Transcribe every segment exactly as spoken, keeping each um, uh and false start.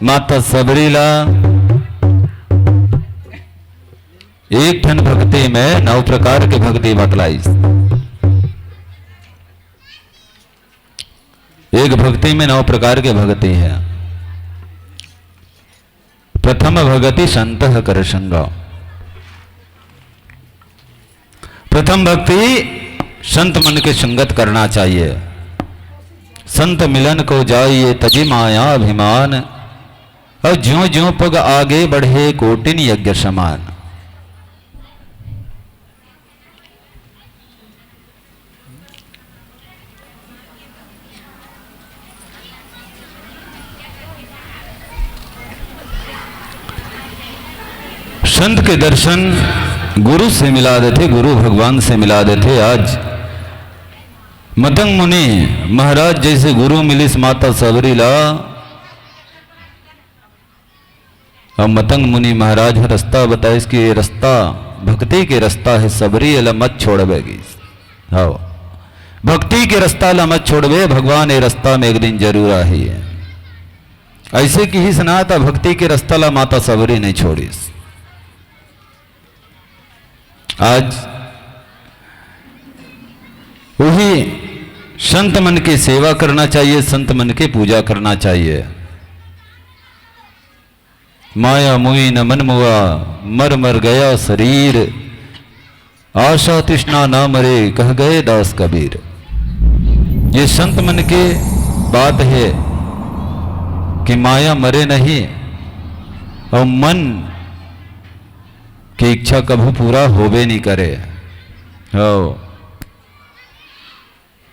माता सबरी ला एक ठन भक्ति में नौ प्रकार के भक्ति बतलाइस। एक भक्ति में नौ प्रकार के भक्ति हे। प्रथम भगति संत कर संगा। प्रथम भक्ति संत मन के संगत करना चाहिए। संत मिलन को जाइए तजि माया अभिमान, और ज्यों ज्यों पग आगे बढ़े कोटिन यज्ञ समान। संत के दर्शन गुरु से मिला देथे, गुरु भगवान से मिला देथे। आज मतंग मुनि महाराज जैसे गुरु मिलिस माता सबरी ला, अब मतंग मुनि महाराज ह रस्ता बताइस कि ये रस्ता भक्ति के रस्ता हे, सबरी एला मत छोड़बे गिस। हव, भक्ति के रस्ता ला मत छोड़बे, भगवान ये रस्ता में एक दिन जरूर आही। ऐसे किहिस ना, त भक्ति के रस्ता ला माता सबरी नहीं छोड़िस। आज वही संत मन के सेवा करना चाहिए, संत मन के पूजा करना चाहिए। माया मुई न मन मुआ, मर मर गया शरीर। आशा तृष्णा ना मरे, कह गए दास कबीर। ये संत मन के बात हे कि माया मरे नहीं और मन की इच्छा कभू पूरा होबे नहीं करे। हो,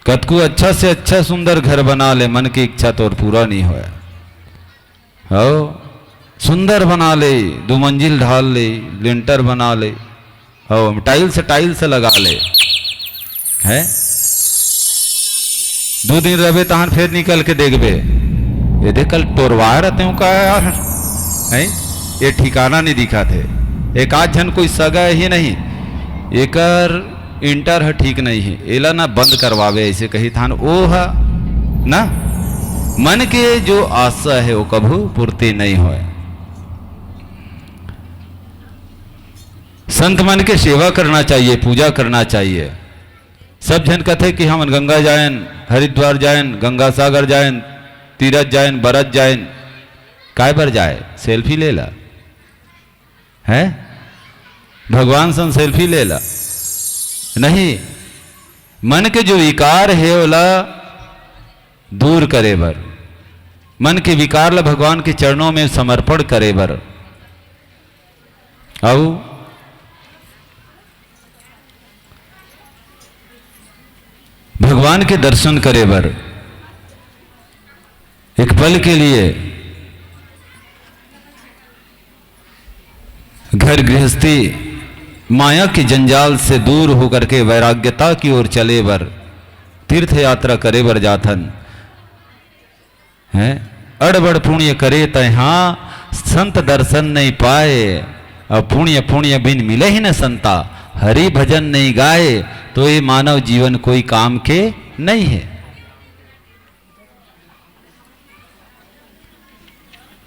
कतकू अच्छा से अच्छा सुंदर घर बना ले, मन की इच्छा तोर पूरा नहीं होय। हो, सुंदर बना ले, दो मंजिल ढाल ले, लिंटर बना ले, हो, टाइल्स, टाइल्स लगा ले, हैं? दो दिन रहबे, तहन फेर निकल के देखबे, ये देख, कल टोरवाए रहते हो का यार, हैं? ये ठिकाना नहीं दिखाथे। एक आध झन कोई सगा ही नहीं, एकर इंटर ह ठीक नहीं हे, एला ना बंद करवावे, ऐसे कही थान ओ ह ना, मन के जो आशा हे, वो कभू पूर्ति नहीं होय। संत मन के सेवा करना चाहिए, पूजा करना चाहिए। सब झन कथे कि हमन गंगा जायन, हरिद्वार जायन, गंगा सागर जायन, तीरथ जायन, बरत जायन। काय बर जाय? सेल्फी ले ला, हैं? भगवान सन सेल्फी ले ला। नहीं, मन के जो विकार हे, ओला दूर करे बर, मन के विकार ला भगवान के चरणों में समर्पण करे बर, अउ भगवान के दर्शन करे बर एक पल के लिए घर गृहस्थी माया के जंजाल से दूर होकर के वैराग्यता की ओर चले बर, तीर्थ यात्रा करे बर जाथन। हैं? अड़बड़ पुण्य करे तैहा संत दर्शन नहीं पाए, और पुण्य पुण्य बिन मिले ही न संता, हरि भजन नहीं गाए, तो ये मानव जीवन कोई काम के नहीं है।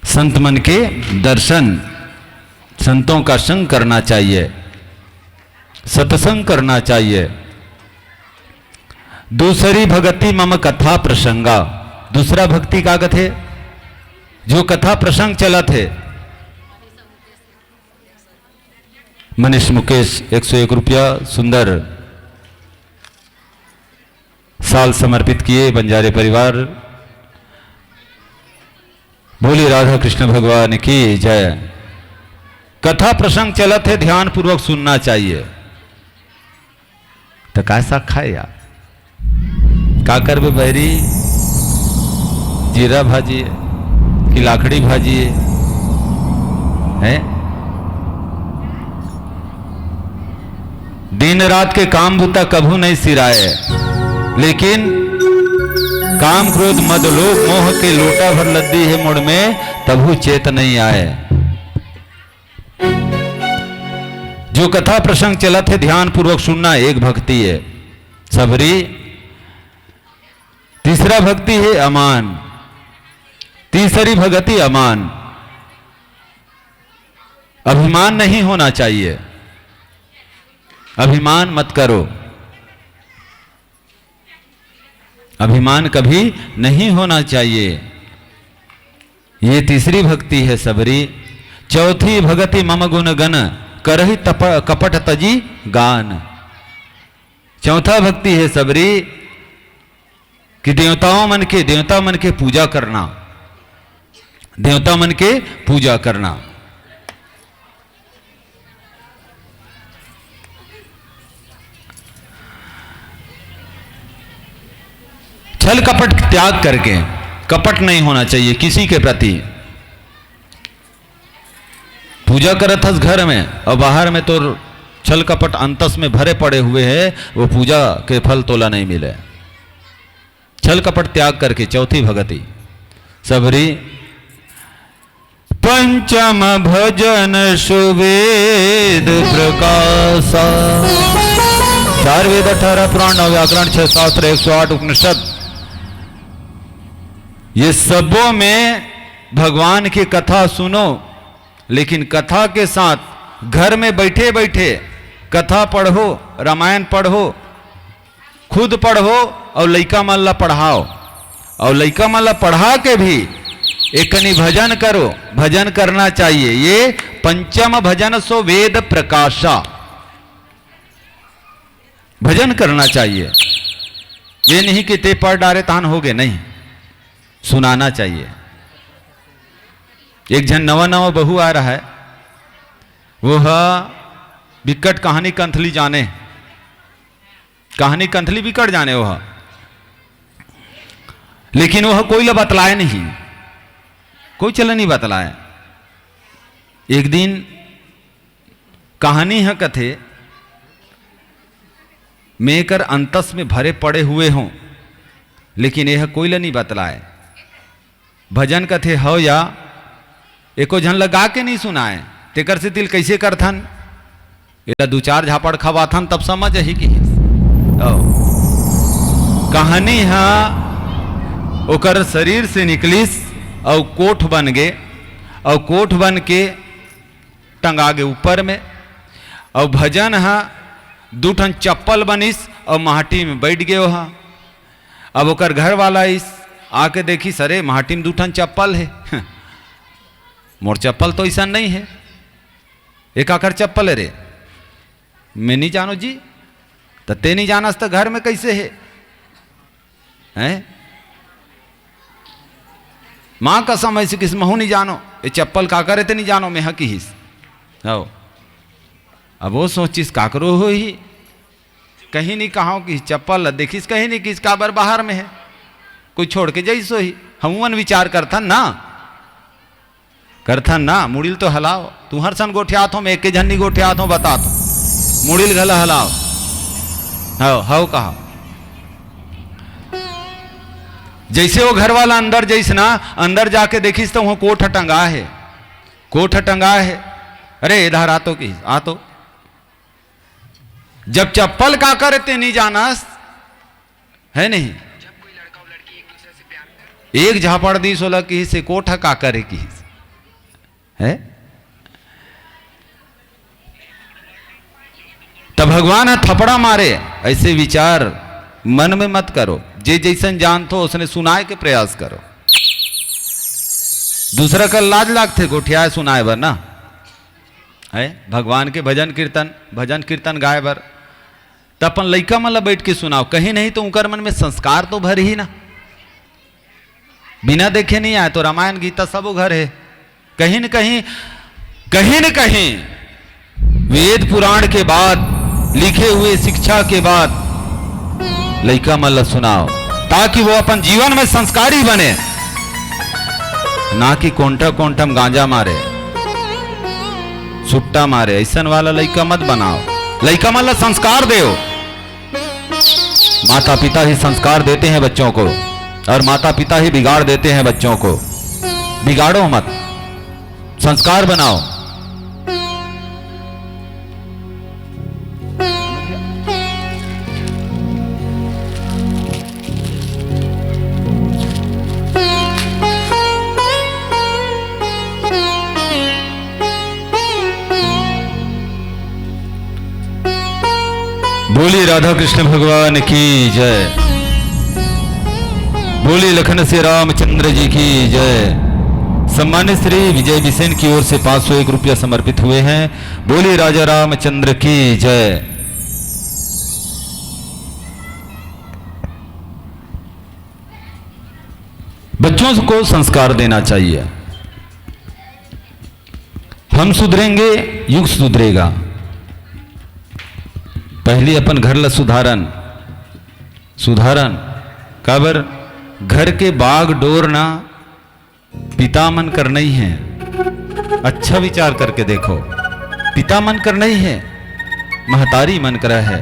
संत मन के दर्शन, संतों का संग करना चाहिए, सत्संग करना चाहिए। दूसरी भगति मम कथा प्रसंगा। दूसरा भक्ति का कथे? जो कथा प्रसंग चलत हे। मनीष मुकेश एक सौ एक रुपया सुंदर साल समर्पित किए बंजारे परिवार। बोलिए राधा कृष्ण भगवान की जय। कथा प्रसंग चलत हे, ध्यान पूर्वक सुनना चाहिए। तो का साग खाए यार? का करबे बहरी? जीरा भाजी कि लाखड़ी भाजी है? दिन रात के काम बूता कभू नहीं सिराए, लेकिन काम क्रोध मद लोभ मोह के लोटा भर लद्दी है मुड़ में, तभू चेत नहीं आए। जो कथा प्रसंग चलत हे, ध्यान पूर्वक सुनना, एक भक्ति है सबरी। तीसरा भक्ति है अमान। तीसरी भगति अमान। अभिमान नहीं होना चाहिए, अभिमान मत करो, अभिमान कभी नहीं होना चाहिए। ये तीसरी भक्ति है सबरी। चौथी भगति मम गुण गन, करहि तप-, कपट तजी गान। चौथा भक्ति है सबरी कि देवताओं मन के, देवता मन के पूजा करना, देवता मन के पूजा करना। छल कपट त्याग करके, कपट नहीं होना चाहिए किसी के प्रति। पूजा करत हस घर में और बाहर में तो छल कपट अंतस में भरे पड़े हुए हैं, वो पूजा के फल तोला नहीं मिले। छल कपट त्याग करके चौथी भगति। सबरी पंचम भजन सुवेद प्रकाशा। चार वेद, अठारह पुराण, नौ व्याकरण, छह शास्त्र, एक सौ आठ उपनिषद, ये सबों में भगवान की कथा सुनो, लेकिन कथा के साथ घर में बैठे बैठे कथा पढ़ो, रामायण पढ़ो, खुद पढ़ो और लइका मन ला पढ़ाओ, और लइका मन ला पढ़ा के भी एकनी भजन करो। भजन करना चाहिए। ये पंचम भजन सो वेद प्रकाशा। भजन करना चाहिए। ये नहीं कि ते पढ़ डारे तहान हो गए, नहीं, सुनाना चाहिए। एक झन नवा नवा बहू आ रहा है, वो ह बिकट कहानी कंथली जाने, कहानी कंथली बिकट जाने वो ह, लेकिन वो ह कोई ला बतलाए नहीं, कोई चला नहीं बतलाए। एक दिन कहानी ह कथे, मैं एकर अंतस में भरे पड़े हुए हों, लेकिन यह कोई ला नहीं बतलाए। भजन कथे हव या एको झन ला गा के नहीं सुनाए, तेकर से तिल कैसे करथन, एला दू चार झापड़ खवाथन तब समझ आही किहिस। अउ कहानी ह ओकर शरीर से निकलिस अउ कोठ बन गे, अउ कोठ बन के टंगा गे ऊपर में। अउ भजन ह दू ठन चप्पल बनिस अउ माटी में बैठ गे ओहा। अब ओकर घर वाला आइस, आके देखिस, "अरे, माटी में दू ठन चप्पल हे।" "मोर चप्पल तो अइसन नहीं हे।" "ए काकर चप्पल हे रे?" "मैं नहीं जानो जी।" "त ते नहीं जानस त घर में कैसे हे?" हैं? माँ कसम, ऐसे किस महू नहीं जानो, ये चप्पल काकर हे ते नहीं जानो, मैं ह किहिस। हव। अब वो सोचिस, "काकरो होही।" कहीं नहीं कहाओ कि चप्पल ला देखिस, कहीं नहीं किस काबर बाहर में हे, कोई छोड़ के जइस होही। हमन विचार करथन ना, करथन ना, मुड़िल तो हलाओ। तुहर सन गोठियात हो, मैं एके झन नहीं गोठियात हो, बतात हो। मुड़िल घला हलाओ। हव, हव कहा। जैसे वो घर वाला अंदर जइस ना, अंदर जाके देखिस तो वहाँ कोठ टंगा हे, कोठ टंगा हे। "अरे, इधर आ तो," किहिस, "आ तो।" जब चप्पल काकर हे ते नहीं जानस, है नहीं? एक झापड़ दिस ओला किहिस, "ए कोठ काकर हे?" किहिस, है? तब भगवान ह थपड़ा मारे, ऐसे विचार मन में मत करो। जे जैसन जानथो, उसने सुनाए के प्रयास करो। दूसरा कर लाज लागथे गोठियाए सुनाए बर ना, है? भगवान के भजन कीर्तन, भजन कीर्तन गाए बर, त अपन लइका मन ला बैठ के सुनाओ। कहीं नहीं तो उनकर मन में संस्कार तो भर ही ना। बिना देखे नहीं आए तो रामायण गीता सबो घर हे। कहीं न कहीं, कहीं न कहीं वेद पुराण के बाद, लिखे हुए शिक्षा के बाद लइका मन ला सुनाओ, ताकि वो अपन जीवन में संस्कारी बने, ना कि कोंठा कोंठा में गांजा मारे, सुट्टा मारे। ऐसन वाला लइका मत बनाओ। लइका मन ला संस्कार देव। माता पिता ही संस्कार देते हैं बच्चों को, और माता पिता ही बिगाड़ देते हैं बच्चों को। बिगाड़ो मत, संस्कार बनाओ। श्री राधा कृष्ण भगवान की जय। बोलिए लखन से रामचंद्र जी की जय। सम्मानित श्री विजय बिसेन की ओर से पाँच सौ एक रुपया समर्पित हुए हैं। बोलिए राजा रामचंद्र की जय। बच्चों को संस्कार देना चाहिए। हम सुधरेंगे, युग सुधरेगा। पहली अपन घर ला सुधारन, सुधारन। काबर? घर के बाग डोर ना पिता मन कर नहीं है। अच्छा विचार करके देखो, पिता मन कर नहीं है, महतारी मन करा है।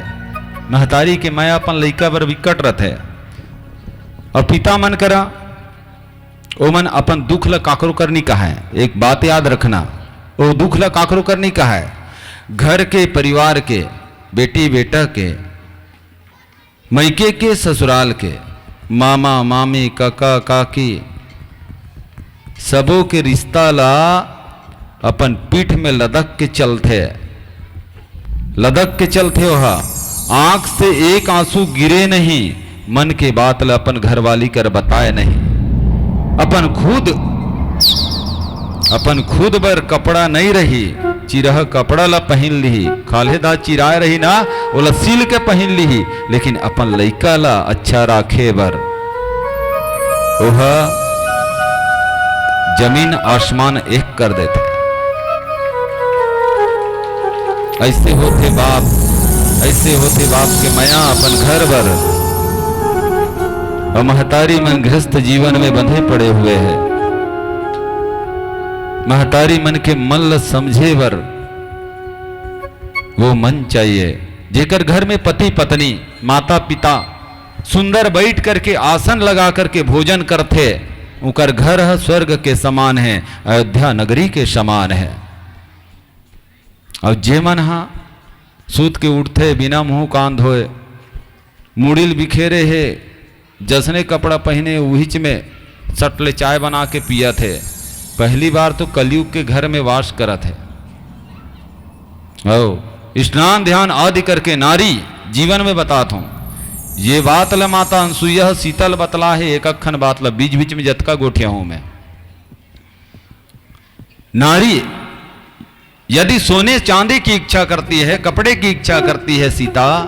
महतारी के मया अपन लइका बर विकट रथे। और पिता मन करा, ओमन अपन दुख ल काकरो कर नहीं कहाय। एक बात याद रखना, ओ दुख ल काकरो कर नहीं कहाय। घर के, परिवार के, बेटी बेटा के, मइके के, ससुराल के, मामा मामी, कका काकी, सबो के रिश्ता ला अपन पीठ में लदक के चलथे, लदक के चलथे। ओहा आंख से एक आंसू गिरे नहीं, मन के बात ल अपन घरवाली कर बताए नहीं। अपन खुद, अपन खुद बर कपड़ा नहीं रही, चिरह कपड़ा ला पहिन लिही। खाल्हे दांत चिराए रही ना, ओला सिल के पहिन लिही, लेकिन अपन लइका ला अच्छा राखे बर ओह जमीन आसमान एक कर देथे। ऐसे होथे बाप, ऐसे होथे बाप के मया अपन घर बर। और महतारी मन गृहस्थ जीवन में बंधे पड़े हुए हैं। महतारी मन के मन ल समझे बर वो मन चाहिए, जेकर घर में पति पत्नी, माता पिता सुंदर बैठ करके, आसन लगा करके भोजन करथे, उकर घर ह स्वर्ग के समान है, अयोध्या नगरी के समान है। और जे मन हा सूत के उठथे बिना मुंह कान धोए, मुड़ी ल बिखेरे हे, जसने कपड़ा पहिने उहिच में सट ले चाय बना के पियत हे। पहली बार तो कलयुग के घर में वास करत हे। अउ स्नान ध्यान आदि करके नारी जीवन में बतात हूं। ये बात ल माता अनसुईया ह सीता ल बतला हे, एक अक्खन बात ल बीच बीच में जतका गोठिया हूं मैं। नारी यदि सोने चांदी की इच्छा करती है, कपड़े की इच्छा करती है सीता,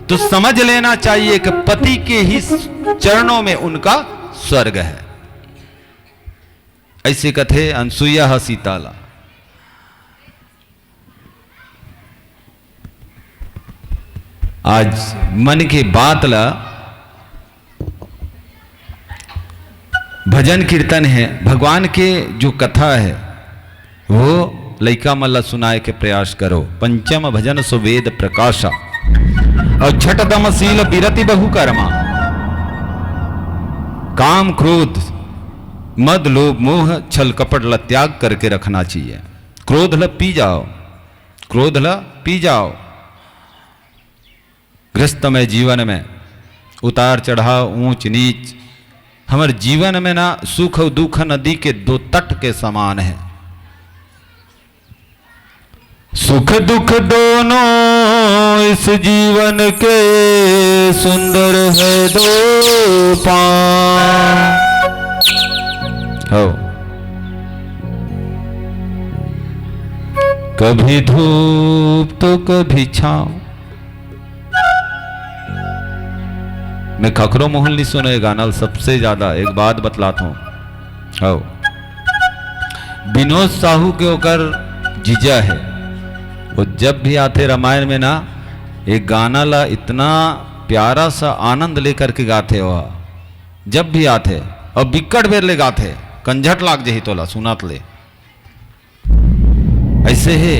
तो समझ लेना चाहिए कि पति के ही चरणों में उनका स्वर्ग है। ऐसे कथे अनसुईया ह सीता ला। आज मन के बात ला भजन कीर्तन है, भगवान के जो कथा है, वो लइका मन ला सुनाए के प्रयास करो। पंचम भजन सो वेद प्रकाशा, और छठ दम शील बिरति बहु कर्मा। काम, क्रोध, मद, लोभ, मोह, छल, कपट ला त्याग करके रखना चाहिए। क्रोध ला पी जाओ, क्रोध ला पी जाओ। गृहस्थमय जीवन में उतार चढ़ाव, ऊंच नीच, हमर जीवन में ना सुख अउ दुख नदी के दो तट के समान है। सुख दुख दोनों इस जीवन के सुंदर है दो पांव। हो, कभी धूप तो कभी छांव। मैं काकरो मुंह ले नहीं सुनो ये गाना ल, सबसे ज्यादा एक बात बतलात हूं। हव। विनोद साहू के ओकर जीजा है, वो जब भी आथे रामायण में ना, ये गाना ला इतना प्यारा सा आनंद लेकर के गाथे हो, जब भी आथे, और बिक्कट बेर ले गाथे, कंझट लाग जही तोला सुनात ले। ऐसे ही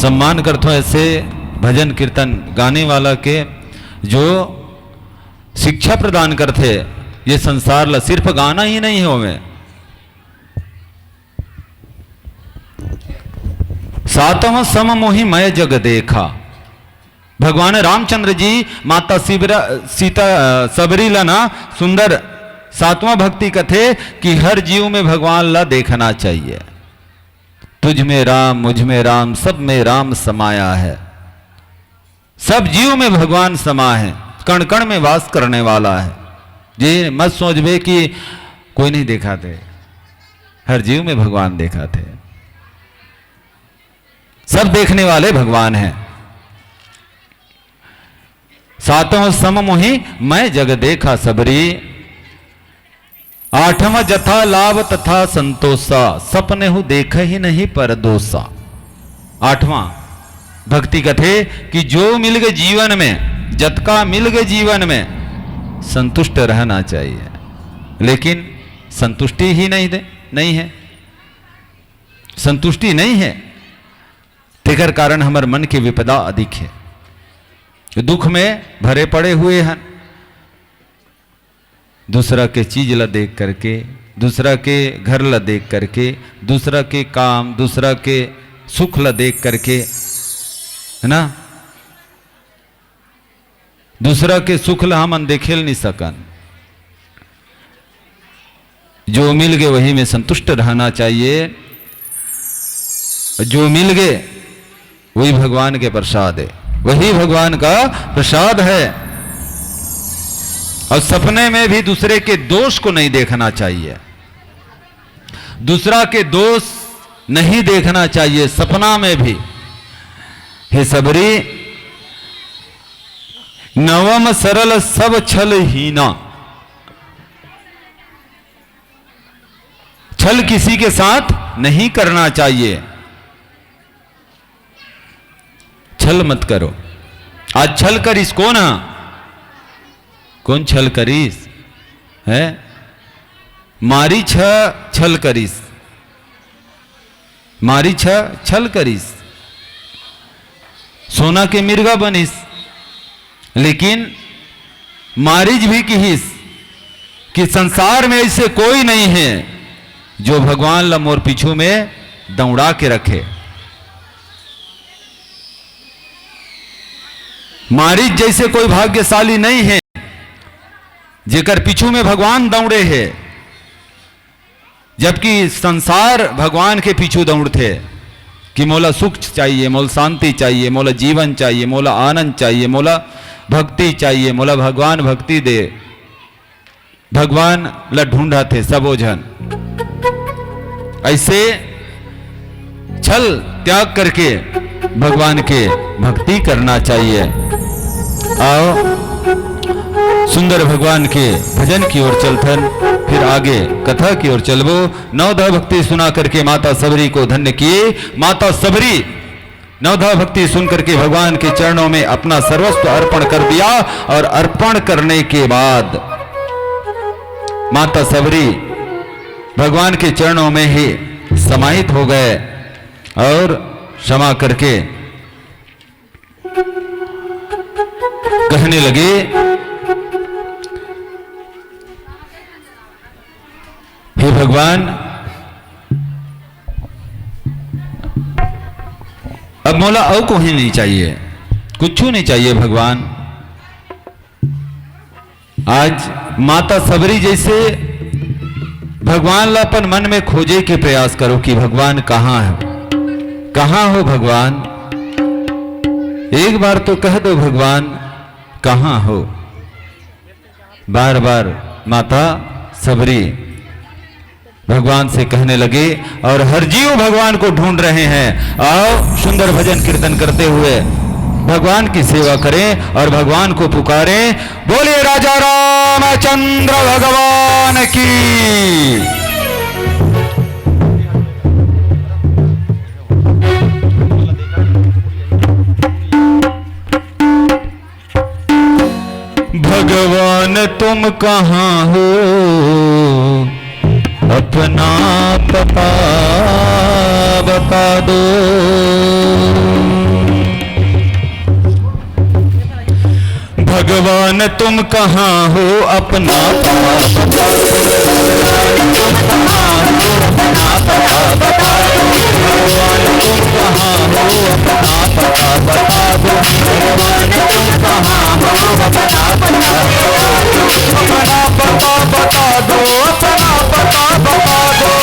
सम्मान करथों ऐसे भजन कीर्तन गाने वाला के, जो शिक्षा प्रदान करथे ये संसार ला। सिर्फ गाना ही नहीं है ओमे। सातवां सम मोहि मय जग देखा। भगवान रामचंद्र जी माता शिवरा-, सीता, अ, सबरी ला ना सुंदर सातवां भक्ति कथे कि हर जीव में भगवान ला देखना चाहिए। तुझ में राम, मुझ में राम, सब में राम समाया है। सब जीव में भगवान समा है, कण कण में वास करने वाला है। ये मत सोचबे कि कोई नहीं देखाथे, हर जीव में भगवान देखाथे। सब देखने वाले भगवान हैं। सातों सम मोहि मैं जग देखा सबरी। आठवां जथा लाभ तथा संतोषा, सपनेहु देखहि नहीं परदोषा। आठवां भक्ति कथे कि जो मिल गए जीवन में, जतका मिल गए जीवन में, संतुष्ट रहना चाहिए, लेकिन संतुष्टि ही नहीं दे, नहीं है, संतुष्टि नहीं है, तेकर कारण हमर मन के विपदा अधिक है, दुख में भरे पड़े हुए हैं। दूसरा के चीज ला देख करके, दूसरा के घर ला देख करके, दूसरा के काम, दूसरा के सुख ला देख करके, है ना, दूसरा के सुख ला हमन देखे ल नहीं सकन। जो मिल गए वही में संतुष्ट रहना चाहिए। जो मिल गए वही भगवान के प्रसाद है, वही भगवान का प्रसाद है। और सपने में भी दूसरे के दोष को नहीं देखना चाहिए, दूसरा के दोष नहीं देखना चाहिए सपना में भी। हे सबरी, नवम सरल सब छल हीना, छल किसी के साथ नहीं करना चाहिए। छल मत करो। आज छल करिस कोन हा? कोन छल करिस? है? मारीच ह छल करिस। मारीच ह छल करिस। सोना के मिर्गा बनिस। लेकिन मारीच भी किहिस कि संसार में ऐसे कोई नहीं है जो भगवान ला मोर पीछू में दौड़ा के रखे। मारीच जैसे कोई भाग्यशाली नहीं है जेकर पीछू में भगवान दौड़े है, जबकि संसार भगवान के पीछू दौड़थे कि मोला सुख चाहिए, मोला शांति चाहिए, मोला जीवन चाहिए, मोला आनंद चाहिए, मोला भक्ति चाहिए, मोला भगवान भक्ति दे। भगवान ला ढूंढथे सबो झन। ऐसे छल त्याग करके भगवान के भक्ति करना चाहिए। आओ, सुंदर भगवान के भजन की ओर चलथन, फिर आगे कथा की ओर चलबो। नवधा भक्ति सुना करके माता सबरी को धन्य किए। माता सबरी नवधा भक्ति सुन करके भगवान के चरणों में अपना सर्वस्व अर्पण कर दिया और अर्पण करने के बाद माता सबरी भगवान के चरणों में ही समाहित हो गए और क्षमा करके कहने लगे, हे भगवान, अब मोला अउ कोई नहीं चाहिए, कुछ नहीं चाहिए भगवान। आज माता सबरी जैसे भगवान ला अपन मन में खोजे के प्रयास करो कि भगवान कहाँ है, कहाँ हो भगवान? एक बार तो कह दो भगवान, कहाँ हो? बार बार माता सबरी भगवान से कहने लगे और हर जीव भगवान को ढूंढ रहे हैं। आओ, सुंदर भजन कीर्तन करते हुए भगवान की सेवा करें और भगवान को पुकारें। बोलिए राजा रामचंद्र भगवान की। भगवान तुम कहाँ हो, अपना पता बता दो। भगवान तुम कहाँ हो, अपना पता बता दो। भगवान तुम कहाँ हो, अपना पता बता दो। भगवान तुम कहाँ हो, अपना पता बता दो। भगवान तुम कहाँ हो, अपना पता बता दो। अपना पता बता दो, अपना पता बता दो।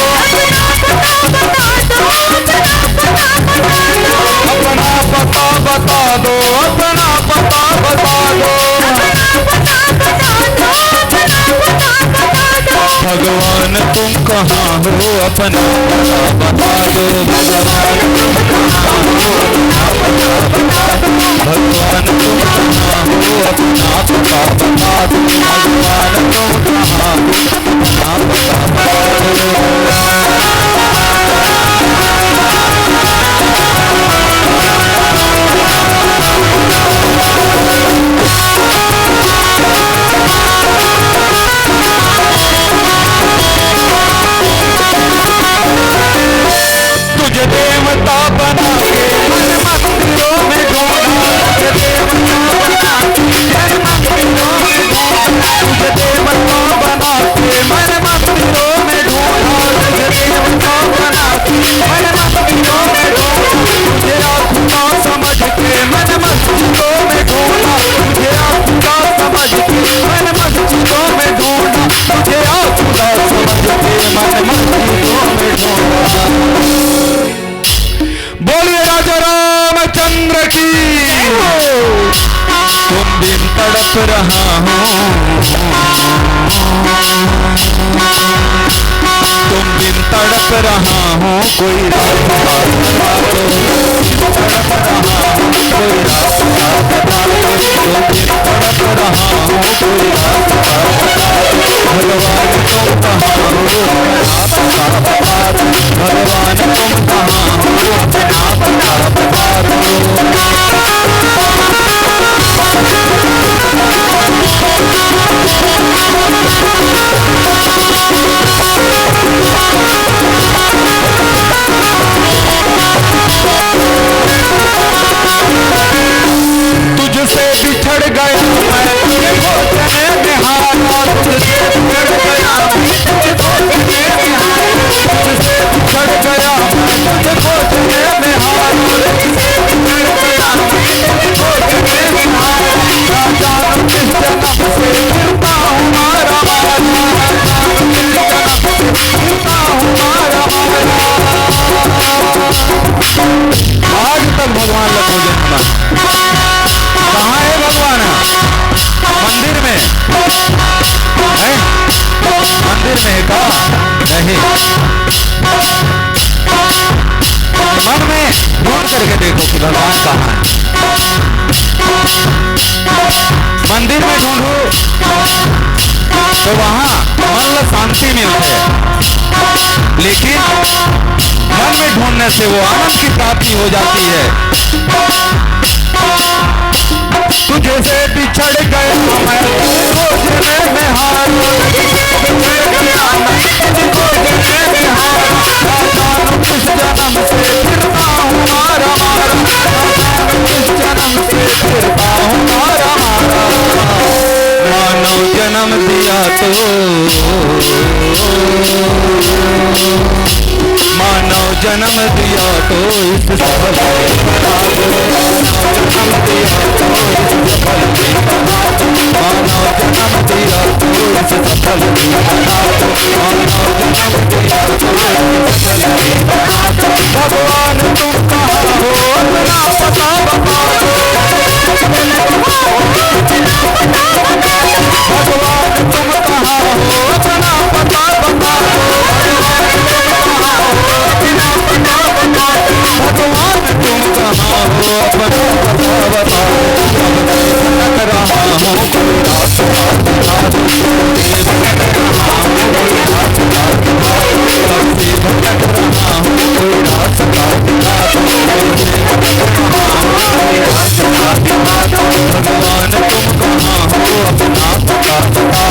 अपना पता बता दो, अपना भगवान तुम कहाँ हो, अपना पता बता दो। भगवान तुम कहाँ हो, अपना पता बता दो। भगवान तुम कहाँ हो, अपना पता बता दो। भगवान तुम कहाँ हो, अपना पता बता दो। तुझे देवता बना के मन मंदिरों में ढूंढा, तुझे देवता बना के मन मंदिरों में ढूंढा, तुझे देवता बना के मन मंदिरों में ढूंढा, तुझे देवता बना के मन मंदिरों में ढूंढा, तुझे आत्मा समझ के मन मस्जिदों में ढूंढा, तुझे आत्मा समझ के मन मस्जिदों में ढूंढा, तुझे आत्मा समझ के मन मस्जिदों में ढूंढा। बोलिए राजा रामचंद्र की। तुम बिन तड़प रहा हूँ, तुम बिन तड़प रहा हूँ, कोई रास्ता बता दो। तड़प रहा हूँ, कोई रास्ता बता दो। तुम बिन तड़प रहा हूँ, कोई रास्ता बता दो। भगवान तुम कहाँ हो, रास्ता बता दो। भगवान तुम कहाँ हो, रास्ता बता दो। तुझसे बिछड़ गया मैं, तुझे खोजने में हारा। तुझसे बिछड़ गया मैं, तुझे खोजने में हारा। तुझसे बिछड़ गया मैं, तुझे खोजने में हारा। तुझसे बिछड़ गया मैं, तुझे खोजने में हारा। ना जानो किस जन्म से फिरता हूँ मारा मारा। ना जानो किस जन्म से फिरता हूँ मारा मारा। आज तक भगवान ला खोजे हन। कहाँ हे भगवान? मंदिर में हे? मंदिर में हे का? नहीं। मन में ढूंढ करके देखो कि भगवान कहाँ हे। मंदिर में ढूंढो तो वहां मन ला शांति मिलथे, लेकिन मन में ढूंढने से वो आनंद की प्राप्ति हो जाती है। तुझसे बिछड़ गया मैं, तुझे खोजने में हारा। बिछड़ गया मैं, तुझे खोजने में हारा। ना जानो किस जन्म से फिरता हूँ मारा मारा। ना जानो किस जन्म से फिरता हूँ मारा मारा। मानव जन्म दिया तो, मानव जन्म दिया तो इस सफल में बता दो। मानव जन्म दिया तो इस सफल में बता दो। मानव जन्म दिया तो इस सफल में बता दो। मानव जन्म दिया तो इस सफल में बता दो। भगवान तुम कहाँ हो, अपना पता बता दो। भगवान तुम कहाँ हो, अपना पता बता दो। भगवान तुम कहाँ हो, अपना पता बता दो। भगवान तुम कहाँ हो, अपना पता बता दो। भटक रहा हूँ, कोई रास्ता बता दो। भटक रहा हूँ, कोई रास्ता बता दो। भटक रहा हूँ, कोई रास्ता बता दो। भगवान तुम कहाँ हो, अपना पता बता दो।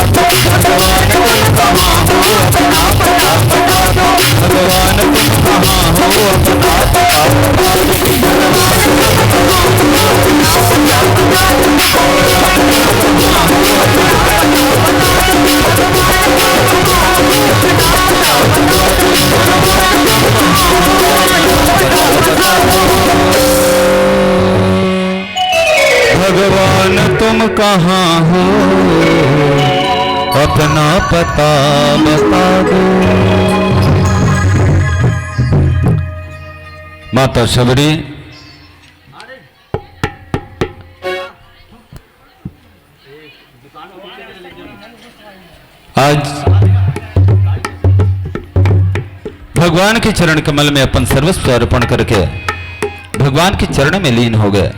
भगवान तुम कहाँ हो, अपना पता बता दो। भगवान तुम कहाँ हो, अपना पता बता दो। भगवान तुम कहाँ हो, अपना पता बता दो। माता शबरी, आज भगवान के चरण कमल में अपन सर्वस्व अर्पण करके भगवान के चरण में लीन हो गए।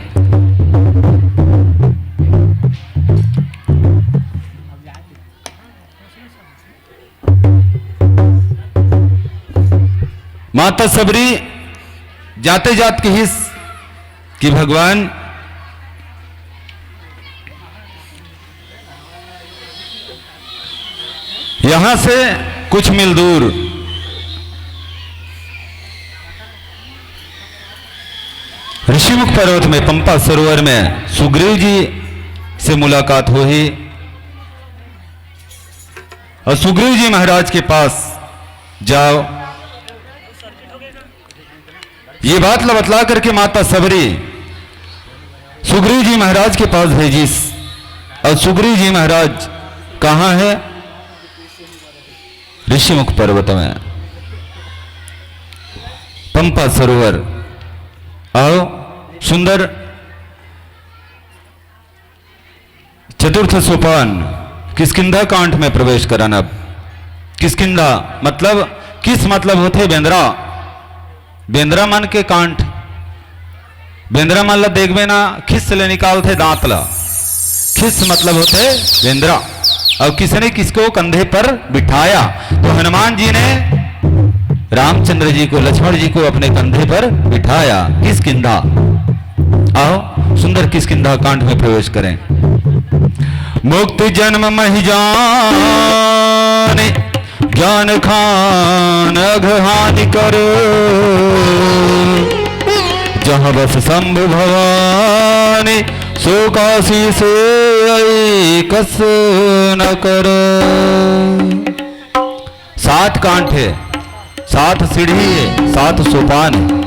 माता सबरी जाते जात कहिस कि भगवान, यहां से कुछ मील दूर ऋषिमुख पर्वत में पंपा सरोवर में सुग्रीव जी से मुलाकात होही और सुग्रीव जी महाराज के पास जाव। ये बात ला बतला करके माता सबरी सुग्रीव जी महाराज के पास भेजिस। और सुग्रीव जी महाराज कहाँ है? ऋषिमुख पर्वत में पंपा सरोवर। आओ, सुंदर चतुर्थ सोपान किष्किंधा कांड में प्रवेश करन। अब किष्किंधा मतलब किस, मतलब होथे बेंदरा। बेंदरा मन के कांड। बेंदरा मन ला देखबे ना, खिस ले निकालथे दांत ला। खिस मतलब होथे बेंदरा। और किसने किसको कंधे पर बिठाया? तो हनुमान जी ने रामचंद्र जी को, लक्ष्मण जी को अपने कंधे पर बिठाया। किष्किंधा। आओ, सुंदर किष्किंधा कांड में प्रवेश करें। मुक्ति जन्म महि जाने, जान खान अघ हानि कर। जहाँ बस शंभु भवानी, सो काशी से आई कस न कर। सात कांड है, सात सीढ़ी है, सात सोपान है।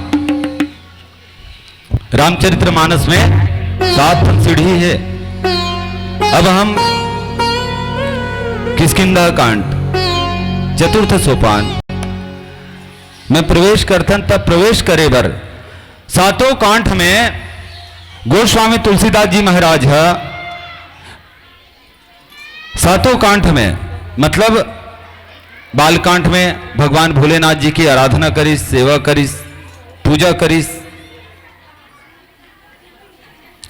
रामचरित्र मानस में सात ठन सीढ़ी है। अब हम किष्किंधा कांड चतुर्थ सोपान में प्रवेश करथन, तब प्रवेश करे बर सातों कांड में गोस्वामी तुलसीदास जी महाराज है। सातों कांड में, मतलब बालकांड में भगवान भोलेनाथ जी की आराधना करिस, सेवा करिस, पूजा करिस।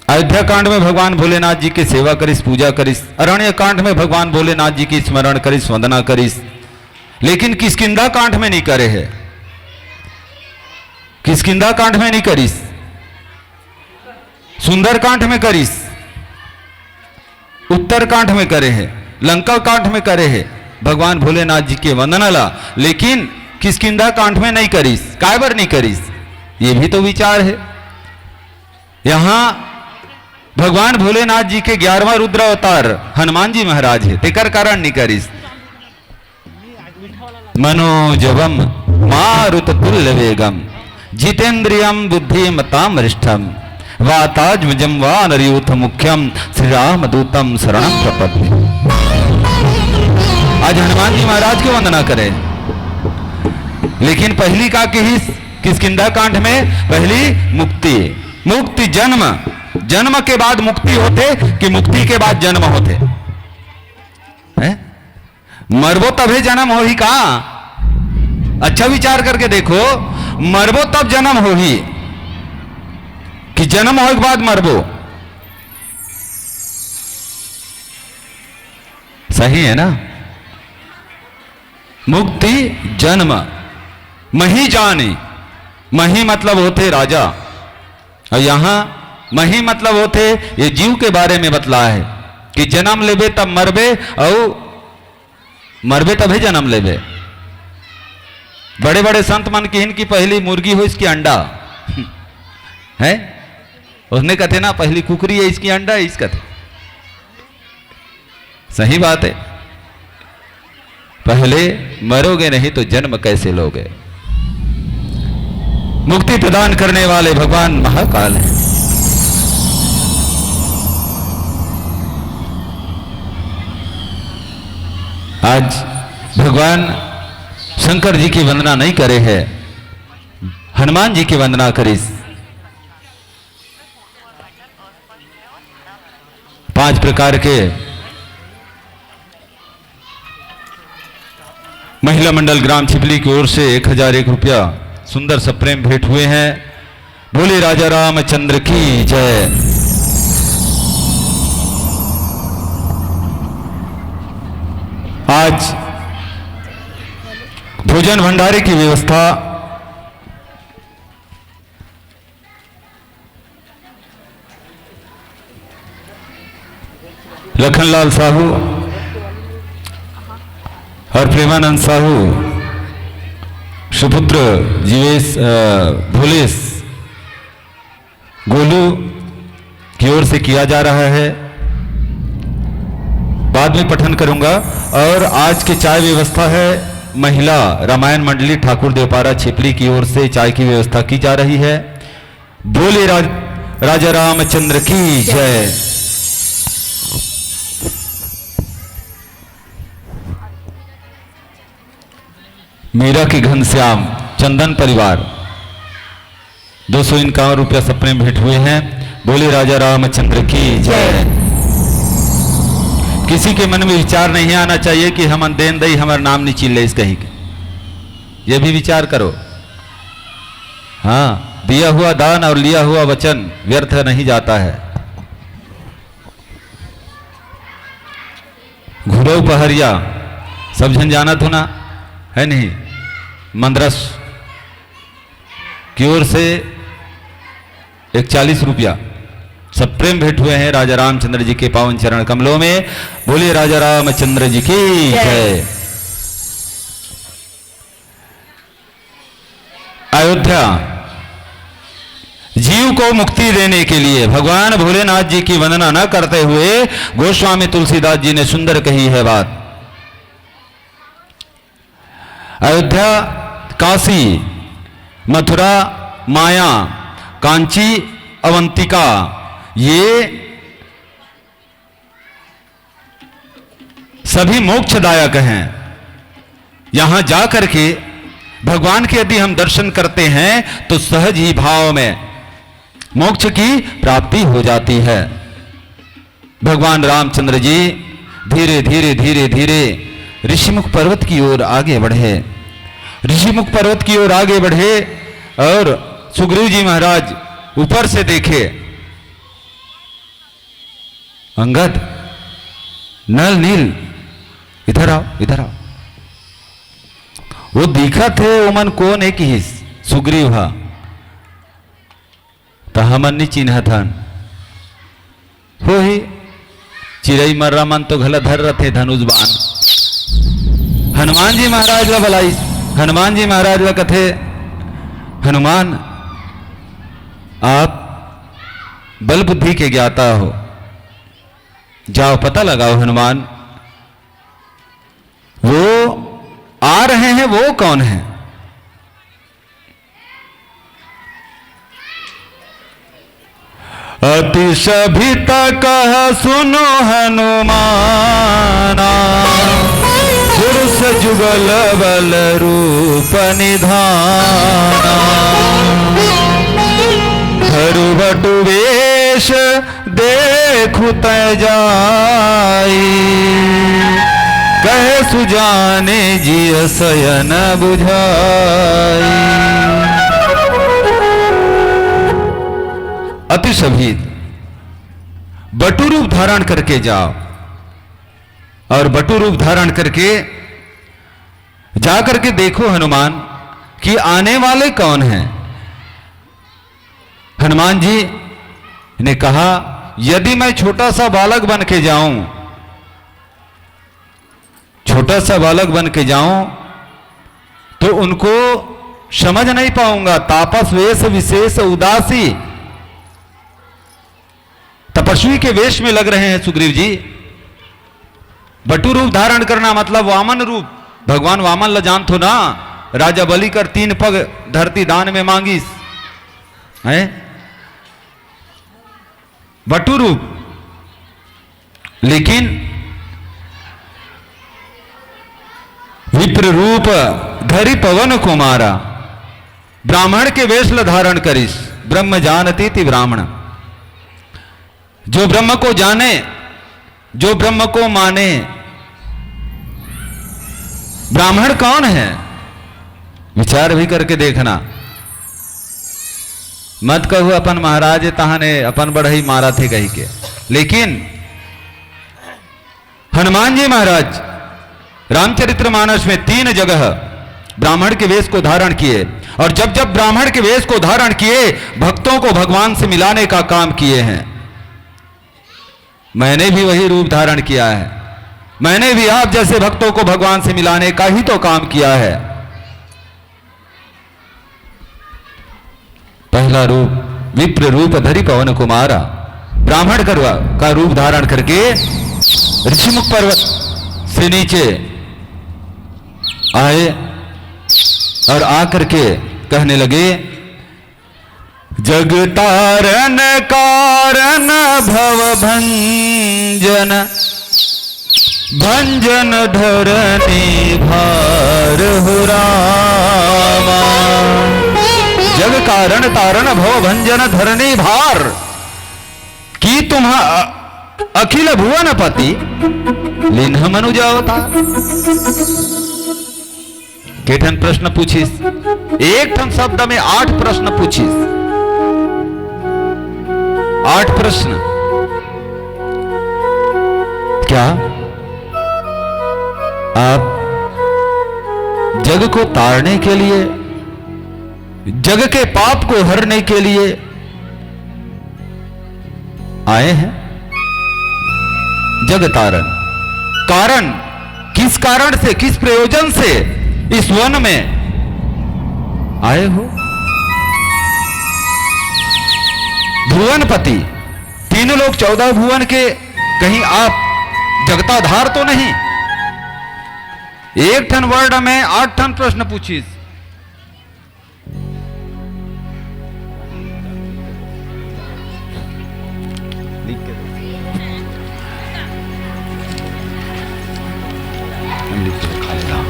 अयोध्या कांड में भगवान भोलेनाथ जी की सेवा करिस, पूजा करिस। अरण्य कांड में भगवान भोलेनाथ जी की स्मरण करिस, वंदना करिस। लेकिन किष्किंधा कांड में नहीं करे है। किष्किंधा कांड में नहीं करिस। सुंदरकांड में करिस, उत्तरकांड में करे है, लंका कांड में करे है भगवान भोलेनाथ जी के वंदना ला, लेकिन किष्किंधा कांड में नहीं करिस। काय बर नहीं करिस, ये भी तो विचार है। यहाँ भगवान भोलेनाथ जी के ग्यारहवाँ रुद्र अवतार हनुमान जी महाराज है, तेकर कारण नहीं करिस। मनोजवम मारुत तुल्य वेगम, जितेंद्रियम बुद्धिमताम वरिष्ठम, वातात्मजम वानरयूथ मुख्यम, श्री राम दूतम शरणम प्रपद्ये। आज हनुमान जी महाराज की वंदना करें, लेकिन पहली का किस, किष्किंधा कांड में पहली मुक्ति, मुक्ति जन्म, जन्म के बाद मुक्ति होथे कि मुक्ति के बाद जन्म होथे? हैं? मरबो तभे जन्म होही का? अच्छा विचार करके देखो, मरबो तब जन्म होही कि जन्म होए के बाद मरबो? सही है ना? मुक्ति जन्म, मही जानी, मही मतलब होथे राजा, और यहाँ मही मतलब होथे ये जीव के बारे में बतला है कि जन्म लेबे तब मरबे, और मरबे तभे जन्म लेबे। बड़े बड़े संत मन किहिन कि पहली मुर्गी होइस कि अंडा है, उसने कथे ना पहली कुकरी है इसकी अंडा है, इस कथे। सही बात है, पहले मरोगे नहीं तो जन्म कैसे लोगे? मुक्ति प्रदान करने वाले भगवान महाकाल हैं। आज भगवान शंकर जी की वंदना नहीं करे है, हनुमान जी की वंदना करिस। पांच प्रकार के महिला मंडल ग्राम छिपली की ओर से एक हजार एक रुपया सुंदर सप्रेम भेंट हुए हैं। बोले राजा रामचंद्र की जय। आज भोजन भंडारे की व्यवस्था लखनलाल साहू और प्रेमानंद साहू, सुपुत्र जीवेश, अ, भोलेश गोलू की ओर से किया जा रहा है। बाद में पठन करूंगा। और आज की चाय व्यवस्था है महिला रामायण मंडली ठाकुर देवपारा छिपली की ओर से चाय की व्यवस्था की जा रही है। बोले राज-, राजा रामचंद्र की जय। मीरा के घनश्याम चंदन परिवार दो सौ इक्यावन रुपया सप्रेम भेंट हुए हैं। बोले राजा रामचंद्र की जय। किसी के मन में विचार नहीं आना चाहिए कि हमन देन दई, हमर नाम नहीं चिल्ले इस कहीं के। ये भी विचार करो। हाँ, दिया हुआ दान और लिया हुआ वचन व्यर्थ नहीं जाता है। घुरऊ पहरिया, सब झन जानत हो ना, है नहीं? मंदरस की ओर से एक चालीस रुपया सप्रेम भेंट हुए हैं राजा रामचंद्र जी के पावन चरण कमलों में। बोलिए राजा रामचंद्र जी की जय। जय। अयोध्या, जीव को मुक्ति देने के लिए भगवान भोलेनाथ जी की वंदना न करते हुए गोस्वामी तुलसीदास जी ने सुंदर कही है बात। अयोध्या, काशी, मथुरा, माया, कांची, अवंतिका, ये सभी मोक्षदायक हैं। यहाँ जा करके भगवान के यदि हम दर्शन करते हैं तो सहज ही भाव में मोक्ष की प्राप्ति हो जाती है। भगवान रामचंद्र जी धीरे धीरे धीरे धीरे ऋषिमुख पर्वत की ओर आगे बढ़े। ऋषिमुख पर्वत की ओर आगे बढ़े और सुग्रीव जी महाराज ऊपर से देखे, "अंगद, नल नील, इधर आओ, इधर आओ।" वो दिखत हे, ओमन कोन हे किहिस सुग्रीव हा। त हमन नी चिन्हत हन। होही, चिरई मर्रा मन तो घला धर रथे धनुष बाण। हनुमान जी महाराज ला बलाइस, हनुमान जी महाराज ला कथे, "हनुमान, आप बल बुद्धि के ज्ञाता हो, जाओ पता लगाओ हनुमान, वो आ रहे हैं, वो कौन है?" अति सभित कह सुनो हनुमाना, पुरुष जुगल बल रूप निधाना। धरु बटु वेश देखु तै जाई, कहे सुजाने जिय सयन बुझाई। अति सभी बटु रूप धारण करके जाओ, और बटु रूप धारण करके जा करके देखो हनुमान कि आने वाले कौन हैं। हनुमान जी ने कहा, "यदि मैं छोटा सा बालक बन के जाऊं, छोटा सा बालक बन के जाऊं, तो उनको समझ नहीं पाऊंगा। तापस वेश विशेष उदासी।" तपस्वी के वेश में लग रहे हैं सुग्रीव जी। बटु रूप धारण करना मतलब वामन रूप। भगवान वामन ल जानथो ना, राजा बलि कर तीन पग धरती दान में मांगिस, हैं? बटु रूप। लेकिन विप्र रूप धरि पवन कुमारा, ब्राह्मण के वेश ल धारण करिस। ब्रह्म जानती थी ब्राह्मण, जो ब्रह्म को जाने, जो ब्रह्म को माने, ब्राह्मण कौन है? विचार भी करके देखना। मत कहू अपन महाराज तहाने अपन बढ़ई मारा थे कही के। लेकिन हनुमान जी महाराज रामचरितमानस में तीन जगह ब्राह्मण के वेश को धारण किए, और जब जब ब्राह्मण के वेश को धारण किए, भक्तों को भगवान से मिलाने का काम किए हैं। मैंने भी वही रूप धारण किया है। मैंने भी आप जैसे भक्तों को भगवान से मिलाने का ही तो काम किया है। पहला रूप विप्र रूप धरि पवन कुमारा, ब्राह्मण का रू-, का रूप धारण करके ऋषिमुख पर्वत से नीचे आए और आकर के कहने लगे, जग तारन कारण भव भंजन, भंजन धरनी भार हो रामा। जग कारण तारण भव भंजन धरनी भार। की तुम्ह अ-, अखिल भुवन पति लिन्ह मनुजावता। के ठन प्रश्न पूछिस? एक ठन शब्द में आठ प्रश्न पूछिस। आठ प्रश्न। क्या आप जग को तारने के लिए, जग के पाप को हरने के लिए आए हैं? जग तारण। कारण, किस कारण से, किस प्रयोजन से इस वन में आए हो? भुवनपति, तीन लोक चौदह भुवन के कहीं आप जगताधार तो नहीं? एक ठन वर्ड में आठ ठन प्रश्न पूछिस। लिख के दो। लिख के दिखा देता हूँ।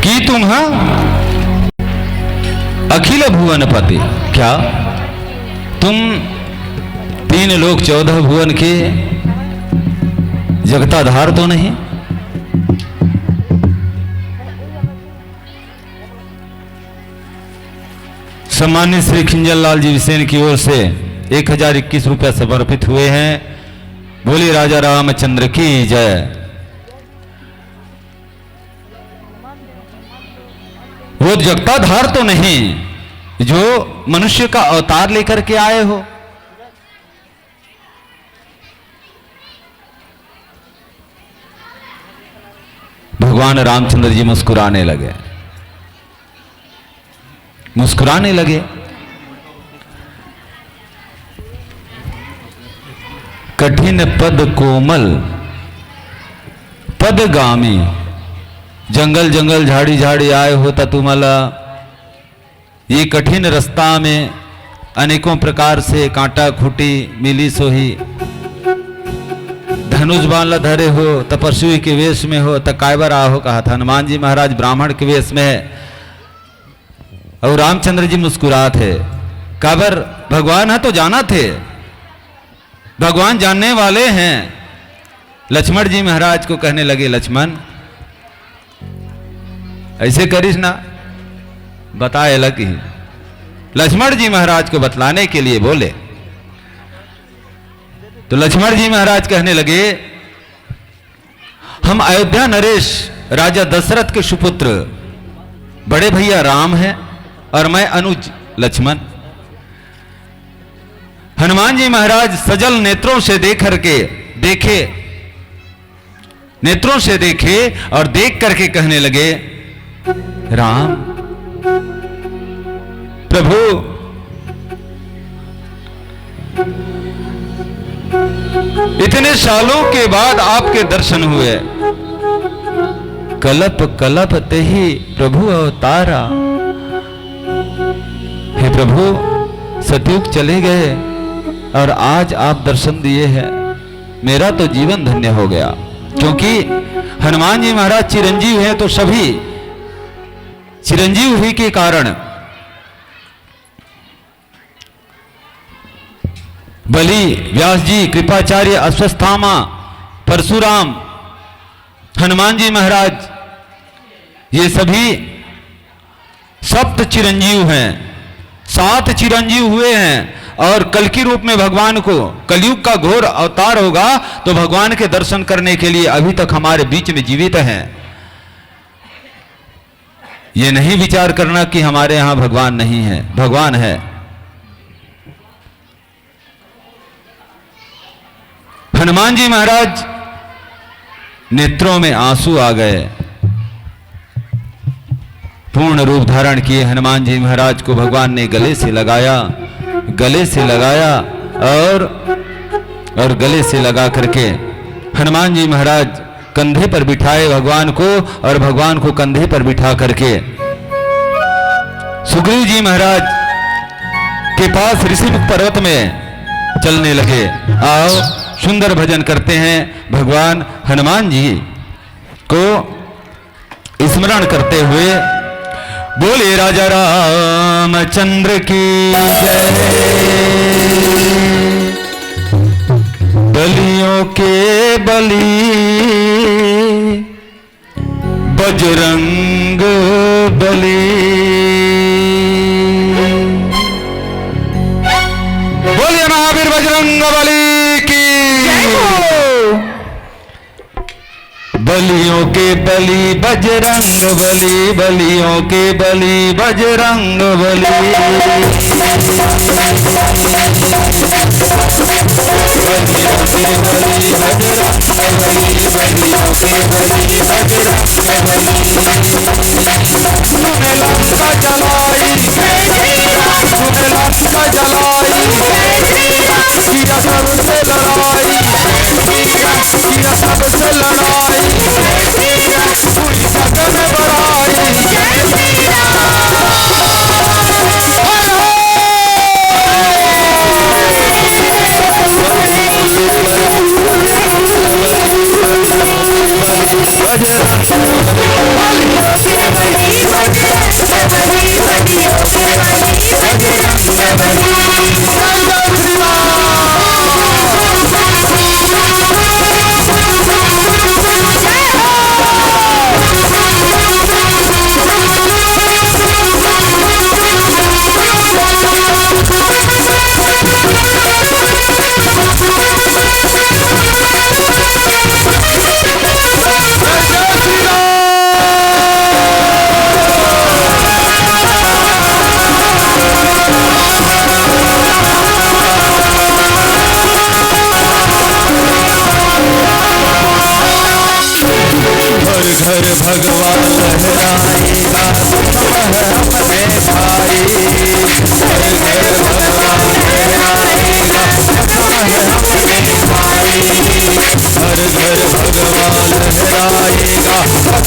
कि तुम, हाँ, अखिल भुवन पति, क्या तुम तीन लोक चौदह भुवन के जगताधार तो नहीं? सम्मानित श्री खिंजल लाल जी बिसेन की ओर से एक हजार इक्कीस रुपया समर्पित हुए हैं। बोलिए राजा रामचंद्र की जय। वो जगताधार तो नहीं जो मनुष्य का अवतार लेकर के आए हो? भगवान रामचंद्र जी मुस्कुराने लगे, मुस्कुराने लगे। कठिन पद कोमल पदगामी, जंगल जंगल झाड़ी झाड़ी आए हो त तुम्हारा ये कठिन रास्ता में अनेकों प्रकार से कांटा खूंटी मिलिस होही, धनुष बाण ला धरे हो, तपस्वी के वेश में हो, त काय बर आहो कहा था। हनुमान जी महाराज ब्राह्मण के वेश में है और रामचंद्र जी मुस्कुरात हे। काबर? भगवान ह तो जानत हे, भगवान जानने वाले हैं। लक्ष्मण जी महाराज को कहने लगे, लक्ष्मण, ऐसे करिस ना, बताए लग ही। लक्ष्मण जी महाराज को बतलाने के लिए बोले, तो लक्ष्मण जी महाराज कहने लगे, हम अयोध्या नरेश राजा दशरथ के सुपुत्र बड़े भैया राम हैं और मैं अनुज लक्ष्मण। हनुमान जी महाराज सजल नेत्रों से देख करके देखे, नेत्रों से देखे और देख करके कहने लगे, राम, प्रभु, इतने सालों के बाद आपके दर्शन हुए। कलप कलप तेहि प्रभु अवतारा। हे प्रभु, सतयुग चले गए और आज आप दर्शन दिए हैं, मेरा तो जीवन धन्य हो गया। क्योंकि हनुमान जी महाराज चिरंजीव हैं, तो सभी चिरंजीव ही के कारण बलि, व्यास जी, कृपाचार्य, अश्वत्थामा, परशुराम, हनुमान जी महाराज, ये सभी सप्त चिरंजीव हैं, सात चिरंजीव हुए हैं। और कल्कि रूप में भगवान को, कलयुग का घोर अवतार होगा, तो भगवान के दर्शन करने के लिए अभी तक हमारे बीच में जीवित हैं। ये नहीं विचार करना कि हमारे यहाँ भगवान नहीं है, भगवान है। हनुमान जी महाराज, नेत्रों में आंसू आ गए। पूर्ण रूप धारण किए हनुमान जी महाराज को भगवान ने गले से लगाया, गले से लगाया और, और गले से लगा करके हनुमान जी महाराज कंधे पर बिठाए भगवान को, और भगवान को कंधे पर बिठा करके सुग्रीव जी महाराज के पास ऋषिमुख पर्वत में चलने लगे। आओ, सुंदर भजन करते हैं भगवान हनुमान जी को स्मरण करते हुए। बोले राजा रामचंद्र की जय। बलियों के बली बजरंग बली। बोलिए महावीर बजरंग बली की। बलियों के बली बजरंग बली, बलियों के बली बजरंग बली। बलियों के बली बजरंग बली, बलियों के बली बजरंग बली। तूने लंका जलाई, तूने लंका जलाई, किया सबसे लड़ाई, किया सबसे लड़ाई, पूरी जग में बड़ाई। घर घर भगवा लहराएगा, हम अपने भाई। घर घर भगवा लहराएगा,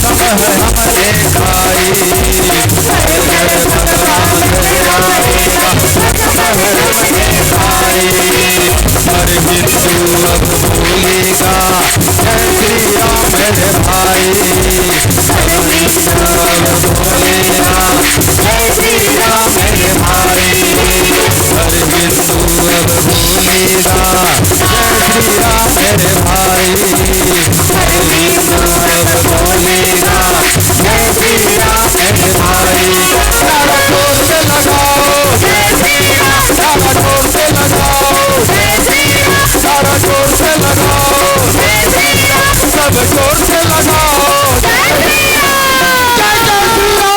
हम अपने भाई। घर घर भगवा लहराएगा, हम अपने भाई। घर घर भगवा लहराएगा, हम अपने भाई। हर हिंदू अब बोलेगा, जय श्री राम मेरे भाई। हर हिंदू अब बोलेगा, जय श्री राम मेरे भाई। हर हिंदू अब बोलेगा, जय श्री राम मेरे भाई। हर हिंदू अब बोलेगा, जय श्री राम मेरे भाई। नारा जोर से लगाओ, जय श्री राम। नारा जोर से लगाओ, जय श्री राम। नारा जोर से लगाओ, जय श्री राम। सब जोर से लगाओ, जय श्री राम। जय जय श्री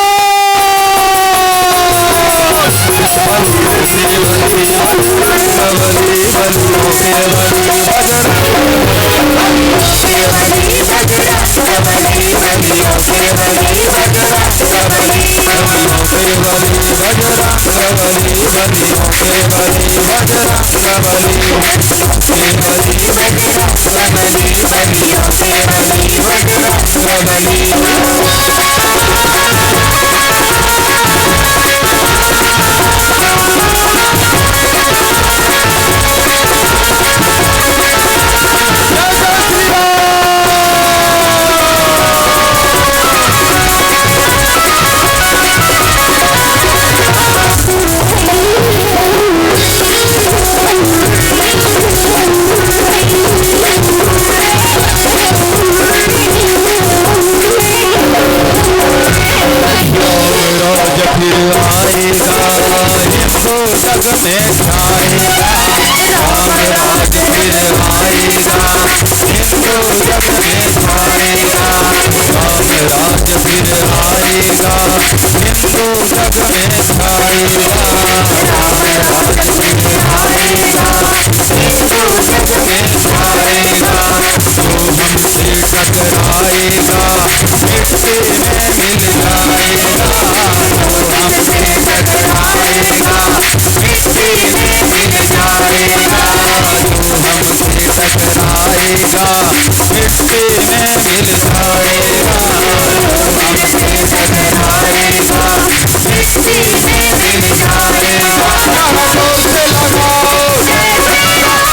राम। आएगा, हिंदू जग में छाएगा, राम राज फिर आएगा, हिंदू जग में छाएगा, राम राज फिर आएगा, हिंदू जग में छाएगा, राम राज फिर आएगा, हिंदू जग में छाएगा। जो हमसे टकराएगा, मिट्टी में मिल जाएगा। जो हमसे टकराएगा, मिट्टी में मिल जाएगा। जो हमसे टकराएगा, मिट्टी में मिल जाएगा। जो हमसे टकराएगा, मिट्टी में मिल जाएगा। नारा जोर से लगाओ,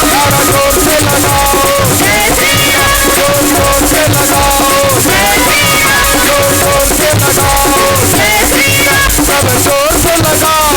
नारा जोर से लगाओ, जोर जोर से लगाओ, जोर जोर से लगाओ, सब जोर से लगाओ।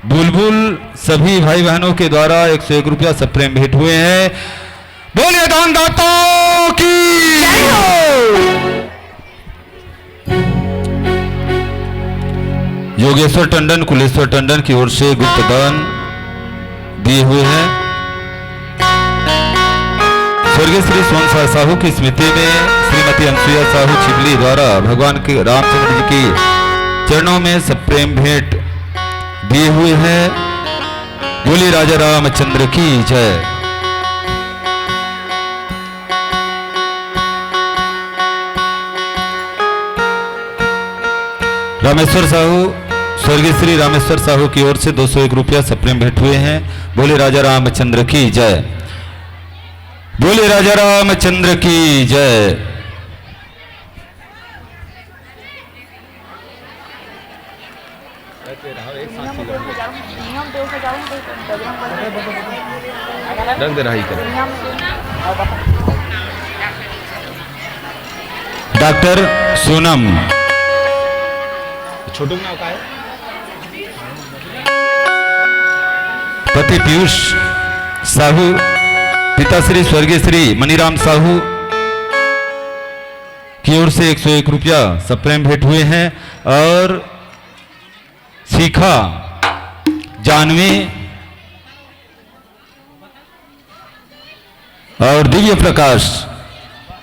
बुलबुल सभी भाई बहनों के द्वारा एक सौ एक रुपया सप्रेम भेंट हुए हैं। बोलिए दानदाताओं की। योगेश्वर टंडन, कुलेश्वर टंडन की ओर से गुप्त दान दिए हुए हैं। स्वर्गीय श्री सोनसा साहू की स्मृति में श्रीमती अनसुईया साहू चिबली द्वारा भगवान के रामचंद्र जी की चरणों में सप्रेम भेंट दिए हुए हैं। बोलिए राजा रामचंद्र की जय। रामेश्वर साहू, स्वर्गीय श्री रामेश्वर साहू की ओर से दो सौ एक रुपया सप्रेम भेंट हुए हैं। बोले राजा रामचंद्र की जय, बोले राजा रामचंद्र की जय। रंग दे रहा है इधर। डॉक्टर सोनम। छोटू का नाम का है? पति पीयूष साहू, पिता श्री स्वर्गीय श्री मनीराम साहू की ओर से एक सौ एक रुपया सप्रेम भेंट हुए हैं और शिखा, जानवी और दिव्य प्रकाश,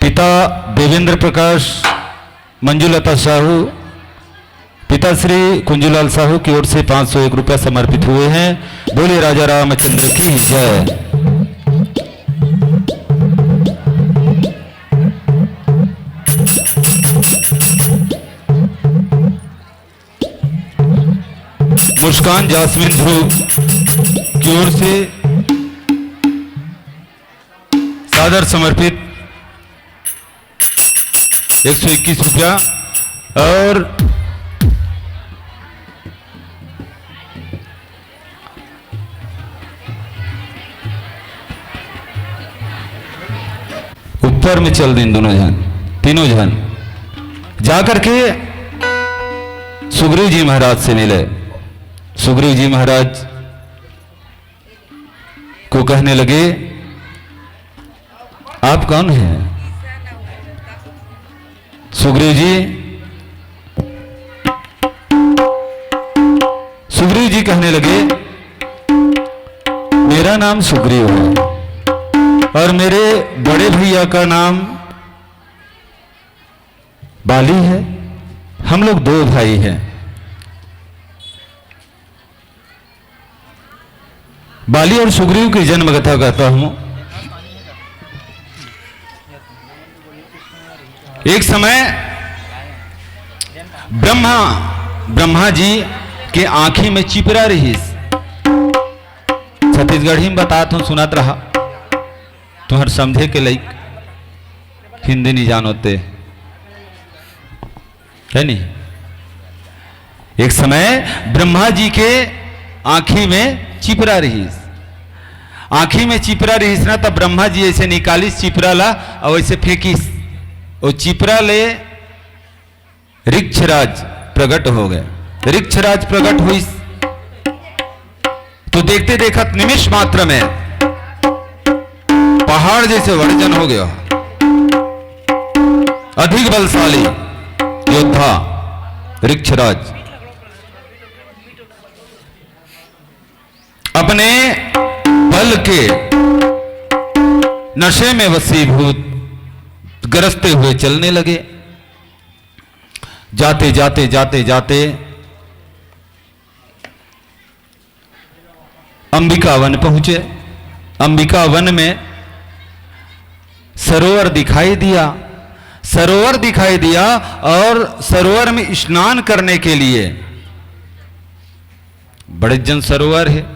पिता देवेंद्र प्रकाश, मंजुलता साहू, पिता श्री कुंजूलाल साहू की ओर से पाँच सौ एक रुपया समर्पित हुए हैं। बोले राजा रामचंद्र की जय। मुस्कान जास्मिन ध्रुव की ओर से सादर समर्पित एक सौ इक्कीस रुपया। और ऊपर में चल दिन दोनों जन, तीनों जन जा करके सुग्रीव जी महाराज से मिले। सुग्रीव जी महाराज को कहने लगे, "आप कौन हैं?" सुग्रीव जी, सुग्रीव जी कहने लगे, "मेरा नाम सुग्रीव है और मेरे बड़े भैया का नाम बाली है। हम लोग दो भाई हैं।" बाली और सुग्रीव की जन्म कथा कहता हूं। एक समय ब्रह्मा, ब्रह्मा जी के आंखी में चिपरा रहीस। छत्तीसगढ़ी में बतात हूं, सुनत रहा, तुहर समझे के लइक। हिंदी नहीं जानो ते, है नहीं? एक समय ब्रह्मा जी के आंखी में चिपरा रहीस। आंखी में चिपरा रहीस ना, तब ब्रह्मा जी ऐसे निकालिस चिपरा ला और ऐसे फेंकिस। वो चिपरा ले ऋक्षराज प्रकट हो गए। ऋक्षराज प्रकट हुई तो देखते देखत निमिष मात्र में पहाड़ जैसे वर्जन हो गया। अधिक बलशाली योद्धा ऋक्षराज अपने बल के नशे में वशीभूत गरजते हुए चलने लगे। जाते, जाते, जाते, जाते अंबिका वन पहुंचे। अंबिका वन में सरोवर दिखाई दिया। सरोवर दिखाई दिया और सरोवर में स्नान करने के लिए, बड़े जन सरोवर है,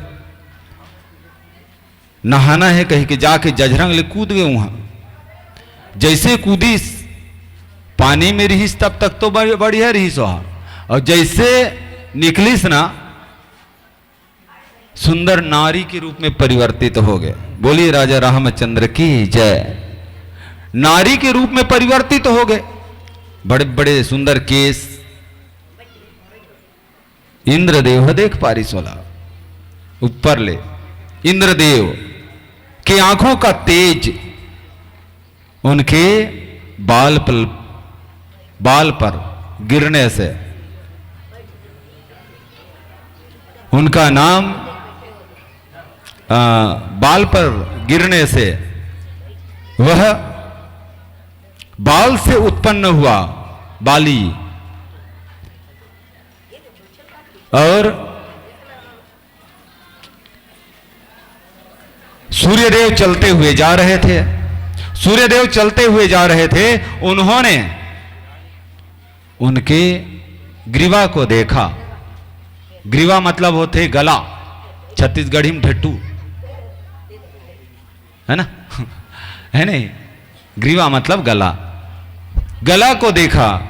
नहाना है कह के जाके जझरंग ले कूद गए वहां। जैसे कूदिस, पानी में रहीस तब तक तो बढ़-, बढ़िया रहीस वहां, और जैसे निकलिस ना, सुंदर नारी के रूप में परिवर्तित हो गए। बोलिए राजा रामचंद्र की जय। नारी के रूप में परिवर्तित हो गए, बड़े बड़े सुंदर केस। इंद्रदेव ह देख पारिस ओला ऊपर ले। इंद्रदेव के आंखों का तेज उनके बाल पर, बाल पर गिरने से उनका नाम, आ, बाल पर गिरने से वह बाल से उत्पन्न हुआ बाली। और सूर्यदेव चलते हुए जा रहे थे। सूर्यदेव चलते हुए जा रहे थे। उन्होंने उनके ग्रीवा को देखा। ग्रीवा मतलब होते गला, छत्तीसगढ़ी में ढट्टू, है ना? है नहीं? ग्रीवा मतलब गला। गला को देखा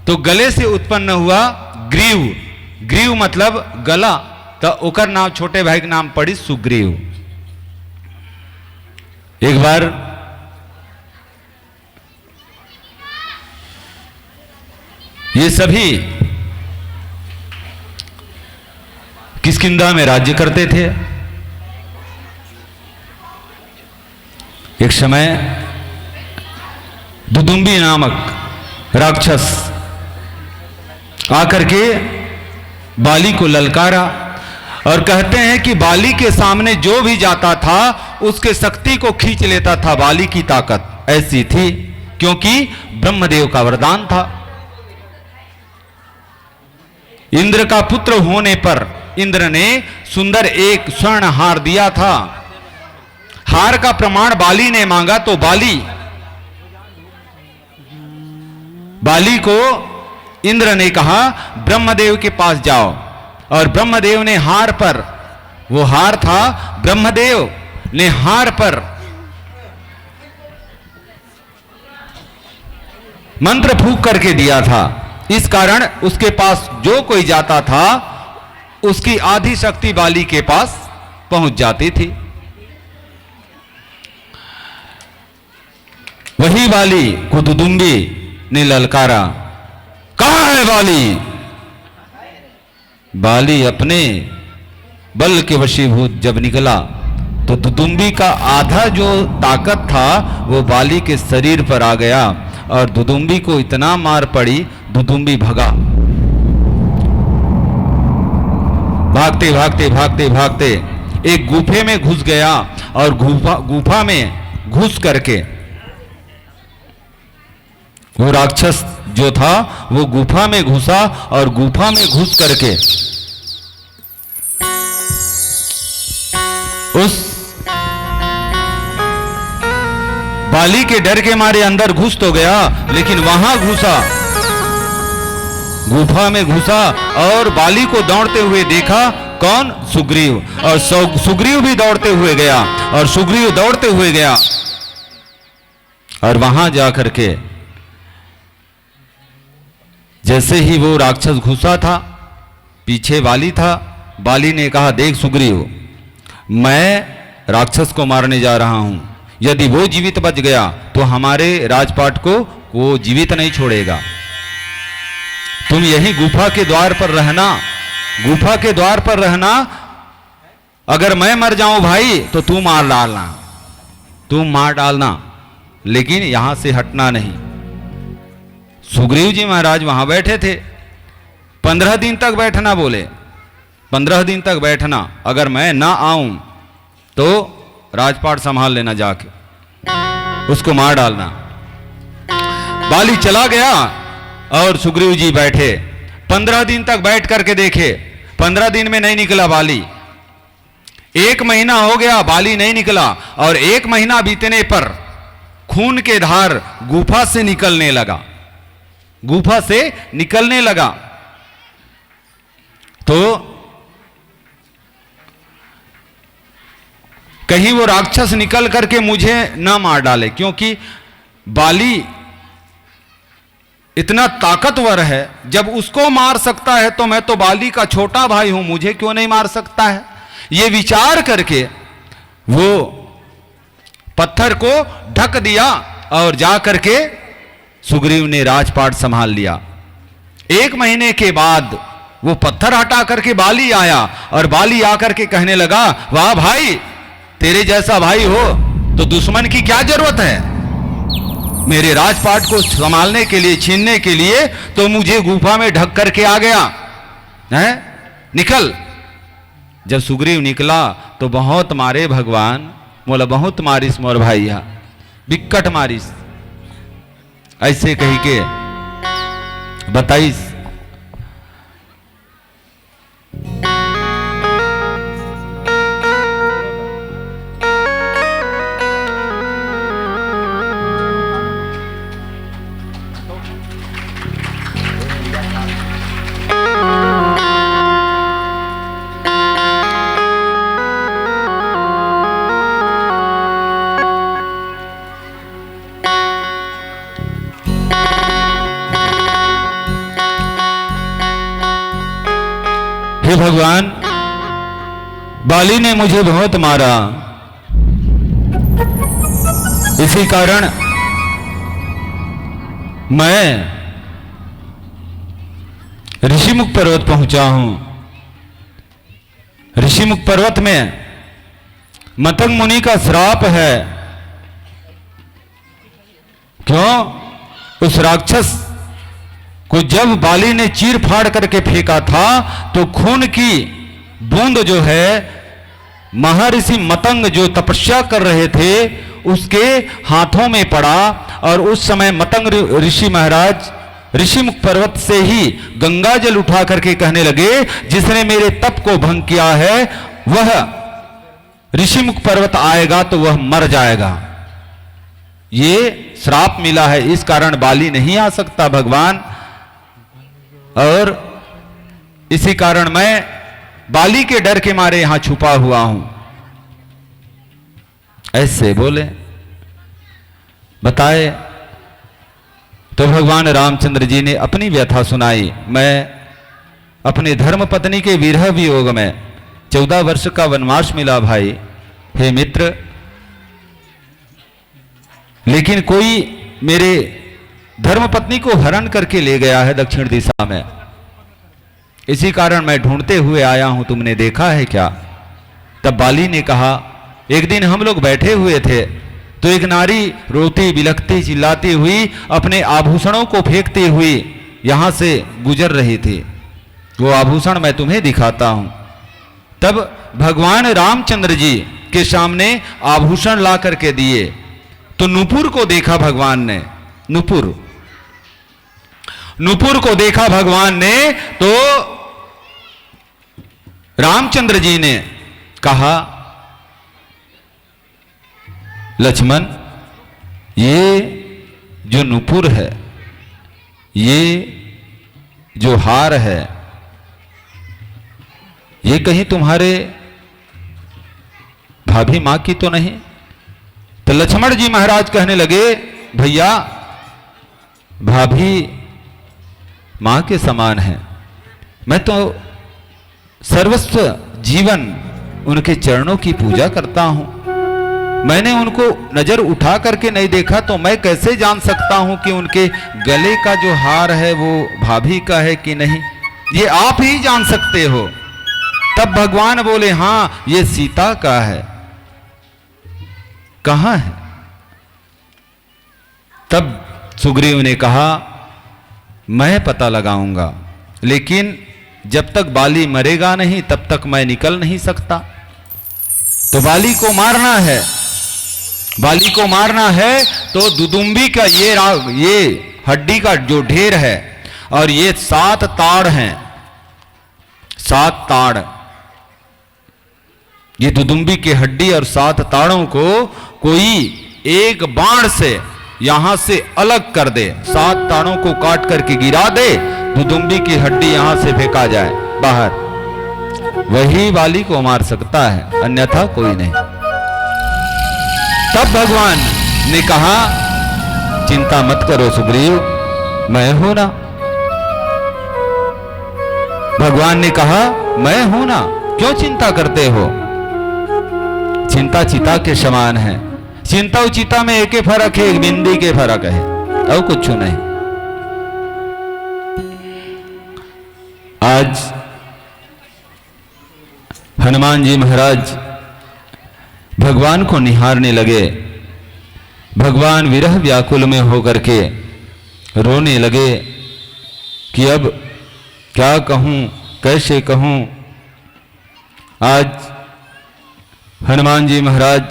तो गले से उत्पन्न हुआ ग्रीव। ग्रीव मतलब गला। तो ओकर नाम, छोटे भाई के नाम पड़ी सुग्रीव। एक बार ये सभी किष्किंधा में राज्य करते थे। एक समय दुदुम्बी नामक राक्षस आकर के बाली को ललकारा और कहते हैं कि बाली के सामने जो भी जाता था, उसके शक्ति को खींच लेता था। बाली की ताकत ऐसी थी, क्योंकि ब्रह्मदेव का वरदान था। इंद्र का पुत्र होने पर इंद्र ने सुंदर एक स्वर्ण हार दिया था। हार का प्रमाण बाली ने मांगा तो बाली, बाली को इंद्र ने कहा, "ब्रह्मदेव के पास जाओ।" और ब्रह्मदेव ने हार पर वो हार था, ब्रह्मदेव ने हार पर मंत्र फूंक करके दिया था। इस कारण उसके पास जो कोई जाता था, उसकी आधी शक्ति बाली के पास पहुंच जाती थी। वही बाली को दुदुम्बी ने ललकारा, "कहाँ है बाली?" बाली अपने बल के वशीभूत जब निकला, तो दुदुम्बी का आधा जो ताकत था, वो बाली के शरीर पर आ गया और दुदुम्बी को इतना मार पड़ी, दुदुम्बी भगा। भागते, भागते, भागते, भागते एक गुफे में घुस गया और गुफा, गुफा में घुस करके वो राक्षस जो था, वो गुफा में घुसा और गुफा में घुस करके उस बाली के डर के मारे अंदर घुस तो गया, लेकिन वहां घुसा, गुफा में घुसा और बाली को दौड़ते हुए देखा। कौन? सुग्रीव। और सौ-, सुग्रीव भी दौड़ते हुए गया, और सुग्रीव दौड़ते हुए गया और वहां जा करके जैसे ही वो राक्षस घुसा था, पीछे बाली था, बाली ने कहा, "देख सुग्रीव, मैं राक्षस को मारने जा रहा हूं, यदि वो जीवित बच गया तो हमारे राजपाट को वो जीवित नहीं छोड़ेगा। तुम यहीं गुफा के द्वार पर रहना, गुफा के द्वार पर रहना। अगर मैं मर जाऊं भाई, तो तू मार डालना, तू मार डालना, लेकिन यहां से हटना नहीं।" सुग्रीव जी महाराज वहां बैठे थे। "पंद्रह दिन तक बैठना," बोले, "पंद्रह दिन तक बैठना, अगर मैं ना आऊं तो राजपाट संभाल लेना जाके, उसको मार डालना।" बाली चला गया और सुग्रीव जी बैठे। पंद्रह दिन तक बैठ करके देखे, पंद्रह दिन में नहीं निकला बाली। एक महीना हो गया, बाली नहीं निकला, और एक महीना बीतने पर खून के धार गुफा से निकलने लगा, गुफा से निकलने लगा। तो कहीं वो राक्षस निकल करके मुझे ना मार डाले, क्योंकि बाली इतना ताकतवर है, जब उसको मार सकता है तो मैं तो बाली का छोटा भाई हूं, मुझे क्यों नहीं मार सकता है? ये विचार करके वो पत्थर को ढक दिया और जा करके सुग्रीव ने राजपाट संभाल लिया। एक महीने के बाद वो पत्थर हटा करके बाली आया और बाली आकर के कहने लगा, "वाह भाई, तेरे जैसा भाई हो तो दुश्मन की क्या जरूरत है? मेरे राजपाट को संभालने के लिए, छीनने के लिए तो मुझे गुफा में ढक करके आ गया है, निकल।" जब सुग्रीव निकला तो बहुत मारे भगवान, मोला बहुत मारिस मोर भाई हा, बिकट मारिस, ऐसे कही के बताइस। हे भगवान, बाली ने मुझे बहुत मारा, इसी कारण मैं ऋषिमुख पर्वत पहुंचा हूं। ऋषिमुख पर्वत में मतंग मुनि का श्राप है। क्यों? उस राक्षस को जब बाली ने चीर फाड़ करके फेंका था, तो खून की बूंद जो है, महर्षि मतंग जो तपस्या कर रहे थे, उसके हाथों में पड़ा। और उस समय मतंग ऋ-, ऋषि महाराज ऋषिमुख पर्वत से ही गंगा जल उठा करके कहने लगे, "जिसने मेरे तप को भंग किया है, वह ऋषिमुख पर्वत आएगा तो वह मर जाएगा।" ये श्राप मिला है, इस कारण बाली नहीं आ सकता भगवान। और इसी कारण मैं बाली के डर के मारे यहां छुपा हुआ हूं, ऐसे बोले। बताए तो भगवान रामचंद्र जी ने अपनी व्यथा सुनाई। मैं अपनी धर्म पत्नी के विरह वियोग में, चौदह वर्ष का वनवास मिला भाई, हे मित्र, लेकिन कोई मेरे धर्म पत्नी को हरण करके ले गया है दक्षिण दिशा में। इसी कारण मैं ढूंढते हुए आया हूं, तुमने देखा है क्या? तब बाली ने कहा, एक दिन हम लोग बैठे हुए थे, तो एक नारी रोती, बिलखती, चिल्लाती हुई, अपने आभूषणों को फेंकती हुई यहां से गुजर रही थी। वो आभूषण मैं तुम्हें दिखाता हूं। तब भगवान रामचंद्र जी के सामने आभूषण ला करके दिए, तो नुपुर को देखा भगवान ने। नुपुर, नुपुर को देखा भगवान ने, तो रामचंद्र जी ने कहा, लक्ष्मण, ये जो नुपुर है, ये जो हार है, ये कहीं तुम्हारे भाभी माँ की तो नहीं? तो लक्ष्मण जी महाराज कहने लगे, भैया, भाभी माँ के समान है। मैं तो सर्वस्व जीवन उनके चरणों की पूजा करता हूँ। मैंने उनको नजर उठा करके नहीं देखा, तो मैं कैसे जान सकता हूँ कि उनके गले का जो हार है वो भाभी का है कि नहीं? ये आप ही जान सकते हो। तब भगवान बोले, हाँ, ये सीता का है। कहाँ है? तब सुग्रीव ने कहा, मैं पता लगाऊंगा, लेकिन जब तक बाली मरेगा नहीं, तब तक मैं निकल नहीं सकता। तो बाली को मारना है, बाली को मारना है तो दुदुम्बी का ये रा-, ये हड्डी का जो ढेर है और ये सात ताड़ हैं, सात ताड़, ये दुदुम्बी की हड्डी और सात ताड़ों को कोई एक बाण से यहां से अलग कर दे, सात ताड़ों को काट करके गिरा दे, दुदुम्बी की हड्डी यहां से फेंका जाए बाहर, वही बाली को मार सकता है, अन्यथा कोई नहीं। तब भगवान ने कहा, चिंता मत करो सुग्रीव, मैं हूं ना। भगवान ने कहा, मैं हूं ना, क्यों चिंता करते हो? चिंता चिता के समान है। चिंता और चिता में एक ही फर्क है, एक बिंदी के फर्क है, और कुछ नहीं। आज हनुमान जी महाराज भगवान को निहारने लगे। भगवान विरह व्याकुल में होकर के रोने लगे कि अब क्या कहूं, कैसे कहूं। आज हनुमान जी महाराज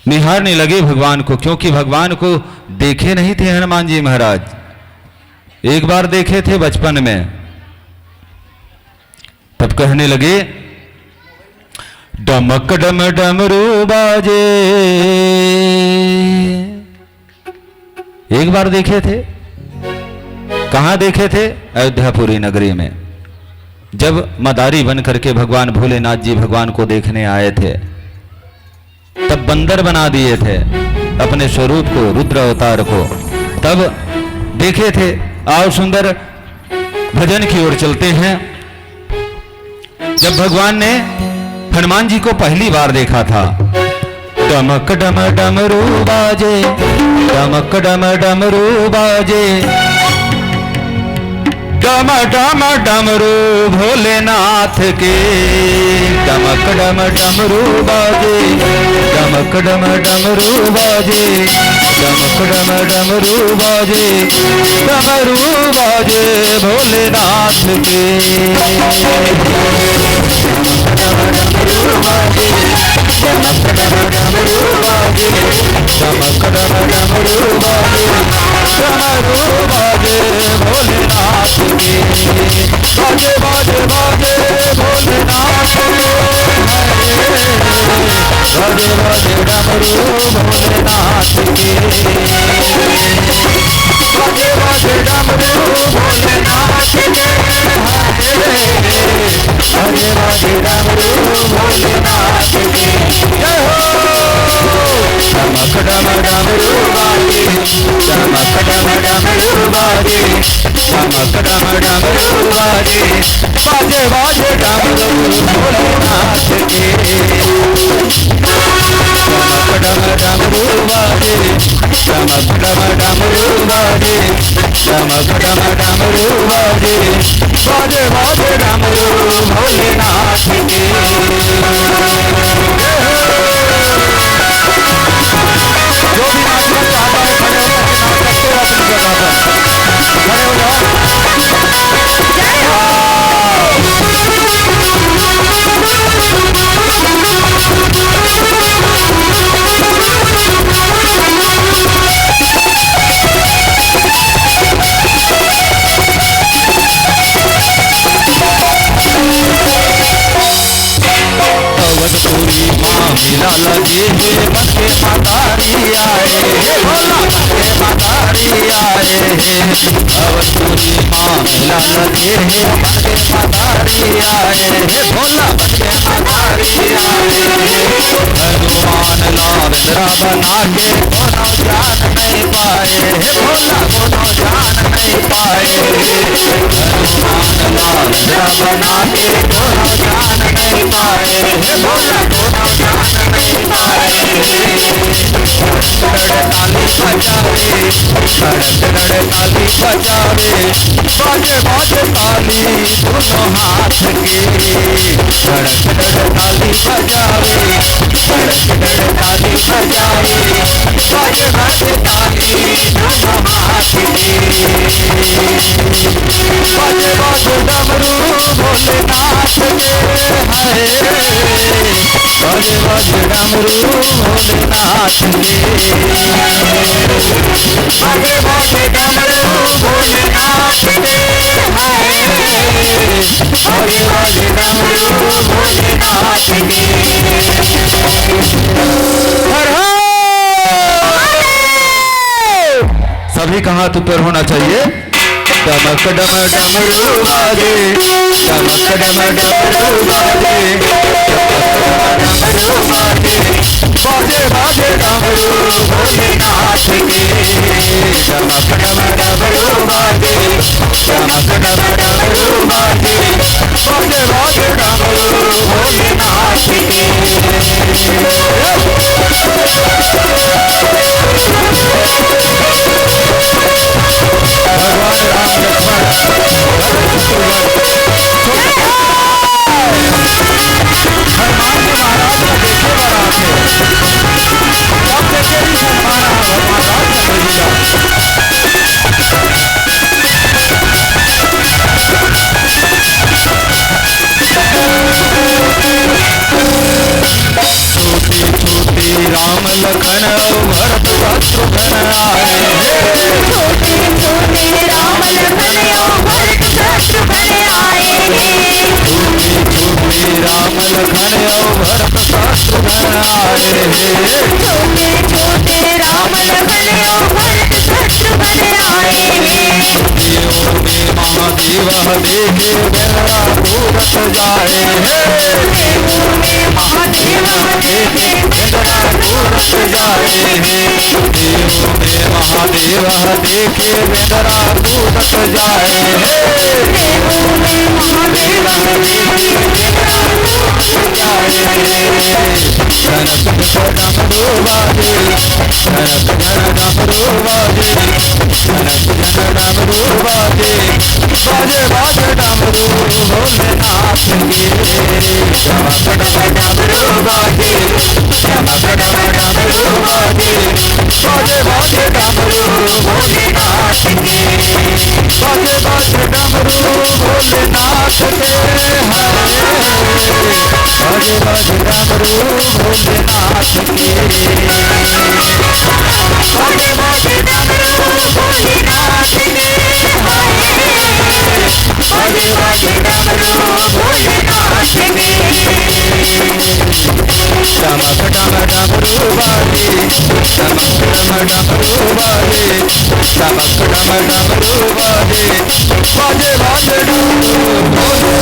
निहारने लगे भगवान को, क्योंकि भगवान को देखे नहीं थे हनुमान जी महाराज। एक बार देखे थे बचपन में, तब कहने लगे, डमक डम डमरू बाजे। एक बार देखे थे। कहां देखे थे? अयोध्यापुरी नगरी में, जब मदारी बन करके भगवान भोलेनाथ जी भगवान को देखने आए थे, तब बंदर बना दिए थे अपने स्वरूप को, रुद्र अवतार को। तब देखे थे। आओ सुंदर, भजन की ओर चलते हैं। जब भगवान ने हनुमान जी को पहली बार देखा था, डमक डम डमरू बाजे, डमक डम डमरू बाजे, डम डम डमरू भोलेनाथ के, डमक डम डमरू बाजे, डमक डम डमरू बाजे, डमक डम डमरू बाजे, डमरू बाजे भोलेनाथ के। डमक डम डमरू बाजे, डमक डम डमरू बाजे, डमरू बाजे भोलेनाथ के। बाजे, बाजे, बाजे भोलेनाथ के। बाजे, बाजे डमरू भोलेनाथ के। बाजे, बाजे डमरू भोलेनाथ के। बाजे बाजे डमरू भोलेनाथ की। जय हो। डमक डम डमरू बाजे, डमक डम डमरू बाजे, डमक डम डमरू बाजे, बाजे बाजे डमरू भोलेनाथ की। डमक डम डमरू बाजे, डमक डम डमरू बाजे, डमक डम डमरू बाजे, बाजे बाजे डमरू भोलेनाथ की। जो भी नाचना चाहता है, खड़े होकर के नाच सकते हो अपनी जगह पर। खड़े हो जाओ। अवधपुरी माँ मेला लगे हे, बन के मदारी आए हे, भोला बन के मदारी आए हे। अवधपुरी माँ मेला लगे हे, बन के मदारी आए हे, भोला बन के मदारी आए हे। हनुमान ला बेंदरा बना के कोनो जान नहीं पाए हे, भोला कोनो जान नहीं पाए हे। हनुमान ला बेंदरा बना के कोनो जान नहीं पाए हे, भोला कोनो जान नहीं पाए हे। ताली बजावे, ताली बजावे, बाजे बाजे ताली दोनों हाथ के। ताली बजावे, ताली बजावे, बाजे बाजे ताली दोनों हाथ के। बाजे बाजे डमरू भोलेनाथ के, हाय। बाजे बाजे डमरू भोलेनाथ के। बाजे बाजे डमरू भोलेनाथ के, हाय। बाजे बाजे डमरू भोलेनाथ के। हर हर। सभी का हाथ ऊपर होना चाहिए। डमक डम डमरू बाजे, डमक डम डमरू बाजे, डमक डम डमरू बाजे, बाजे बाजे डमरू भोलेनाथ के। डमक डम डमरू बाजे, डमक डम डमरू बाजे, बाजे बाजे डमरू भोलेनाथ के। भगवान राम लक्ष्मण भरत शत्रुघ्न छोटे हनुमान जी महाराज को देखे बर आथे। तब देखे भी हनुमान, हनुमान राम चंद्र जी का। छोटे छोटे राम लखन अउ भरत शत्रुघ्न आए हे। छोटे छोटे राम लखन अउ भरत शत्रुघ्न आए हे। छोटे छोटे राम लखन अउ भरत शत्रुघ्न आए हे। छोटे छोटे राम लखन अउ भरत शत्रुघ्न आए हे। देवों में महादेव देखे बेंदरा कूदत जाए हे। देवों में महादेव देखे बेंदरा कूदत जाए हे। देवों में महादेव देखे बेंदरा कूदत जाए हे। देवों में महादेव देखे बेंदरा कूदत जाए हे। डमरू बाजे, डमरू बाजे, डमरू बाजे, बाजे बाजे डमरू भोलेनाथ के। डमरू बाजे, डमरू बाजे, बाजे बाजे डमरू भोलेनाथ के। बाजे बाजे डमरू भोलेनाथ के, हरे। बाजे बाजे डमरू भोलेनाथ के। बाजे बाजे डमरू भोलेनाथ के, हरे। बाजे बाजे डमरू भोलेनाथ के। डमक डम डमरू बाजे, डमक डम डमरू बाजे, डमक डम डमरू बाजे, बाजे बाजे डमरू भोले।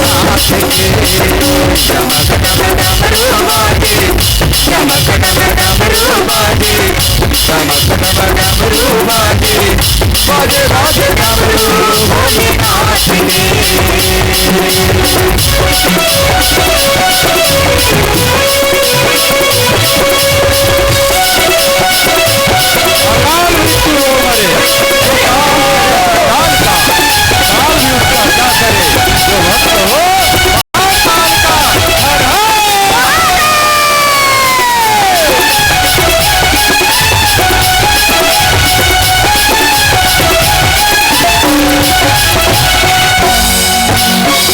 अकाल मृत्यु हो मरे, जो काल, काल का, काल भी उसका क्या करे, जो भक्त हो, काल का, हर हर।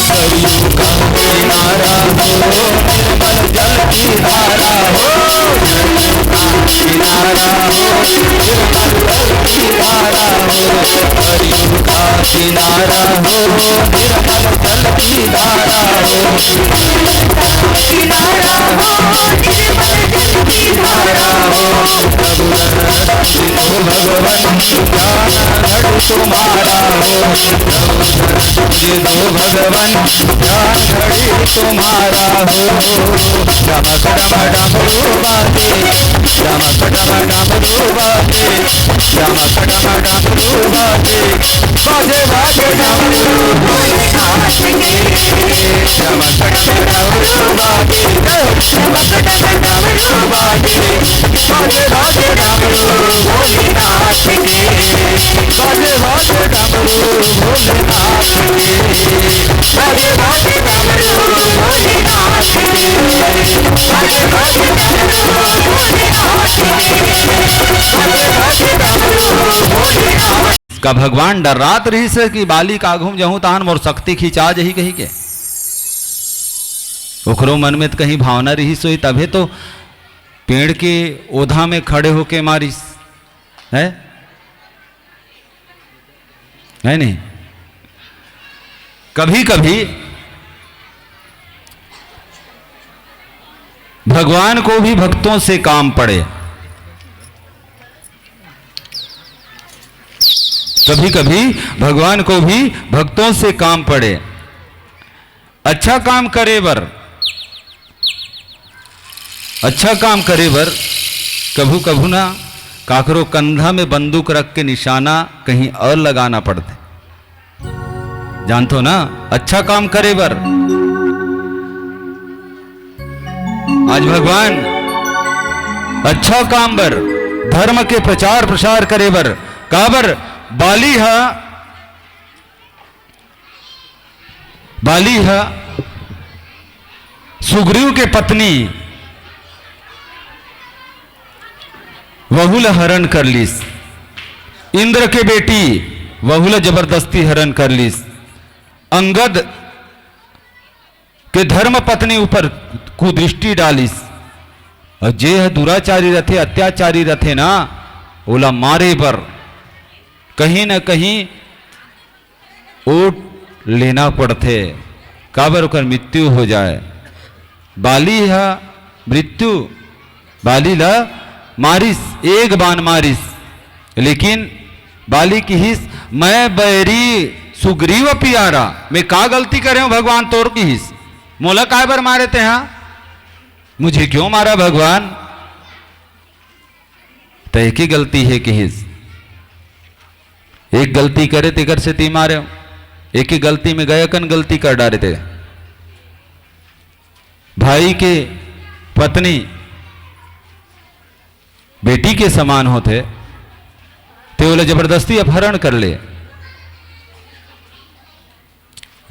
सरयू का किनारा हो, निर्मल जल की धारा हो, सरयू का किनारा हो, निर्मल जल की धारा हो, सरयू का किनारा हो, निर्मल जल की धारा हो, किनारा हो, निर्मल जल की धारा हो, प्रभु दर्शन दो भगवान, ज्ञान घड़ी तुम्हारा हो, प्रभु दर्शन दो भगवान, ज्ञान घड़ी तुम्हारा हो। डमक डम डमरू बाजे, डमक डम डमरू बाजे, डमक डम डमरू बाजे, बाजे बाजे डमरू भोलेनाथ के। डमक डम डमरू बाजे, डमक डम डमरू बाजे, बाजे बाजे डमरू भोलेनाथ के। बाजे बाजे डमरू भोलेनाथ के। बाजे बाजे डमरू भोलेनाथ के। बाजे बाजे डमरू भोलेनाथ के। बाजे बाजे डमरू भोलेनाथ। का भगवान डर्रात रहिस हे कि बाली के आघू म जहूं तहान मोर शक्ति खिंचा जही कहिके? ओकरो मन में त कहीं भावना रहिस होही, तभे तो पेड़ के ओधा में खड़े होके मारिस, है? है नहीं? कभी कभी भगवान को भी भक्तों से काम पड़े, कभी कभी भगवान को भी भक्तों से काम पड़े। अच्छा काम करे बर, अच्छा काम करे बर कभू कभू ना काकरो कंधा में बंदूक रख के निशाना कहीं और लगाना पड़थे। जानथो ना, अच्छा काम करे बर। आज भगवान अच्छा काम बर, धर्म के प्रचार प्रसार करे बर, काबर बाली ह, बाली ह सुग्रीव के पत्नी वहू ल हरण कर लीस। इंद्र के बेटी वहू ल जबरदस्ती हरण कर लीस। अंगद के धर्म पत्नी ऊपर कुदृष्टि डालिस। अउ जे ह दुराचारी रथे, अत्याचारी रथे ना, ओला मारे बर कहीं न कहीं ओट लेना पड़थे, काबर ओकर मृत्यु हो जाए। बाली ह मृत्यु, बाली ल मारिस, एक बान मारिस, लेकिन बाली किहिस, "मैं बैरी सुग्रीव प्यारा, मैं का गलती करे हूं भगवान तोर?" किहिस, "मोला काय बर मारे तेहा? मुझे क्यों मारा भगवान?" त एक ही गलती हे किहिस, एक गलती करे तेकर सेती मारे हो, एक ही गलती में गए अकन गलती कर डारे ते। भाई के पत्नी बेटी के समान होथे, ते ओला जबरदस्ती अपहरण कर ले।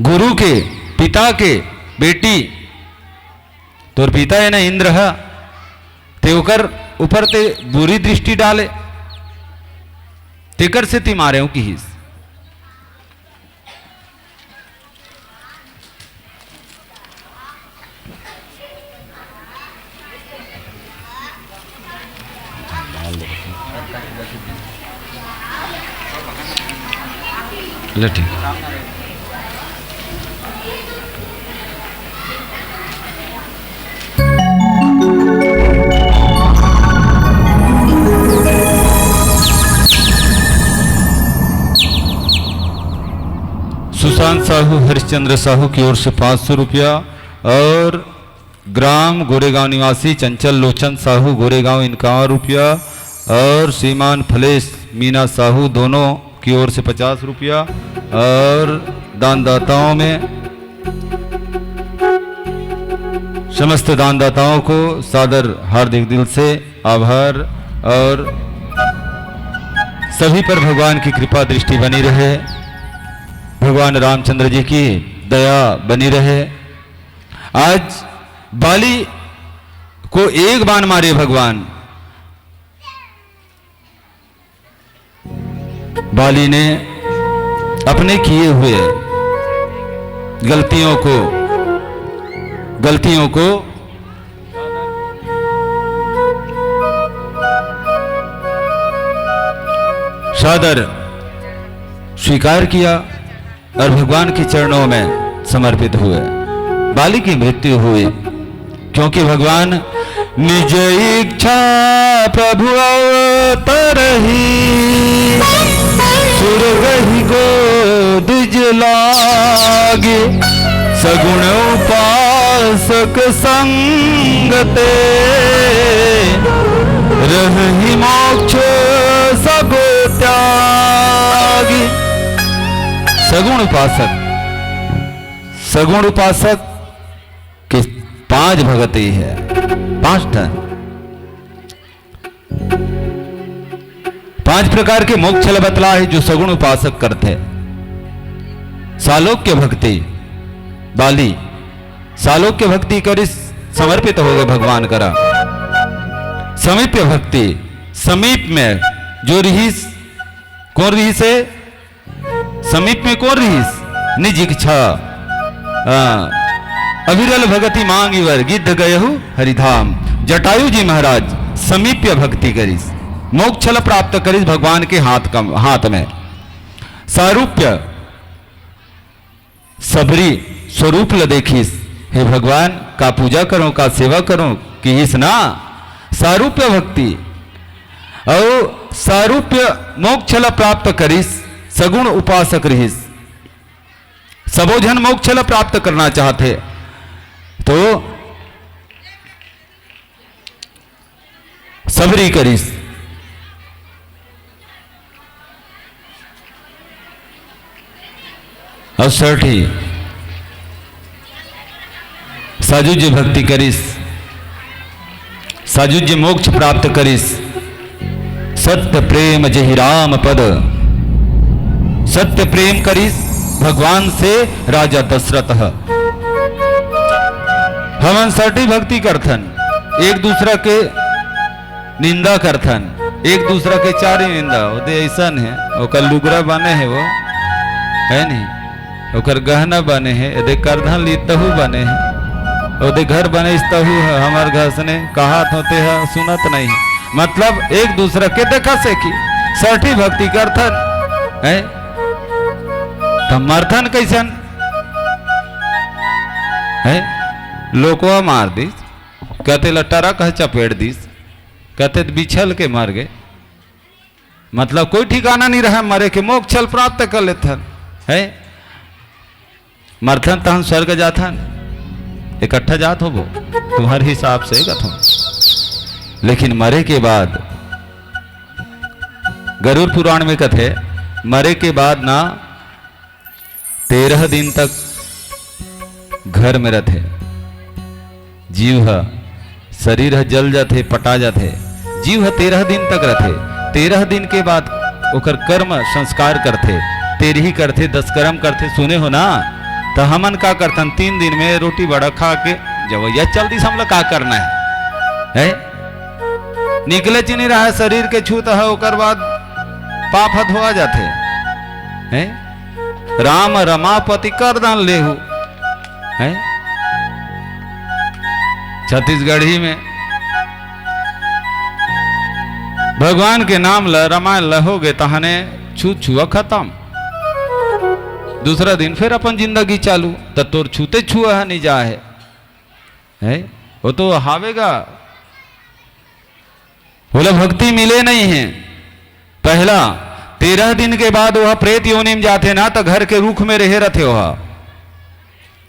गुरु के, पिता के बेटी, तोर पिता हे ना इंद्र ह, ते ओकर ऊपर ते बुरी दृष्टि डाले, तेकर सेती मारे हूं किहिस। ले ठीक। प्रशांत साहू हरिश्चंद्र साहू की ओर से पाँच सौ रुपया और ग्राम गोरेगांव निवासी चंचल लोचन साहू गोरेगांव इक्यावन रुपया और श्रीमान फलेश मीना साहू दोनों की ओर से पचास रुपया और दानदाताओं में समस्त दानदाताओं को सादर हार्दिक दिल से आभार और सभी पर भगवान की कृपा दृष्टि बनी रहे, भगवान रामचंद्र जी की दया बनी रहे। आज बाली को एक बाण मारे भगवान, बाली ने अपने किए हुए गलतियों को, गलतियों को सादर स्वीकार किया और भगवान के चरणों में समर्पित हुए। बाली की मृत्यु हुई, क्योंकि भगवान निज इच्छा प्रभु अवतरही, सुर गहि गोदिज लागे, सगुण उपासक संगते, रहहि मोक्ष सब त्यागी। सगुण उपासक, सगुण उपासक के पांच भगत ही है, पांच ठन। पांच प्रकार के मोक्ष ल बतला है जो सगुण उपासक करथे। सालोक्य भक्ति, बाली सालोक्य भक्ति करिस, समर्पित हो गए भगवान करा। समीप्य भक्ति, समीप में जो रिहिस, कौन रिहिस है? समीप में कौन रिहिस? निज इच्छा। हाँ। अविरल भगति मांगी वर, गिद्ध गयहु हरिधाम। जटायु जी महाराज समीप्य भक्ति करिस, मोक्ष ल प्राप्त करिस भगवान के हाथ का, हाथ में। सारूप्य, सबरी स्वरूप ल देखिस, हे भगवान, का पूजा करूं, का सेवा करूं, किहिस ना। सारूप्य भक्ति, अउ सारूप्य मोक्ष ल प्राप्त करिस, सगुण उपासक रिहिस। सबो झन मोक्ष ल प्राप्त करना चाहथे, तो सबरी करिस। अउ सठी साजुज्य भक्ति करिस, साजुज्य मोक्ष प्राप्त करिस। सत्य प्रेम जहि राम पद, सत्य प्रेम करिस भगवान से राजा दशरथ ह। हमन सठी भक्ति करथन, एक दूसरा के निंदा करथन, एक दूसरा के चारी निंदा, ओदे ऐसन है, ओकर लुगरा बने है वो, है नहीं? ओकर गहना बने है, एदे करधन ली तहू बने है, ओदे घर बने तहू है, हमर घर से ने कहात होते है, सुनत नहीं है। मतलब एक दूसरा के देखा से कि सठी भक्ति करथन, है? त मरथन कैसन? है? लोकवा मार दिस, कहते ल टरक ह चपेट दिस, कहते त बिछल के मर गए। मतलब कोई ठिकाना नहीं रहा मरे के, मोक्ष ल प्राप्त कर लेथन, है? मरथन तहन स्वर्ग जाथन, इकट्ठा जात होबो, तुम्हारे हिसाब से कथो। लेकिन मरे के बाद, गरुड़ पुराण में कथे, मरे के बाद ना तेरह दिन तक घर में रथे। जीव ह, शरीर ह जल जाथे, पटा जाथे। जीव ह तेरह दिन तक रथे। तेरह दिन के बाद ओकर कर्म संस्कार करथे, तेरही करथे, दस कर्म करथे। सुने हो ना? त हमन का करथन? तीन दिन में रोटी बड़ा खा के जवैया चल दिस, हमला का करना है? है? निकले च नहीं रहा शरीर के छूत ह, ओकर बाद पाप ह धोआ जाथे। हैं? राम रमापति करधन लेहू। हैं? छत्तीसगढ़ी में भगवान के नाम ल, रमायण ल होगे, तहने छूत छुआ खत्म। दूसरा दिन फिर अपन जिंदगी चालू, त तोर छूते छुआ ह नहीं जा है। हैं? वो तो हावेगा, ओला भक्ति मिले नहीं है। पहला तेरह दिन के बाद वह प्रेत योनि में जाथे ना, त घर के रुख में रहे रथे वह,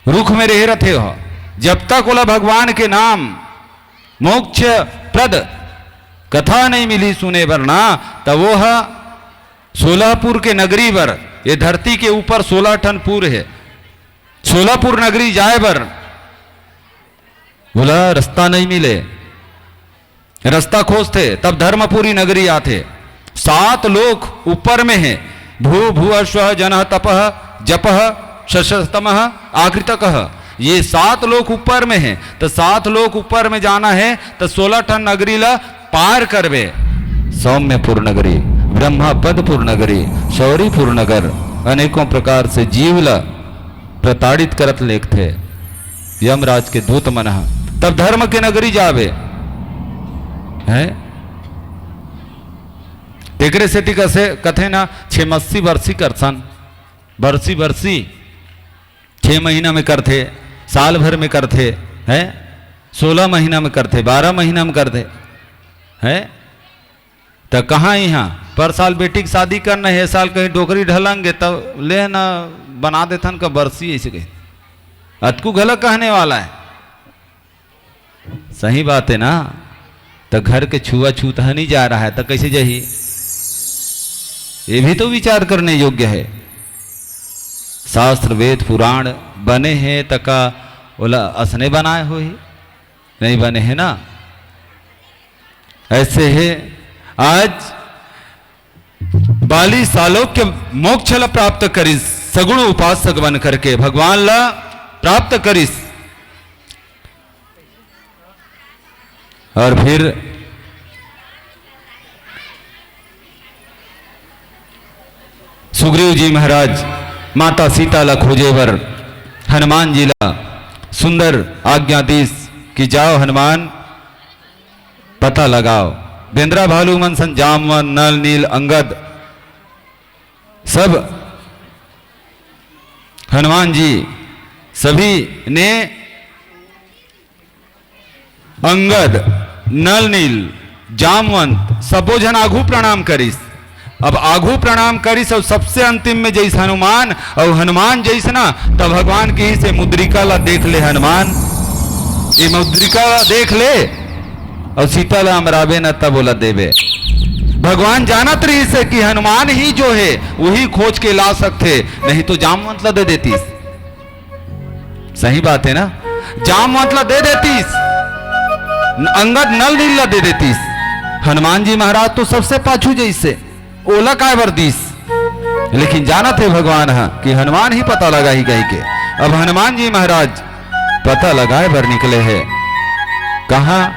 रुख में रहे रथे वह। जब तक ओला भगवान के नाम मोक्ष प्रद कथा नहीं मिली सुने बर ना, त वो ह सोलहपुर के नगरी बर, ये धरती के ऊपर सोलह ठन पुर हे, सोलहपुर नगरी जाए बर ओला रास्ता नहीं मिले, रास्ता खोजथे, तब धर्मपुरी नगरी आथे। सात लोक ऊपर में हे, भू भू स्व जन तपः जपः शशस्तमः आकृतकः। ये सात लोक ऊपर में हे, त सात लोक ऊपर में जाना हे, त सोलह ठन नगरी ला पार करबे। सौम्यपुर नगरी, ब्रह्मापदपुर नगरी, शौरीपुर नगर, अनेकों प्रकार से जीव ला प्रताड़ित करत लेखथे यमराज के दूत मन ह। तब धर्म के नगरी जाबे, हैं? तेकरे सेती कसे कथे ना, छे मस्सी बरसी करसन, बरसी बरसी, छे महीना में करथे, साल भर में करथे, हैं? सोलह महीना में करथे, बारह महीना में करथे, हैं? त कहाँ इहाँ पर साल बेटी के शादी करना हे, ए साल कहीं डोकरी ढलंगे, तब ले ना बना देथन का बरसी, ऐसे कहे। अतकू गलत कहने वाला है, सही बात है ना? त घर के छुआछूत ह नहीं जा रहा है, त कैसे जाही? ये भी तो विचार करने योग्य है। शास्त्र, वेद, पुराण बने हैं, त का ओला असने बनाए होही? नहीं बने हैं ना? ऐसे है, आज बाली सालोक्य मोक्ष ला प्राप्त करिस, सगुण उपासक बन करके भगवान ला प्राप्त करिस। और फिर सुग्रीव जी महाराज माता सीता ला खोजे बर हनुमान जी ला सुंदर आज्ञा दीस कि जाओ हनुमान, पता लगाओ। बेंदरा भालू मन सन जामवन, नल, नील, अंगद, सब हनुमान जी सभी ने अंगद, नल नील, जामवंत, सबो झन आघू प्रणाम करिस। अब आघू प्रणाम करिस अउ सबसे अंतिम में जइस हनुमान, अउ हनुमान जइस ना, तब भगवान किहिस, "ए मुद्रिका ला देख ले हनुमान, ये मुद्रिका ला देख ले, अउ सीता ला अमराबे ना, तब ओला देबे।" भगवान जानत रहिस हे कि हनुमान ही जो हे, वही खोज के ला सकथे, नहीं तो जामवंत ला दे देतिस। सही बात है ना? जामवंत ला दे देतिस, न-, अंगद नल नील ला दे देतिस। हनुमान जी महाराज तो सबसे पाछू जइसे, ओला काय बर दिस? लेकिन जानत हे भगवान ह कि हनुमान ही पता लगाही कहिके। अब हनुमान जी महाराज पता लगाए बर निकले हे। कहाँ?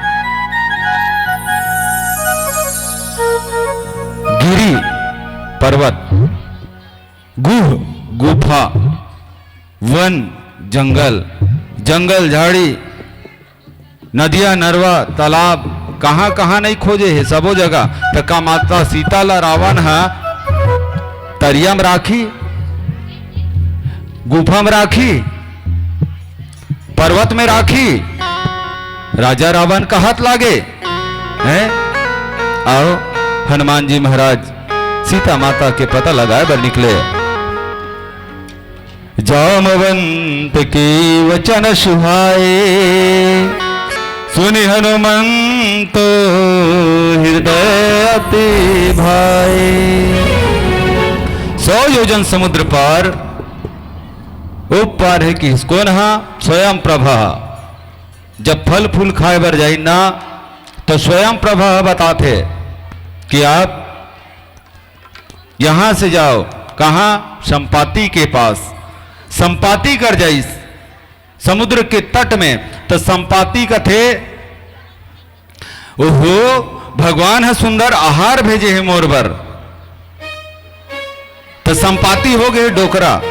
गिरी, पर्वत, गुह, गुफा, वन, जंगल, जंगल, झाड़ी, नदिया, नरवा, तालाब, कहाँ, कहाँ नहीं खोजे हे, सबो जगह। त का माता सीता ला रावण ह तरिया में राखी, गुफा में राखी, पर्वत में राखी? राजा रावण कहत लागे, हैं? आओ, हनुमान जी महाराज सीता माता के पता लगाए बर निकले। जामवंत के वचन सुहाए, सुनि हनुमंत हृदय अति भाए। सौ योजन समुद्र पार, ओ पार हे कि कोन हा? स्वयं प्रभा। जब फल फूल खाए बर जाई ना, तो स्वयं प्रभा बताथे कि आप यहाँ से जाओ। कहाँ? संपाति के पास। संपाति कर जाइस समुद्र के तट में, तो संपाति कथे, "ओहो, भगवान ह सुंदर आहार भेजे हे मोर बर।" त संपाति हो गे डोकरा।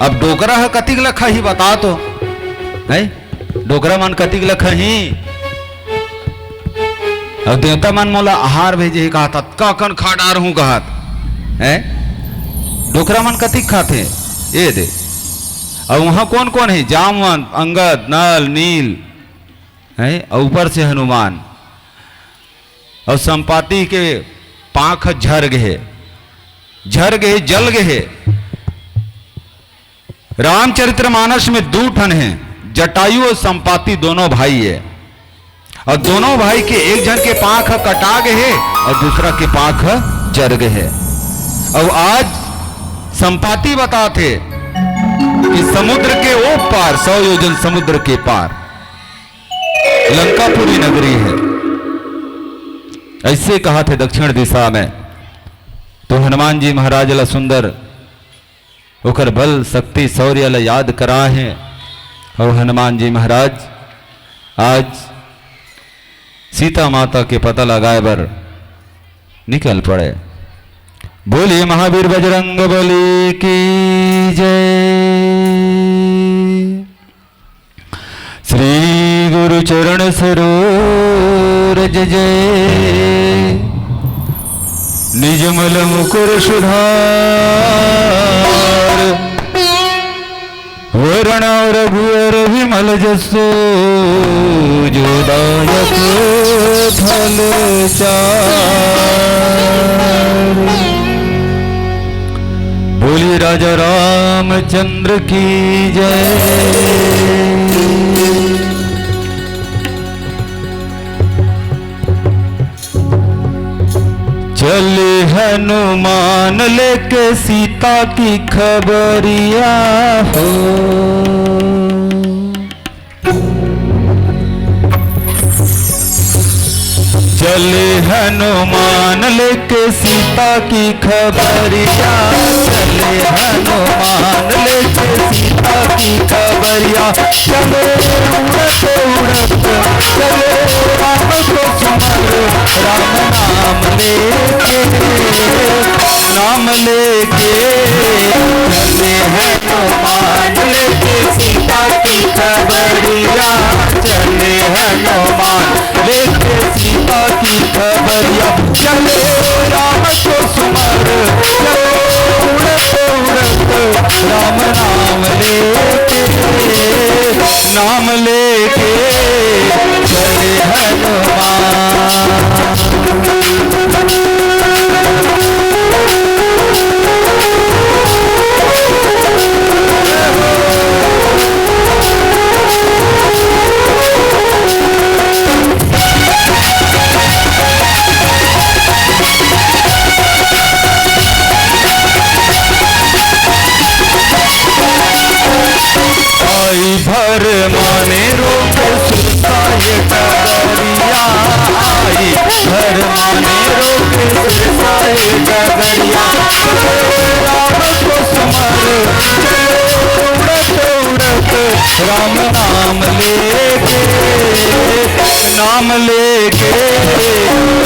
अब डोकरा ह कतिक ल खाही, बता तो, हैं? डोकरा मन कतिक ल खाही? अब देवता मन मोला आहार भेजे हे कहत, अतका कन खा डारहूं कहत, हैं? डोकरा मन कतिक खाथे? ए दे। अब वहां कोन कोन हे? जामवंत, अंगद, नल, नील, हैं? अउ ऊपर से हनुमान। अउ संपाति के पांख झर गे हे, झर गे हे, जल गे हे। रामचरितमानस में दू ठन हे, जटायु अउ संपाति दोनों भाई हे। अउ दोनों भाई के एक झन के पाँख ह कटा गे हे अउ दूसरा के पाँख ह जर गे हे। अउ आज संपाति बतात हे कि समुद्र के ओ पार, सौ योजन समुद्र के पार लंकापुरी नगरी हे। अइसे कहत हे दक्षिण दिशा में, तो हनुमान जी महाराज ला सुंदर ओकर बल, शक्ति, शौर्य ल याद कराए हे। अउ हनुमान जी महाराज आज सीता माता के पता लगाए बर निकल पड़े। बोलिए महावीर बजरंग बली की जय। श्री गुरु चरण सरोज जय, निजमल मुकुर सुधार। वरण रघुवर विमल जसो, जो दायक फल चार। बोलिए राजा रामचंद्र की जय। चले हनुमान लेके सीता की खबरिया हो। चले हनुमान लेके सीता की खबरिया, चले हनुमान लेके सीता की खबरिया। चले उड़त उड़त, चले राम को सुमर, राम नाम लेके, नाम लेके। चले हनुमान लेके सीता की खबरिया, चले हनुमान लेके सीता की खबरिया। चले राम को सुमर, चले उड़त उड़त राम नाम लेके, नाम लेके चले हनुमान। आई भर माने रोक सुरता ये डगरिया, आई भर माने रोक सुरता ये डगरिया। राम को सुमर, चले उड़त उड़त राम नाम लेके, नाम लेके।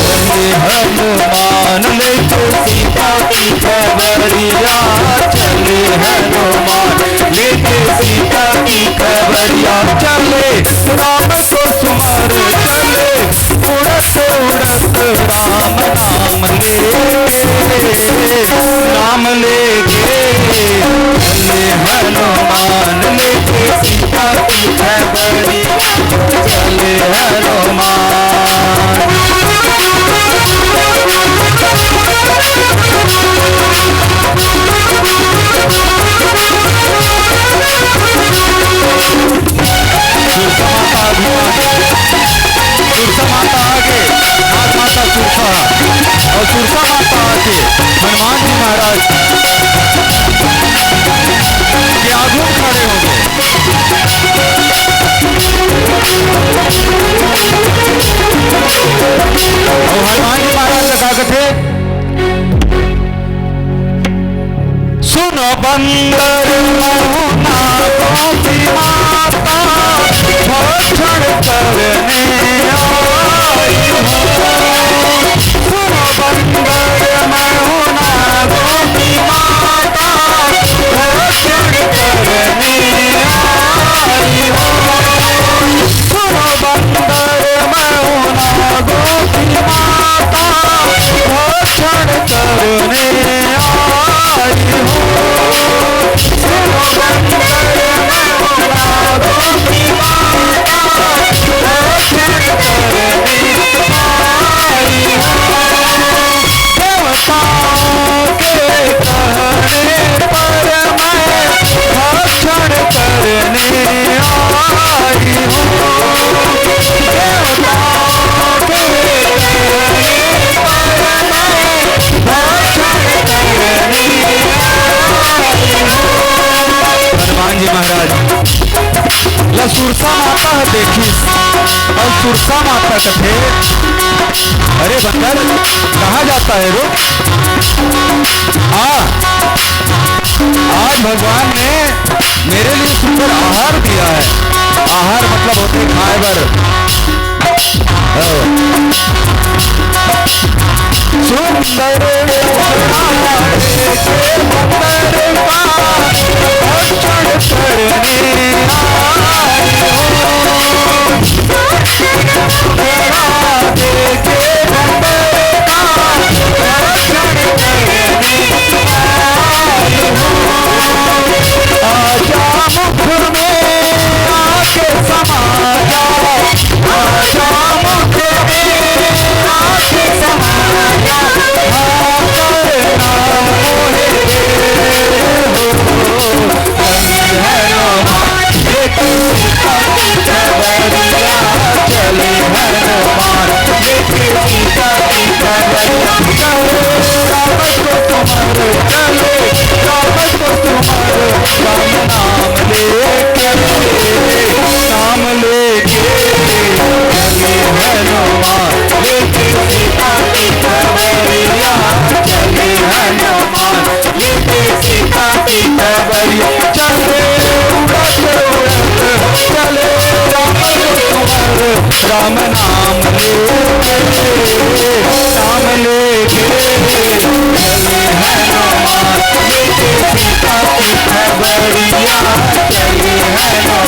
चले हनुमान लेके सीता की खबरिया, चले हनुमान लेके सीता की खबरिया। चले राम को सुमर, चले उड़त उड़त राम नाम लेके, नाम लेके। चले हनुमान लेके सीता की खबरिया, चले हनुमान। सुरसा माता आगे, नाग माता सुरसा अउ सुरसा माता आगे हनुमान जी महाराज के आगू म खड़े होगे। अउ हनुमान जी महाराज ला का कथे? सुन बंदर महुना गोपी माता, भक्षण करने आई हूँ। सुन बंदर महुना गोपी माता, भक्षण करने आई हूँ। सुन बंदर महुना गोपी माता, भक्षण करने आई हूँ। सुन बंदर महुना गोपी माता, भक्षण करने आई हूँ। देवताओं के माता ह देखिस अउ सुरसा माता कथे, "अरे बंदर, कहाँ जाता है रो? आ, आज भगवान ने मेरे लिए सुंदर आहार दिया है।" आहार मतलब होथे खाए बर। हाँ। सुंदर आहार के बंदर का भक्षण करने आए हो।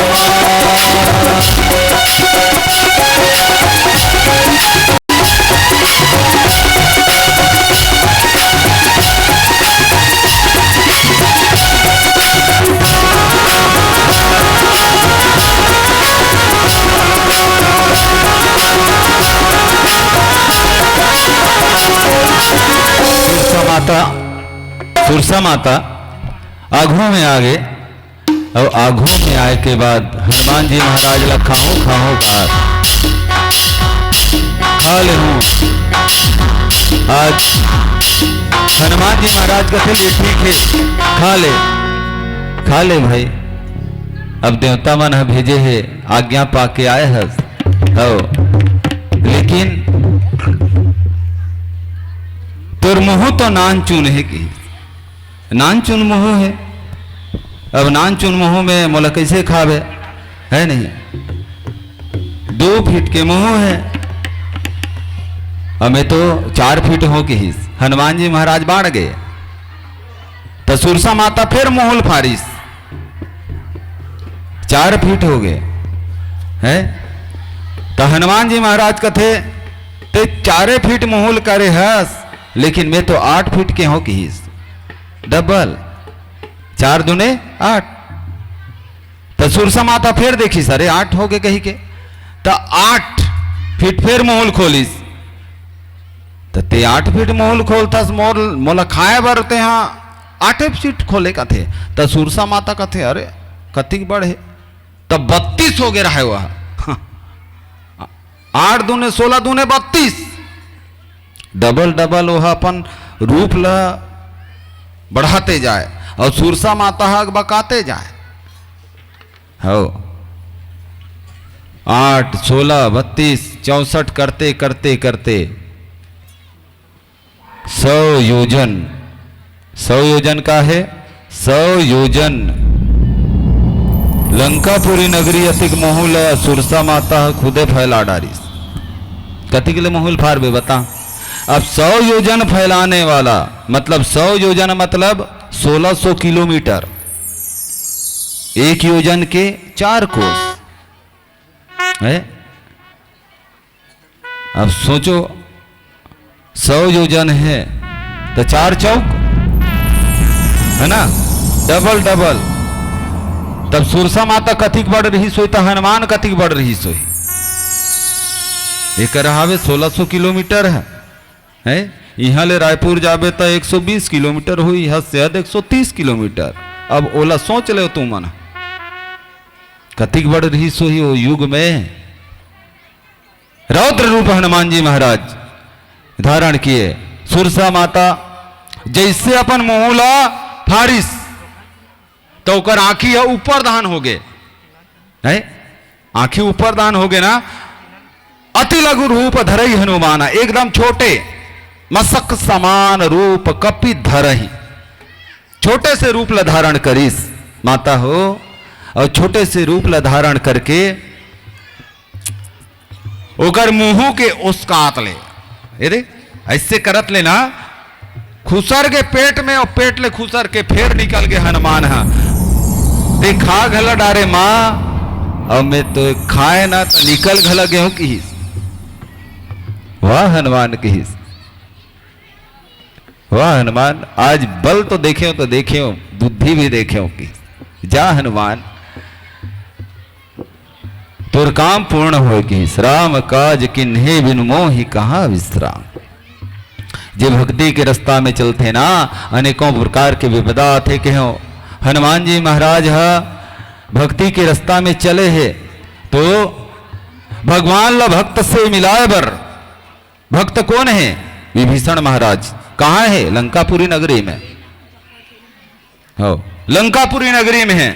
सुरसा माता, सुरसा माता आघू में आगे। अउ आघू में आए के बाद हनुमान जी महाराज ला खाहूं खाहूं कहा, खा ले हूं। आज हनुमान जी महाराज कथे, "ले ठीक हे, खा ले, खा ले भाई, अब देवता मन ह भेजे हे, आज्ञा पाके आए हस।" हव, लेकिन तोर मुंह तो नान चुन हे कि नान चुन मुंह हे। अब नान चुन मुंह में मोला कइसे खाबे, है नहीं? दो फीट के मुंह हे, हमें तो चार फीट हो किहिस। हनुमान जी महाराज बाढ़ गए, त सुरसा माता फिर मुंह ल फारिस, चार फीट हो गए, है? त हनुमान जी महाराज कथे, "ते चारे फीट मुंह ल करे हस, लेकिन मैं तो आठ फीट के हो किहिस।" डबल, चार दूने आठ। त सुरसा माता फेर देखिस, "अरे, आठ हो गे," कहिके। त आठ फीट फेर मुंह ल खोलिस। "त ते आठ फीट मुंह ल खोलथस, मोर, मोला खाए बर तेहा आठे फीट खोले," कथे। त सुरसा माता कथे, "अरे, कतिक बड़ हे?" त बत्तीस हो गे रहे वह। आठ दूने सोलह, दूने बत्तीस। डबल डबल ओह अपन रूप ल बढ़ाते जाए अउ सुरसा माता ह अकबकाते जाए। हो, आठ, सोलह, बत्तीस, चौसठ करते, करते, करते सौ योजन, सौ योजन का हे? सौ योजन लंकापुरी नगरी अतिक महू ल सुरसा माता ह खुदे फैला डारिस। कतिक ले महू ल फारबे बता? अब सौ योजन फैलाने वाला, मतलब सौ योजन मतलब सोलह सौ किलोमीटर, एक योजन के चार कोस है। अब सोचो, सौ योजन हे, त चार चौक, है ना, डबल डबल। तब सुरसा माता कतिक बड़ रहिस होही, त हनुमान कतिक बड़ रहिस होही। एकर हावे सोलह सौ किलोमीटर है, है? इहाँ ले रायपुर जाबे, त एक सौ बीस किलोमीटर होही, इहाँ से हद एक सौ तीस किलोमीटर। अब ओला सोच लेव तुमन, कतिक बड़ रहिस होही ओ युग में। रौद्र रूप हनुमान जी महाराज धारण किए। सुरसा माता जइसे अपन मुंह ला फारिस, त ओकर आंखी ह ऊपर धान हो गे, है? आंखी ऊपर दान होगे ना। अति लघु रूप धरई हनुमाना, एकदम छोटे, मसक समान रूप कपि धरही, छोटे से रूप ला धारण करिस माता हो। और छोटे से रूप ला धारण करके ओकर मुंह के उसकात ले, ये दे, ऐसे करत ले ना, खुसर के पेट में और पेट ले खुसर के फेर निकल गे हनुमान हा। ते खा घला डारे माँ, और मैं तो खाए ना तो निकल घला गेहूं किहिस। वाह हनुमान किहिस, वाह हनुमान, आज बल तो देखेंव तो देखेंव, बुद्धि भी देखेंव किहिस। जा हनुमान, तोर काम पूर्ण होय किहिस। राम काज किन्हे बिनु मोहि कहाँ विश्राम। जे भक्ति के रास्ता में चलथे ना, अनेकों प्रकार के विपदा आथे। कहेंव हनुमान जी महाराज ह भक्ति के रास्ता में चले हे तो भगवान ला भक्त से मिलाए बर। भक्त कोन हे? विभीषण महाराज। कहाँ हे? लंकापुरी नगरी में। हो, लंकापुरी नगरी में हे।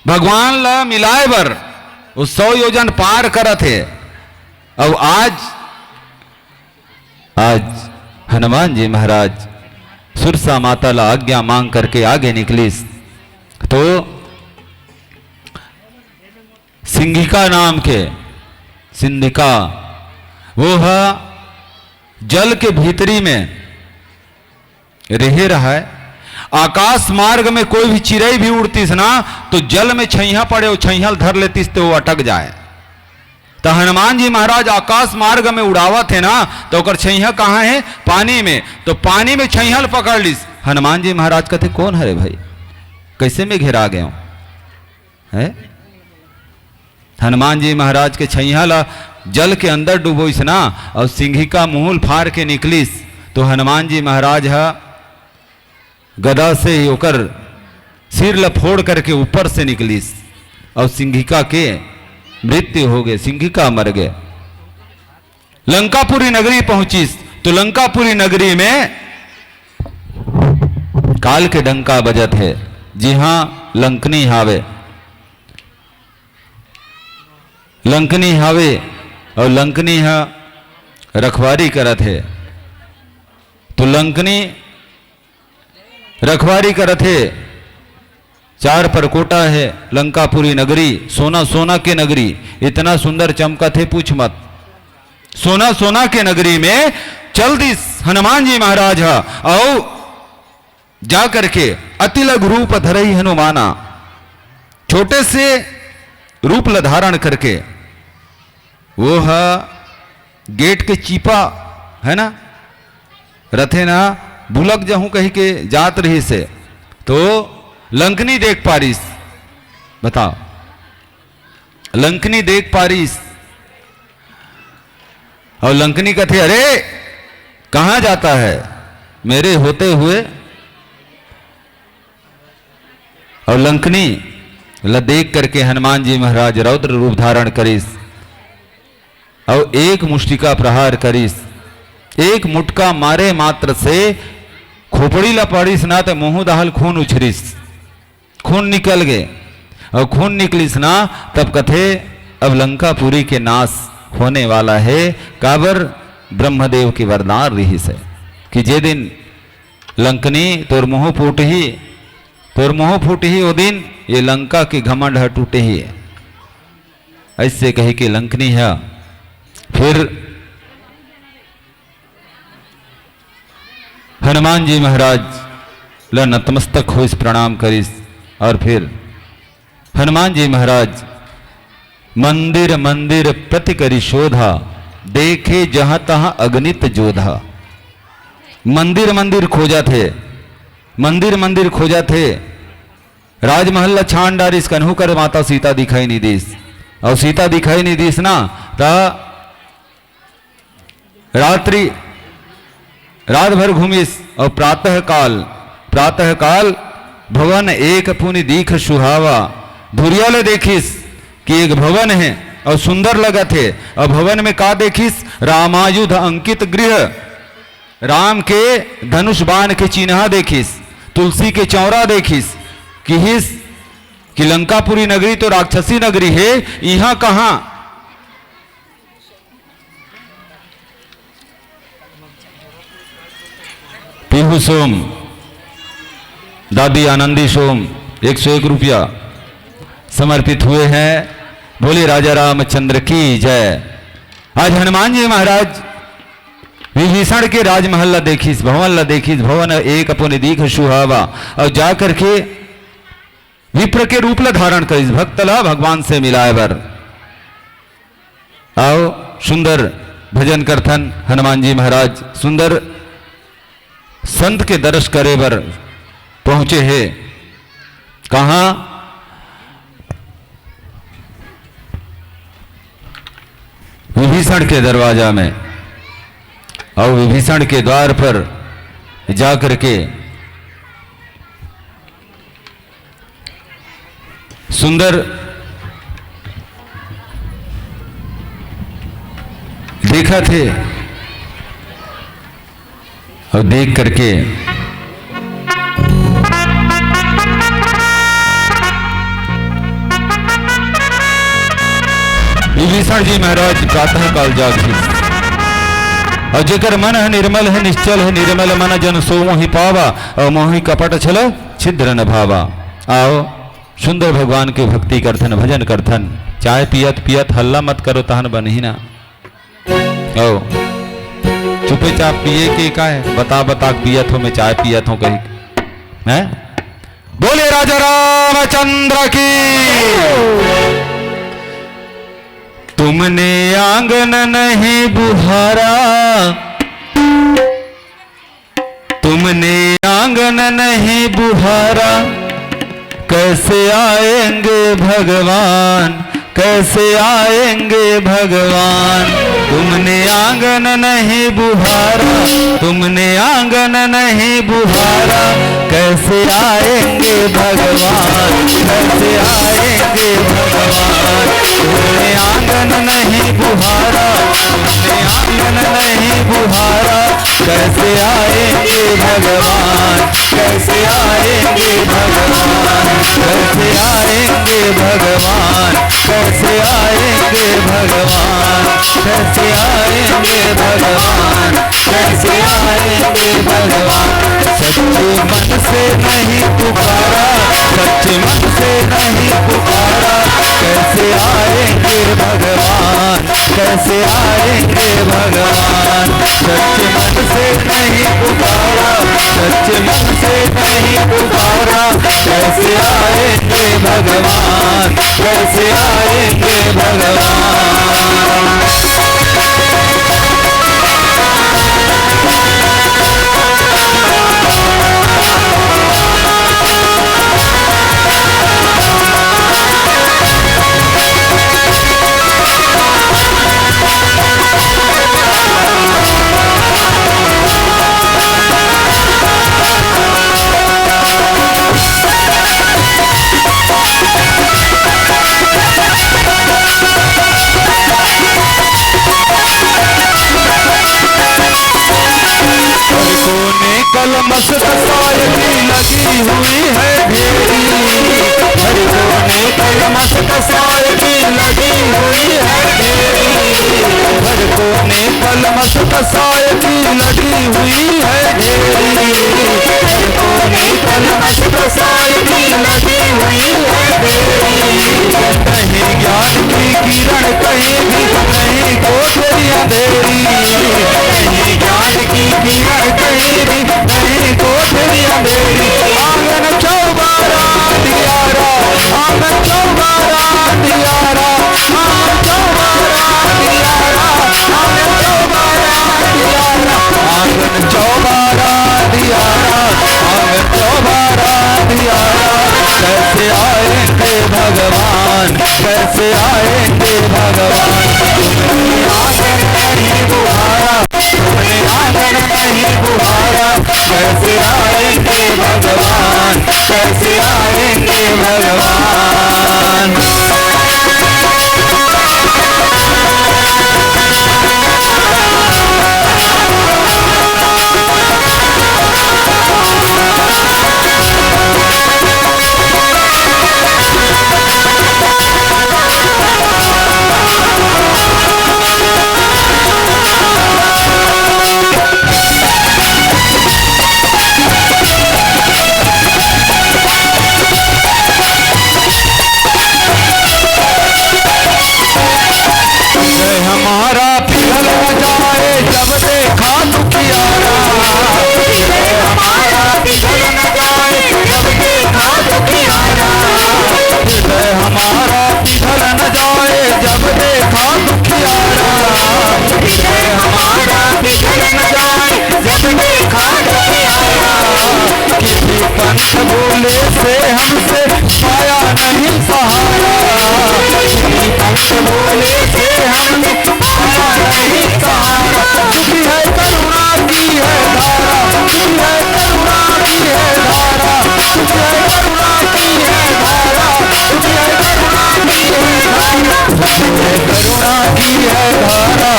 भगवान ला मिलाए बर वो सौ योजन पार करत हे। अउ आज, आज हनुमान जी महाराज सुरसा माता ला आज्ञा मांग करके आगे निकलिस तो सिंघिका नाम के, सिंधिका, वो ह जल के भीतरी में रेहे रहय। आकाश मार्ग में कोई भी चिरई भी उड़तिस ना, तो जल में छइहां पड़े, वो छइहां ल धर लेतिस, तो वो अटक जाए। तो हनुमान जी महाराज आकाश मार्ग में उड़ावत हे ना, तो ओकर छइहां कहाँ हे? पानी में। तो पानी में छइहां ल पकड़ लिस। हनुमान जी महाराज कथे, "कौन हरे भाई, कैसे में घेरा गए हो?" है? हनुमान जी महाराज के छइहां ला जल के अंदर डुबोइस ना, और सिंघिका मुंह ल फार के निकलिस, तो हनुमान जी महाराज ह गदा से ही ओकर सिर ला फोड़ करके ऊपर से निकलिस, और सिंघिका के मृत्यु हो गए, सिंघिका मर गए। लंकापुरी नगरी पहुंचिस, तो लंकापुरी नगरी में काल के डंका बजत हे, जिहां लंकनी हावे। लंकनी हावे, और लंकनी ह रखवारी करत हे। तो लंकनी रखवारी करत हे। चार परकोटा हे लंकापुरी नगरी, सोना सोना के नगरी, इतना सुंदर चमकत हे, पूछ मत। सोना सोना के नगरी में चल दिस हनुमान जी महाराज ह, अउ जा करके अति लघु रूप धरई हनुमाना, छोटे से रूप ल धारण करके, वो ह गेट के चीपा है ना, रथे ना, बुलक जहूं कहि के जात रहिस हे, तो लंकनी देख पारिस। बताओ, लंकनी देख पारिस, और लंकनी कथे, "अरे, कहाँ जाता है मेरे होते हुए?" और लंकनी ला देख करके हनुमान जी महाराज रौद्र रूप धारण करिस, और एक मुष्टिका प्रहार करिस। एक मुटका मारे मात्र से खोपड़ी ला पड़िस ना, ते मुंह दाहल खून उछरिस। खून निकल गे, और खून निकलिस ना, तब कथे, "अब लंकापुरी के नाश होने वाला हे।" काबर? ब्रह्मदेव के वरदान रिहिस हे कि जे दिन लंकनी तोर मुंह फूटही, तोर मुंह फूटही, ओ दिन ये लंका के घमंड ह टूटही। ऐसे कहि के लंकनी ह फिर हनुमान जी महाराज ल नतमस्तक होइस, प्रणाम करिस, और फिर हनुमान जी महाराज मंदिर मंदिर प्रति करी शोधा, देखे जहां तहां अगणित जोधा। मंदिर मंदिर खोजत हे, मंदिर मंदिर खोजत हे, राजमहल ला छान डारिस, कन्हू कर माता सीता दिखाई नहीं दिस, और सीता दिखाई नहीं दिस ना, त रात्रि, रात भर घूमिस और प्रातः काल, प्रातः काल भवन एक पुनि दीख सुहावा। धुरिया ले देखिस कि एक भवन हे और सुंदर लगत हे। और भवन में का देखिस? रामायुध अंकित गृह, राम के धनुष बाण के चिन्हा देखिस, तुलसी के चौरा देखिस, किहिस, कि लंकापुरी नगरी तो राक्षसी नगरी हे, इहां कहां पीहू सोम, दादी आनंदी सोम, एक सौ एक रुपया समर्पित हुए हैं। बोले राजा रामचंद्र की जय। आज हनुमान जी महाराज विभीषण के राजमहल ला देखिस, भवन ला देखिस, भवन एक अपुनि दीख सुहावा, अउ जा करके विप्र के रूप ला धारण करिस, भक्त ला भगवान से मिलाए बर। आओ, सुंदर भजन करथन। हनुमान जी महाराज सुंदर संत के दर्श करे बर पहुंचे हे। कहां? विभीषण के दरवाजा में। और विभीषण के द्वार पर जाकर के सुंदर देखत हे और देख करके विभीषण जी महाराज प्रातः काल जाग उठिस। और जेकर मन है निर्मल है, निश्चल है, निर्मल मन जन सो मोहि पावा, और मोहि कपट छल छिद्र न भावा। आओ, सुंदर भगवान के भक्ति करथन, भजन करथन। चाय पियत पियत हल्ला मत करो, तहन बनही ना। आओ, चुपे चाप पिए के का है? बता बता के पियत हो, मैं चाय पियत हूँ कही, हैं? बोले राजा रामचंद्र की। तुमने आंगन नहीं बुहारा, तुमने आंगन नहीं बुहारा, कैसे आएंगे भगवान, कैसे आएंगे भगवान। तुमने आंगन नहीं बुहारा, तुमने आंगन नहीं बुहारा, कैसे आएंगे भगवान, कैसे आएंगे भगवान। तुमने आंगन नहीं बुहारा, तुमने आंगन नहीं बुहारा, कैसे आएंगे भगवान, कैसे आएंगे भगवान, कैसे आएंगे भगवान, कैसे आएंगे भगवान, कैसे आएंगे भगवान, कैसे आएंगे भगवान। सच्चे मन से नहीं पुकारा, सच्चे मन से नहीं पुकारा, कैसे आएंगे भगवान, कैसे आएंगे भगवान। सच्चे मन से नहीं पुकारा, सच्चे मन से नहीं पुकारा, कैसे आएंगे भगवान, कैसे आएंगे भगवान। हर कोने कलमश कसाय की लगी हुई है ढेरी। हर कोने कलमश कसाय की लगी हुई है ढेरी। हर कोने कलमश कसाय की लगी हुई है ढेरी। हर कोने कलमश कसाय की लगी हुई है ढेरी। नहीं ज्ञान की किरण कहीं भी, नहीं कोठरी अंधेरी। नहीं ज्ञान की किरण कहीं भी, नहीं कोठरी अंधेरी। आंगन चौबारा दियारा, आंगन चौबारा दियारा, आंगन चौबारा दियारा, आंगन चौबारा दियारा, आंगन चौबारा दियारा, आंगन चौबारा दियारा। कैसे आएंगे भगवान, कैसे आएंगे भगवान। तुमने आंगन नहीं हमारा पिघल न जाए जब देखा दुखियारा। हमारा पिघल न जाए जब देखा दुखियारा। हमारा पिघल न जाए जब देखा दुखियारा। हमारा पिघल न जाए जब देखा दुखियारा। किसी पंत बोले से हमसे पाया नहीं सहारा। किसी पंत बोले से हमसे पाया नहीं सहारा। दुखी है करुणा की है धारा। दुखी है करुणा की है धारा। दुखी है करुणा की है धारा। दुखी है करुणा की है धारा। दुखी है करुणा की है धारा।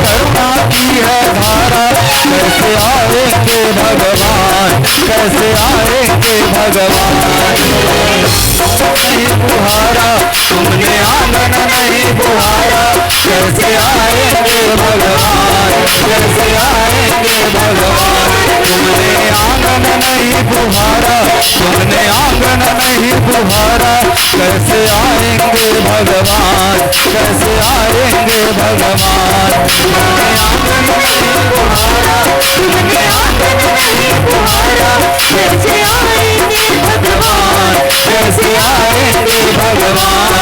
करुणा की है धारा। कैसे आएंगे भगवान, कैसे आएंगे भगवान? नहीं बुहारा, तुमने आंगन नहीं बुहारा। कैसे आएंगे भगवान, कैसे आएंगे भगवान? तुमने आंगन नहीं बुहारा, तुमने आंगन नहीं बुहारा। कैसे आएंगे भगवान, कैसे आएंगे भगवान? तुमने आंगन नहीं बुहारा, तुमने आंगन नहीं बुहारा। कैसे आएंगे भगवान, कैसे आएंगे भगवान?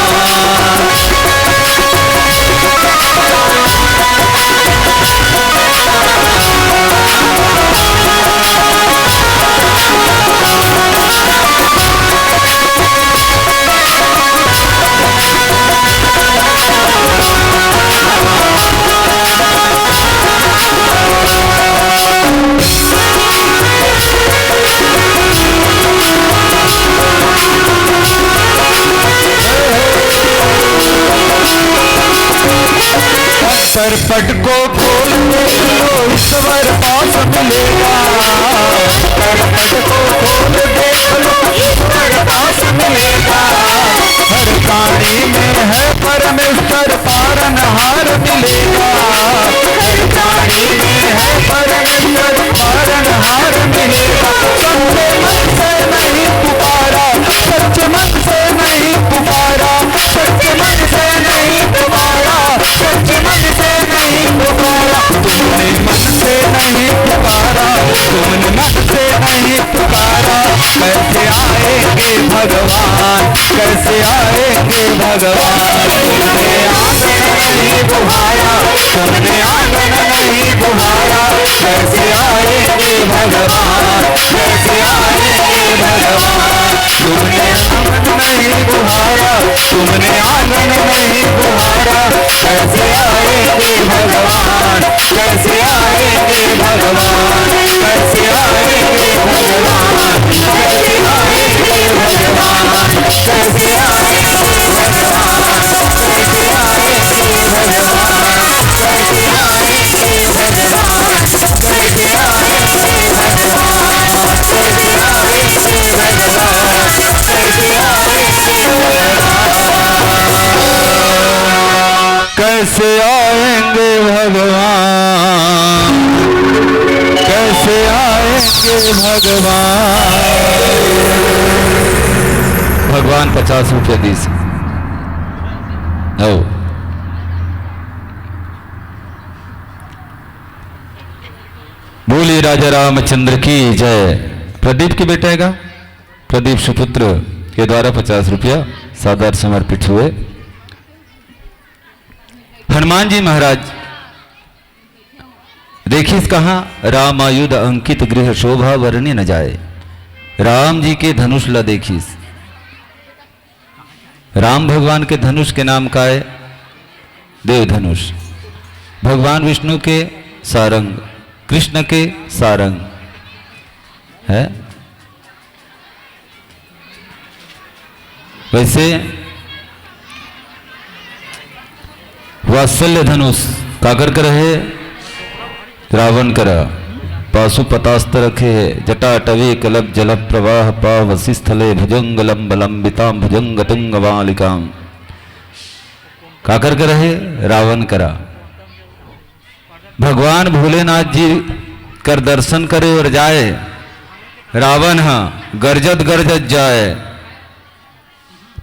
अंतरपट को खोल दे लो, ईश्वर पास मिलेगा। अंतरपट को खोल दे लो, ईश्वर पास मिलेगा। हर प्राणी में है परमेश्वर, पालनहार मिलेगा। हर प्राणी में है परमेश्वर, पालनहार मिलेगा। सच्चे मन से नहीं पुकारा, सच्चे मन से नहीं पुकारा, सच्चे मन से नहीं पुकारा, सच्चे मन से नहीं पुकारा। तुमने मन से नहीं पुकारा, तुमने मन से नहीं पुकारा। कैसे आएंगे भगवान, कैसे आएंगे भगवान? तुमने आंगन नहीं बुहारा, तुमने आंगन नहीं बुहारा। कैसे आएंगे भगवान, कैसे आएंगे भगवान? तुमने आंगन नहीं बुहारा, तुमने आंगन नहीं बुहारा। कैसे आएंगे भगवान, कैसे आएंगे भगवान? कैसे आएंगे भगवान, कैसे आएंगे भगवान? कैसे आएंगे भगवान, कैसे आएंगे भगवान? कैसे आएंगे भगवान, कैसे आएंगे भगवान? कैसे आएंगे भगवान, कैसे आएंगे भगवान? कैसे आएंगे भगवान, कैसे आएंगे भगवान? भगवान पचास रुपया दीस। आओ। बोलिए राजा रामचंद्र की जय। प्रदीप के बेटा हैगा, प्रदीप सुपुत्र के द्वारा पचास रुपया सादर समर्पित हुए। हनुमान जी महाराज देखिस कहाँ, राम आयुध अंकित गृह शोभा वरनी न जाए। राम जी के धनुष ला देखिस। राम भगवान के धनुष के नाम का है? देव धनुष। भगवान विष्णु के सारंग, कृष्ण के सारंग है। वैसे वात्सल्य धनुष काकर करा है? रावण करा। पाशुपतास्त्र रखे है, जटाटवी कलप जल प्रवाह पावसी स्थले भुजंग लंब लंबिताम भुजंग तुंग मालिकाम। काकर करा है? रावण करा। भगवान भोलेनाथ जी कर दर्शन करे और जाए, रावण ह गरजत गरजत जाए।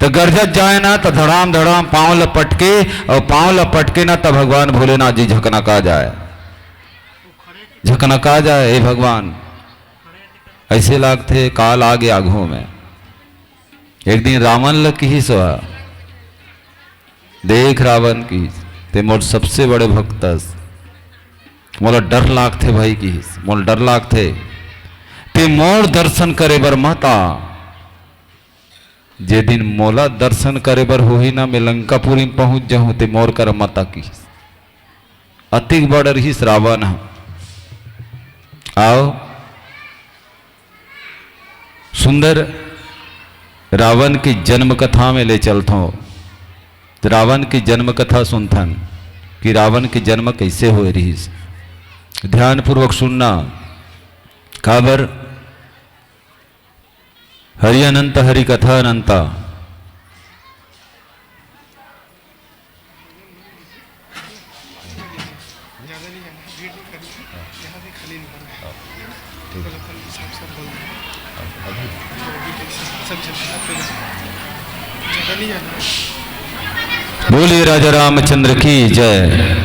त गरजत जाए ना, त धड़ाम धड़ाम पाँव ल पटके, अउ पाँव ल पटके ना, त भगवान भोलेनाथ जी झकनका जाए, झकनका जाए, "हे भगवान, अइसे लागथे काल आगे आघू में।" एक दिन रावण ल किहिस ओहा, "देख रावण," किहिस, "ते मोर सबसे बड़े भक्त अस, मोला डर लागथे भाई," किहिस, "मोला डर लागथे, ते मोर दर्शन करे बर मत आ।" जे दिन मोला दर्शन करे बर होही ना, मैं लंकापुरी में पहुंच जाहूं, ते मोर करा मत आ किहिस। अतिक बड़ रिहिस रावण ह। आओ, सुंदर रावण की जन्म कथा में ले चलथों। रावण की जन्म कथा सुनथन कि रावण की जन्म कैसे होए रिहिस। ध्यानपूर्वक सुनना। काबर? हरि अनंत, हरि कथा अनंता। बोलिए राजा रामचंद्र की जय।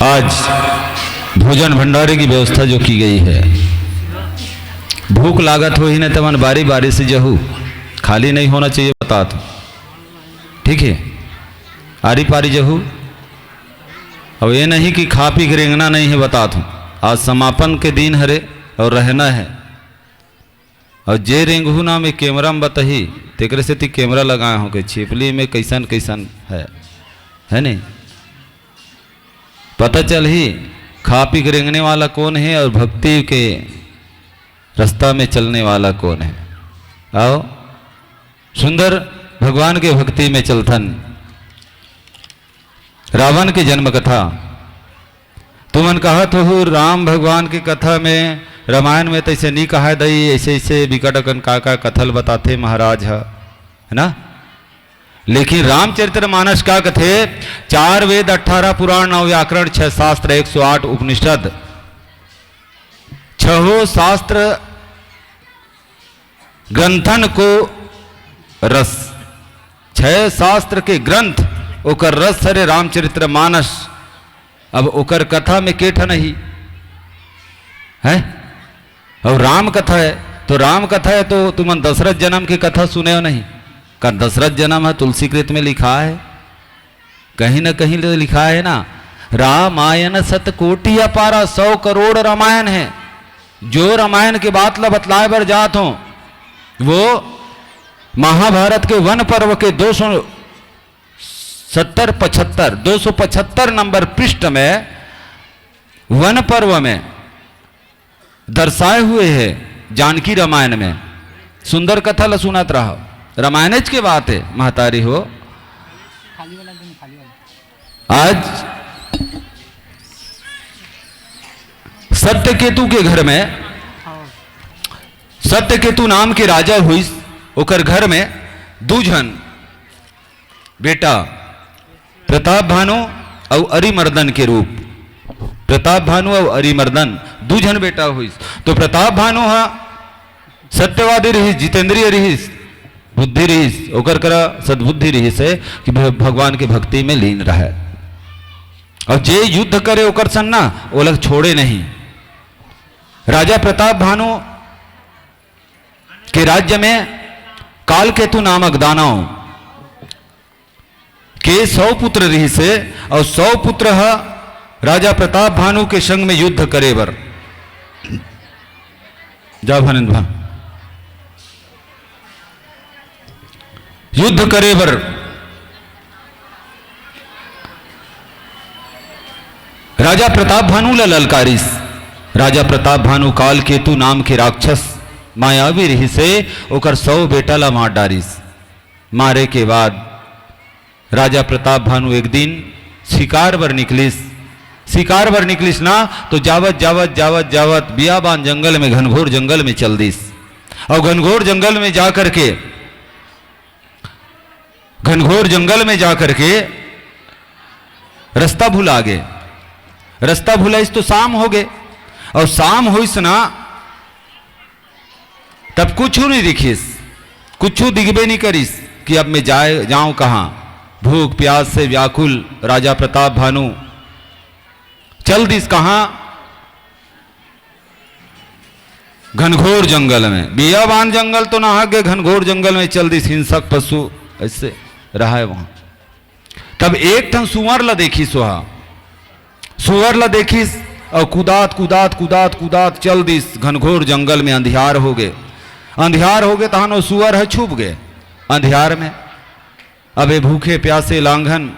आज भोजन भंडारे की व्यवस्था जो की गई है, भूख लागत होही न, तमन बारी बारी से जहू, खाली नहीं होना चाहिए, बतात। ठीक है, आरी पारी जहू। अब ये नहीं कि खा पी के रेंगना नहीं है, बतात हूँ। आज समापन के दिन हरे और रहना है। और जे रेंगहू ना, मैं कैमरा में बताही, तेकरे सेती कैमरा लगाए हों कि छिपली में कैसन कैसन है, है नहीं? पता चलही खा पी के रेंगने वाला कौन है और भक्ति के रास्ता में चलने वाला कौन है। आओ, सुंदर भगवान के भक्ति में चलथन। रावण के जन्म कथा। तुमन कहत हो राम भगवान के कथा में, रामायण में तैसे नी कहाय दई, ऐसे ऐसे बिकट अकन का का कथा ल बताथे महाराज ह, है ना? लेकिन रामचरित्र मानस का कथे? चार वेद, अठारह पुराण, नौ व्याकरण, छह शास्त्र, एक सौ आठ उपनिषद, छहो शास्त्र ग्रंथन को रस, छह शास्त्र के ग्रंथ, ओकर रस हरे रामचरित्र मानस। अब ओकर कथा में के ठन ही है? और राम कथा है, तो राम कथा है तो तुमन दशरथ जन्म के कथा सुने हो नहीं? का दशरथ जन्म है तुलसी कृत में लिखा है? कहीं ना कहीं तो लिखा है ना, "रामायण सत कोटि अपारा", सौ करोड़ रामायण है। जो रामायण के बात ला बतलाए बर जात हों, वो महाभारत के वन पर्व के दो सौ सत्तर पचहत्तर, दो सौ पचहत्तर नंबर पृष्ठ में वन पर्व में दर्शाए हुए है जानकी रामायण में। सुंदर कथा ल सुनत रहो, रामायणेच के बात है महतारी हो। आज सत्यकेतु के घर में, सत्यकेतु नाम के राजा हुई, ओकर घर में दू झन बेटा प्रताप भानु अउ अरिमर्दन के रूप। प्रताप भानु अउ अरिमर्दन दू झन बेटा होइस। तो प्रताप भानु ह सत्यवादी रहिस, जितेंद्रिय रहिस, बुद्धि रहिस, ओकर करा सद्बुद्धि रहिस हे कि भ-, भगवान के भक्ति में लीन रहय। अउ जे युद्ध करे ओकर संग ना, ओला छोड़े नहीं। राजा प्रताप भानु के राज्य में कालकेतु नामक दानव के सौ पुत्र रहिस हे, अउ सौ पुत्र ह राजा प्रताप भानु के संग में युद्ध करे बर जा भानंद भा युद्ध करे बर राजा प्रताप भानु ला ललकारिस। राजा प्रताप भानु कालकेतु नाम के राक्षस मायावी रहिस हे, ओकर सौ बेटा ला मार डारिस। मारे के बाद राजा प्रताप भानु एक दिन शिकार बर निकलिस। शिकार बर निकलिस ना, तो जावत, जावत, जावत, जावत बियाबान जंगल में, घनघोर जंगल में चल दिस। अउ घनघोर जंगल में जा करके घनघोर जंगल में जा करके रस्ता भुला गे। रस्ता भुलाइस तो शाम हो गे, अउ शाम होइस ना, तब कुछू नहीं दिखिस, कुछू दिखबे नहीं करिस कि अब मैं जाए, जाऊं कहाँ। भूख प्यास से व्याकुल राजा प्रताप भानु चल दिस कहाँ? घनघोर जंगल में। बियाबान जंगल तो ना आगे, घनघोर जंगल में चल दिस, हिंसक पशु ऐसे रहा है वहां। तब एक ठन सुअर ला देखिस, वहा सुअर ला देखिस अउ कुदात, कुदात, कुदात, कुदात चल दिस घनघोर जंगल में। अंधियार हो गे, अंधियार हो गे, तहान वो सुअर ह छुप गे अंधियार में। अब ए भूखे प्यासे लांघन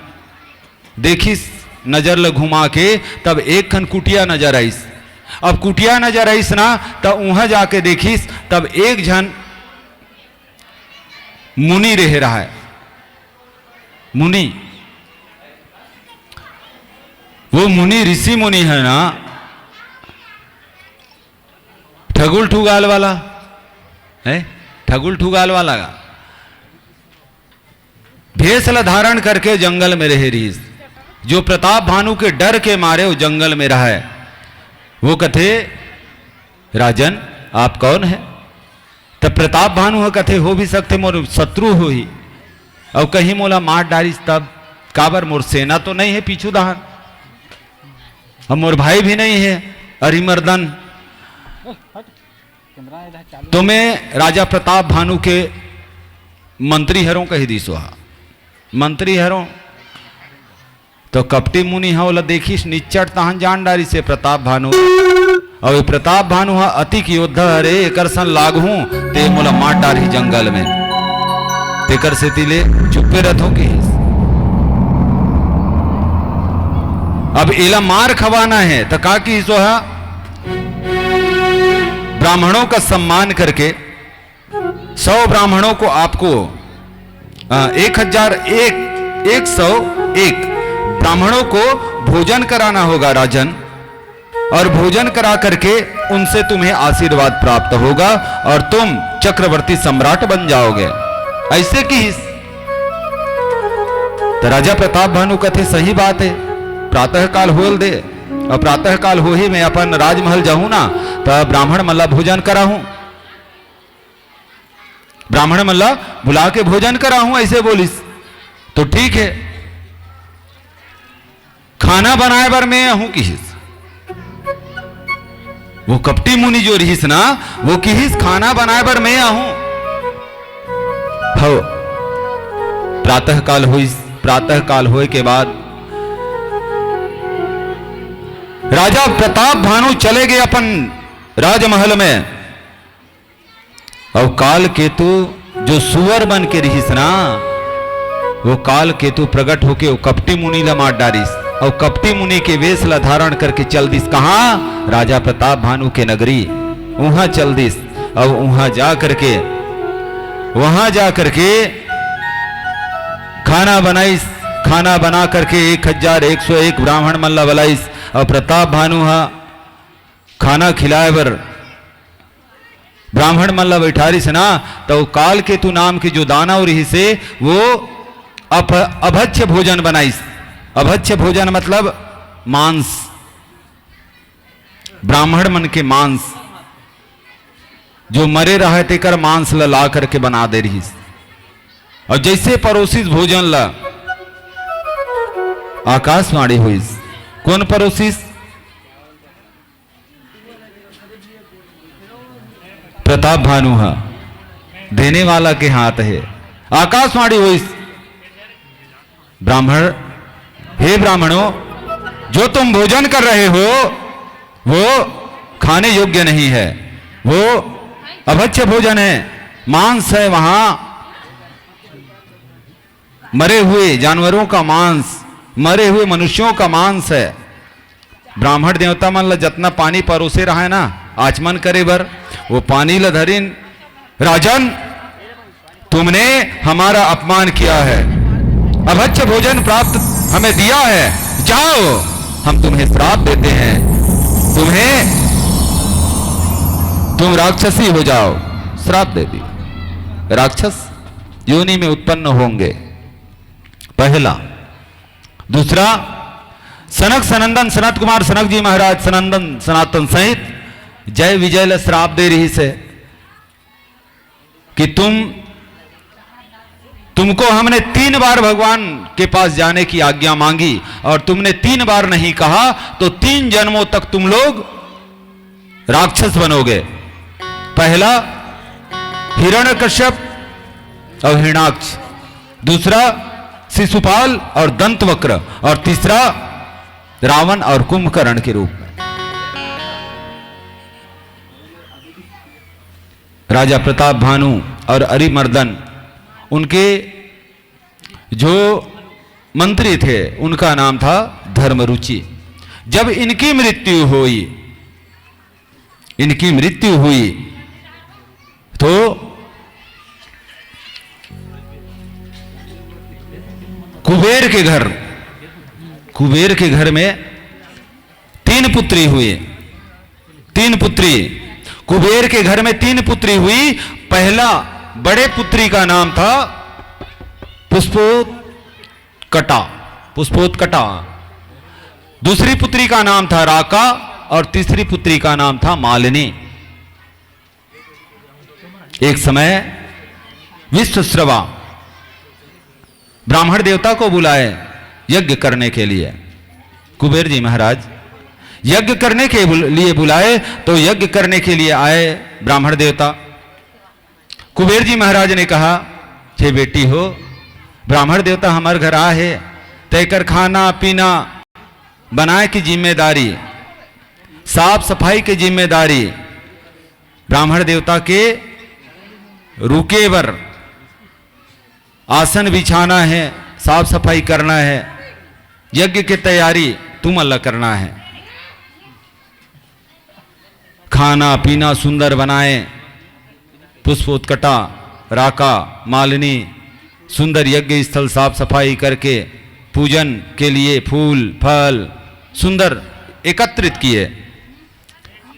देखिस नजर ल घुमा के, तब एक खन कुटिया नजर आइस। अब कुटिया नजर आइस ना, त उहां जाके देखिस, तब एक झन मुनि रहे रहा है। मुनि, वो मुनि, ऋषि मुनि है ना, ठगुल ठुगाल वाला है, ठगुल ठुगाल वाला का भेष ला धारण करके जंगल में रहे रहिस। जो प्रताप भानु के डर के मारे वो जंगल में रहा है, वो कथे, "राजन, आप कौन है?" तब प्रताप भानु ह कथे, "हो भी सकथे मोर शत्रु होही, अउ कहीं मोला मार डारिस तब, काबर मोर सेना तो नहीं है पीछू दहान, अउ मोर भाई भी नहीं है अरिमर्दन।" तो मैं राजा प्रताप भानु के मंत्री हरों कही दिस हा। मंत्री हरों तो कपटी मुनि ह ओला देखिस, निच्चट तहन जान डारिस हे प्रताप भानु। अउ ये प्रताप भानु ह अतिक योद्धा हरे, एकर सन लागहूं ते मोला मार डारही जंगल में, तेकर सेती ले चुप्पे रथों किहिस। अब एला मार खवाना है त का किहिस ओहा? ब्राह्मणों का सम्मान करके सौ ब्राह्मणों को आपको, अ, एक हजार एक, एक सौ एक ब्राह्मणों को भोजन कराना होगा राजन, और भोजन करा करके उनसे तुम्हें आशीर्वाद प्राप्त होगा और तुम चक्रवर्ती सम्राट बन जाओगे। ऐसे किहिस त राजा प्रताप भानु कथे, "सही बात है, प्रातः काल होल दे, अउ प्रातः काल होही मैं अपन राजमहल जाहूं ना, त ब्राह्मण मन ला भोजन कराहूं, ब्राह्मण मन ला बुला के भोजन कराहूं," ऐसे बोलिस। तो ठीक है, "खाना बनाए बर मैं आहूं," किहिस। वो कपटी मुनि जो रिहिस ना, वो किहिस, "खाना बनाए बर मैं आहूं।" हव, प्रातः काल होइस। प्रातः काल होए के बाद राजा प्रताप भानु चले गे अपन राजमहल में। अउ काल केतु जो सुअर बन के रिहिस ना, वो काल केतु प्रगट होके वो कपटी मुनि ला मार डारिस। अउ कपटी मुनि के वेश ला धारण करके चल दिस कहाँ? राजा प्रताप भानु के नगरी। उहां चल दिस। अउ उहां जा करके, वहां जा करके खाना बनाइस। खाना बना करके एक हजार एक सौ एक ब्राह्मण मन ला बलाइस। अउ प्रताप भानु हा खाना खिलाए बर ब्राह्मण मन ला बैठारिस ना, त वो काल केतु नाम के जो दानव रिहिस हे, वो अप-, अभक्ष्य भोजन बनाइस। अभक्ष्य भोजन मतलब मांस, ब्राह्मण मन के मांस, जो मरे रहय तेकर मांस ला ला करके बना दे रिहिस। अउ जैसे परोसिस भोजन ला, आकाशवाणी होइस। कोन परोसिस? प्रताप भानु हा। देने वाला के हाथ हे। आकाशवाणी होइस, "ब्राह्मण, हे ब्राह्मणों, जो तुम भोजन कर रहे हो, वो खाने योग्य नहीं है, वो अभक्ष्य भोजन है, मांस है वहां।" मरे हुए जानवरों का मांस, मरे हुए मनुष्यों का मांस है। ब्राह्मण देवता मन ला जतना पानी परोसे रहय ना आचमन करे बर, वो पानी ला धरिन, "राजन, तुमने हमारा अपमान किया है, अभक्ष्य भोजन प्राप्त हमें दिया है, जाओ, हम तुम्हें श्राप देते हैं, तुम्हें, तुम राक्षसी हो जाओ।" श्राप दे दी, राक्षस योनि में उत्पन्न होंगे। पहला। दूसरा, सनक सनंदन सनत कुमार सनक जी महाराज सनंदन सनातन सहित जय विजय ल श्राप दे रहिस हे कि तुम तुमको हमने तीन बार भगवान के पास जाने की आज्ञा मांगी और तुमने तीन बार नहीं कहा, तो तीन जन्मों तक तुम लोग राक्षस बनोगे। पहला हिरण्यकश्यप और हिरणाक्ष, दूसरा शिशुपाल और दंतवक्र, और तीसरा रावण और कुंभकर्ण के रूप में। राजा प्रताप भानु और अरिमर्दन, उनके जो मंत्री थे, उनका नाम था धर्मरुचि। जब इनकी मृत्यु हुई, इनकी मृत्यु हुई तो कुबेर के घर, कुबेर के घर में तीन पुत्री हुई। तीन पुत्री, कुबेर के घर में तीन पुत्री हुई। पहला बड़े पुत्री का नाम था पुष्पोत्कटा, पुष्पोत्कटा। दूसरी पुत्री का नाम था राका और तीसरी पुत्री का नाम था मालिनी। एक समय विश्वश्रवा ब्राह्मण देवता को बुलाए यज्ञ करने के लिए। कुबेर जी महाराज यज्ञ करने के बुल-, लिए बुलाए, तो यज्ञ करने के लिए आए ब्राह्मण देवता। कुबेर जी महाराज ने कहा, "हे बेटी हो, ब्राह्मण देवता हमर घर आ हे, तेकर खाना पीना बनाए की जिम्मेदारी, साफ सफाई की जिम्मेदारी, ब्राह्मण देवता के रुके बर आसन बिछाना है, साफ सफाई करना है, यज्ञ की तैयारी तुमन ला करना है। खाना पीना सुंदर बनाए, पुष्पोत्कटा, राका, मालिनी, सुंदर यज्ञ स्थल साफ सफाई करके पूजन के लिए फूल, फल सुंदर एकत्रित किए।"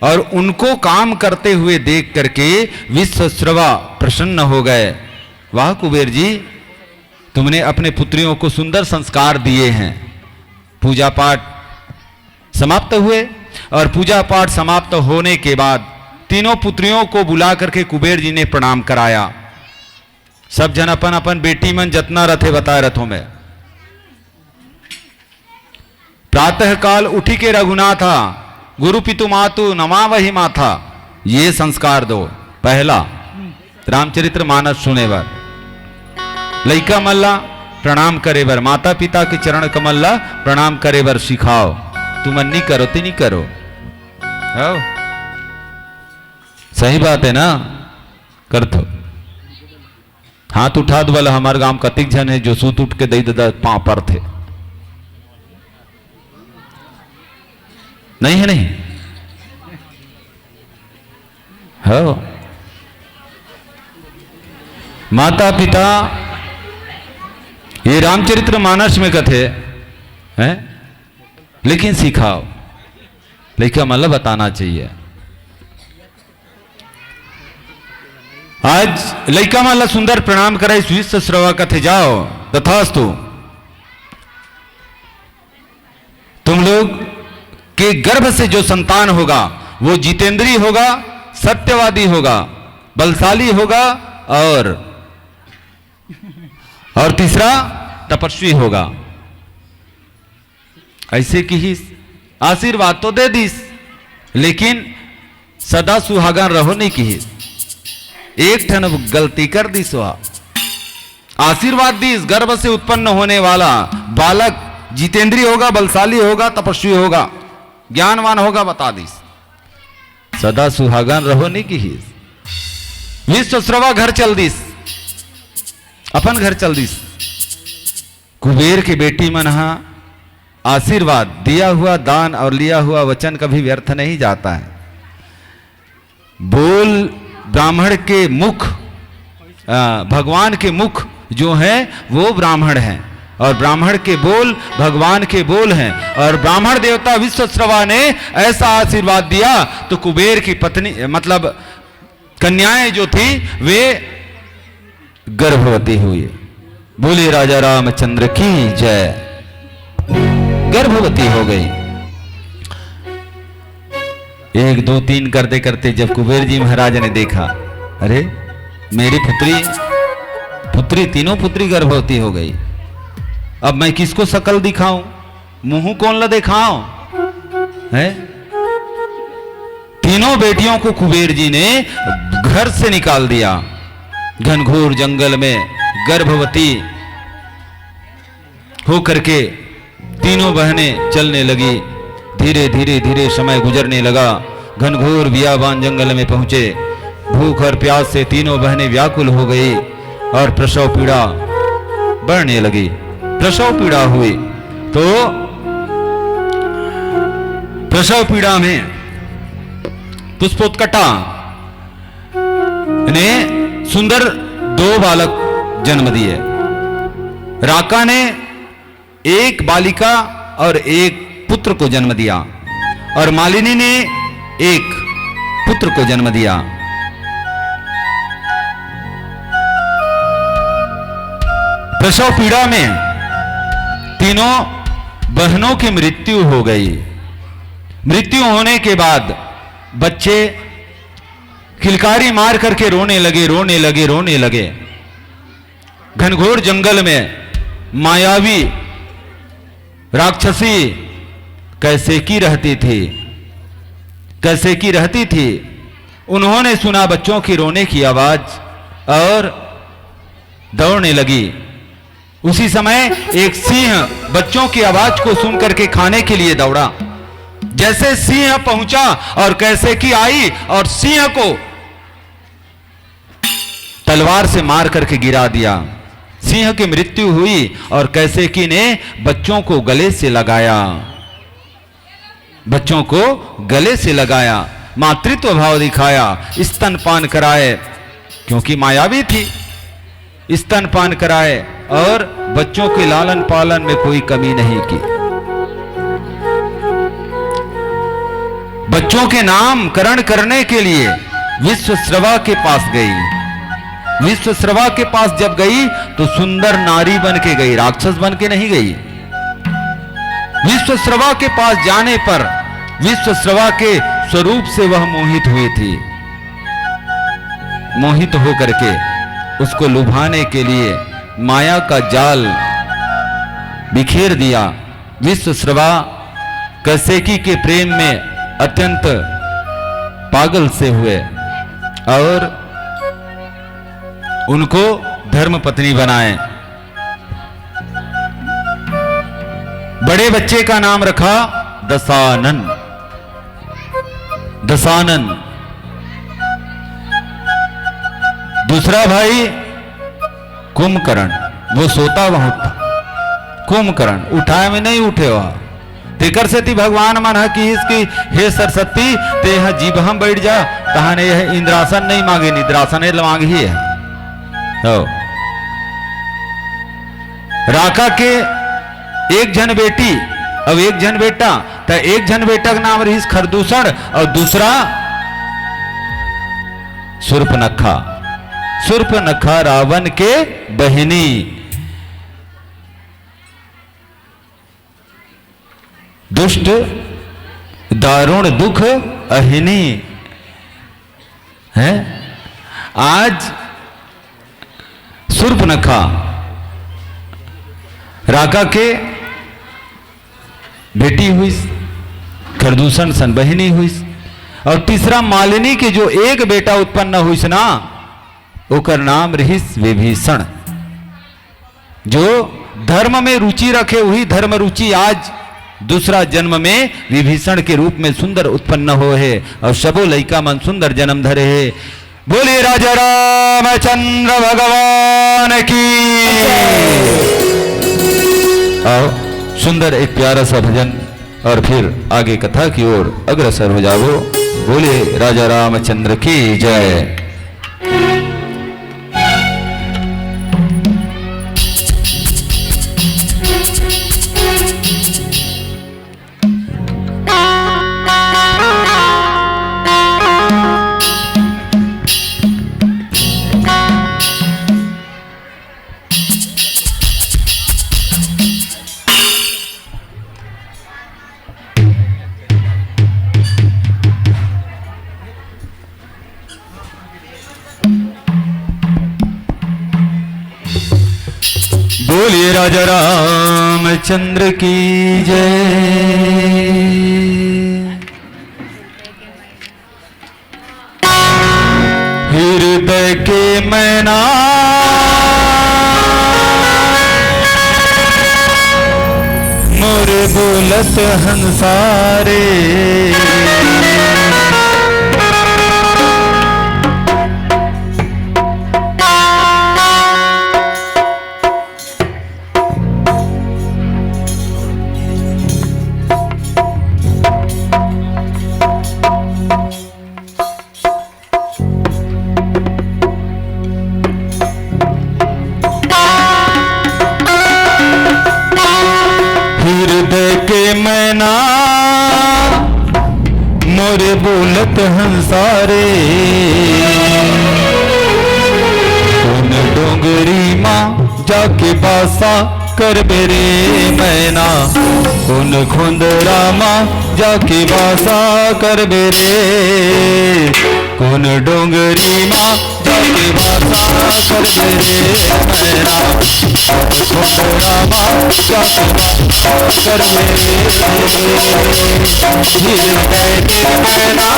और उनको काम करते हुए देख करके विश्वश्रवा प्रसन्न हो गए। "वाह कुबेर जी, तुमने अपने पुत्रियों को सुंदर संस्कार दिए हैं।" पूजा पाठ समाप्त हुए और पूजा पाठ समाप्त होने के बाद तीनों पुत्रियों को बुला करके कुबेर जी ने प्रणाम कराया। सब झन अपन अपन बेटी मन जतना रथे बताए रथों में। प्रातः काल उठी के रघुनाथा, गुरु पितु मातु नमावहि माथा, ये संस्कार दो। पहला, रामचरित्र मानस सुने बर लइका मन ला प्रणाम करे बर, माता पिता के चरण कमल ला प्रणाम करे बर सिखाओ। तुमन नी करो ते नी करो, हव? सही बात है ना? करथो। हाथ उठा दो वाला, हमारे गांव कतिक झन है जो सूत उठ के दई ददा पांव परथे। नहीं है, नहीं? हो। माता पिता, ये रामचरित्र मानस में कथे, हैं? लेकिन सिखाओ, लइका मन ला बताना चाहिए। आज लइका मन ला सुंदर प्रणाम कराइस, विश्वश्रवा कथे, "जाओ, तथास्तु। तुम लोग के गर्भ से जो संतान होगा, वो जितेंद्री होगा, सत्यवादी होगा, बलशाली होगा और, और तीसरा तपस्वी होगा।" ऐसे किहिस, आशीर्वाद तो दे दिस, लेकिन सदा सुहागन रहो नहीं किहिस। एक ठन गलती कर दिस वह। आशीर्वाद दिस, गर्भ से उत्पन्न होने वाला बालक जितेंद्री होगा, बलशाली होगा, तपस्वी होगा, ज्ञानवान होगा, बता दिस। सदा सुहागन रहो नहीं किहिस। विश्वश्रवा घर चल दिस, अपन घर चल दिस। कुबेर के बेटी मन हा आशीर्वाद, दिया हुआ दान और लिया हुआ वचन कभी व्यर्थ नहीं जाता है। बोल ब्राह्मण के मुख, आ, भगवान के मुख जो है वो ब्राह्मण है और ब्राह्मण के बोल भगवान के बोल हैं। और ब्राह्मण देवता विश्वश्रवा ने ऐसा आशीर्वाद दिया तो कुबेर की पत्नी, मतलब कन्याएं जो थी, वे गर्भवती हुई। बोले राजा रामचंद्र की जय। गर्भवती हो गई। एक, दो, तीन करते करते जब कुबेर जी महाराज ने देखा, अरे, मेरी पुत्री, पुत्री, तीनों पुत्री गर्भवती हो गई, अब मैं किसको शकल दिखाऊं, मुंह कौन ला दिखाऊं? है? तीनों बेटियों को कुबेर जी ने घर से निकाल दिया। घनघोर जंगल में गर्भवती होकर के तीनों बहनें चलने लगी। धीरे धीरे धीरे समय गुजरने लगा। घनघोर बियाबान जंगल में पहुंचे। भूख और प्यास से तीनों बहनें व्याकुल हो गई और प्रसव पीड़ा बढ़ने लगी। प्रसव पीड़ा हुई तो प्रसव पीड़ा में पुष्पोत्कटा ने सुंदर दो बालक जन्म दिए। राका ने एक बालिका और एक पुत्र को जन्म दिया और मालिनी ने एक पुत्र को जन्म दिया। प्रसव पीड़ा में तीनों बहनों की मृत्यु हो गई। मृत्यु होने के बाद बच्चे किलकारी मार करके रोने लगे, रोने लगे, रोने लगे। घनघोर जंगल में मायावी राक्षसी कैसेकी रहती थी, कैसेकी रहती थी। उन्होंने सुना बच्चों की रोने की आवाज और दौड़ने लगी। उसी समय एक सिंह बच्चों की आवाज को सुन करके खाने के लिए दौड़ा। जैसे सिंह पहुंचा और कैसेकी आई और सिंह को तलवार से मार करके गिरा दिया। सिंह की मृत्यु हुई और कैसेकी ने बच्चों को गले से लगाया, बच्चों को गले से लगाया, मातृत्व भाव दिखाया, स्तनपान कराए, क्योंकि मायावी थी, स्तनपान कराए और बच्चों के लालन पालन में कोई कमी नहीं की। बच्चों के नामकरण करने के लिए विश्वस्रवा के पास गई। विश्वस्रवा के पास जब गई तो सुंदर नारी बन के गई, राक्षस बन के नहीं गई। विश्वस्रवा के पास जाने पर विश्वस्रवा के स्वरूप से वह मोहित हुई थी। मोहित होकर के उसको लुभाने के लिए माया का जाल बिखेर दिया। विश्वस्रवा कैसेकी के प्रेम में अत्यंत पागल से हुए और उनको धर्म पत्नी बनाए। बड़े बच्चे का नाम रखा दशानन। दशानन। दूसरा भाई कुंभकर्ण, वो सोता बहुत था। कुंभकर्ण उठाए में नहीं उठे हुआ। तेकर सेती भगवान मन ह किहिस कि हे सरस्वती, तेंह जिभा म बइठ जा, तहाने यह इंद्रासन नहीं मांगे, निद्रासन ए मांगही है। हो। राका के एक झन बेटी अउ एक झन बेटा, त एक झन बेटा के नाम रहिस खरदूषण अउ दूसरा सूर्पनखा। सूर्पनखा रावण के बहिनी। दुष्ट दारुण दुख अहिनी। हैं? आज सूर्पनखा राका के बेटी हुईस, खरदूषण सन बहिनी हुईस, अउ तीसरा मालिनी के जो एक बेटा उत्पन्न हुईस ना, ओकर नाम रहिस विभीषण। जो धर्म में रुचि रखे, वही धर्म रुचि आज दूसरा जन्म में विभीषण के रूप में सुंदर उत्पन्न होए हे अउ सबो लइका मन सुंदर जन्म धरे हे। बोलिए राजा रामचंद्र भगवान की। आओ, सुंदर एक प्यारा सा भजन और फिर आगे कथा की ओर अग्रसर हो जावो। बोलिए राजा रामचंद्र की जय। बोलिए राजा रामचंद्र की जय। हृदय के मैना मोर बोलत हंसारे। हृदय के मैना मोरे बोलत हंसारे। कोन डोंगरी मा जाके बासा करबे रे मैना, कोन खोंदरा मा जाके बासा करबे रे, कोन डोंगरी मा जाके बासा करबे रे मैना, कोन खोंदरा मा जाके बासा करबे रे। हृदय के मैना,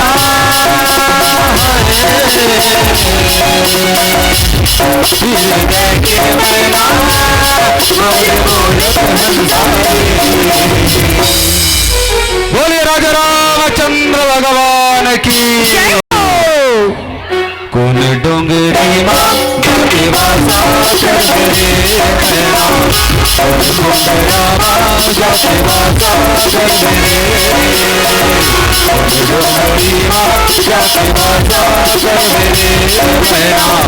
हृदय के मैना, बोलिए राजा रामचंद्र भगवान की। कोन डोंगरी मा जाके बासा करबे रे मैना, कोन डोंगरा मा जाके बासा करबे रे, कोन डोंगरी मा जाके बासा करबे रे मैना,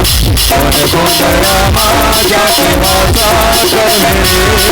कोन डोंगरा मा जाके बासा करबे रे।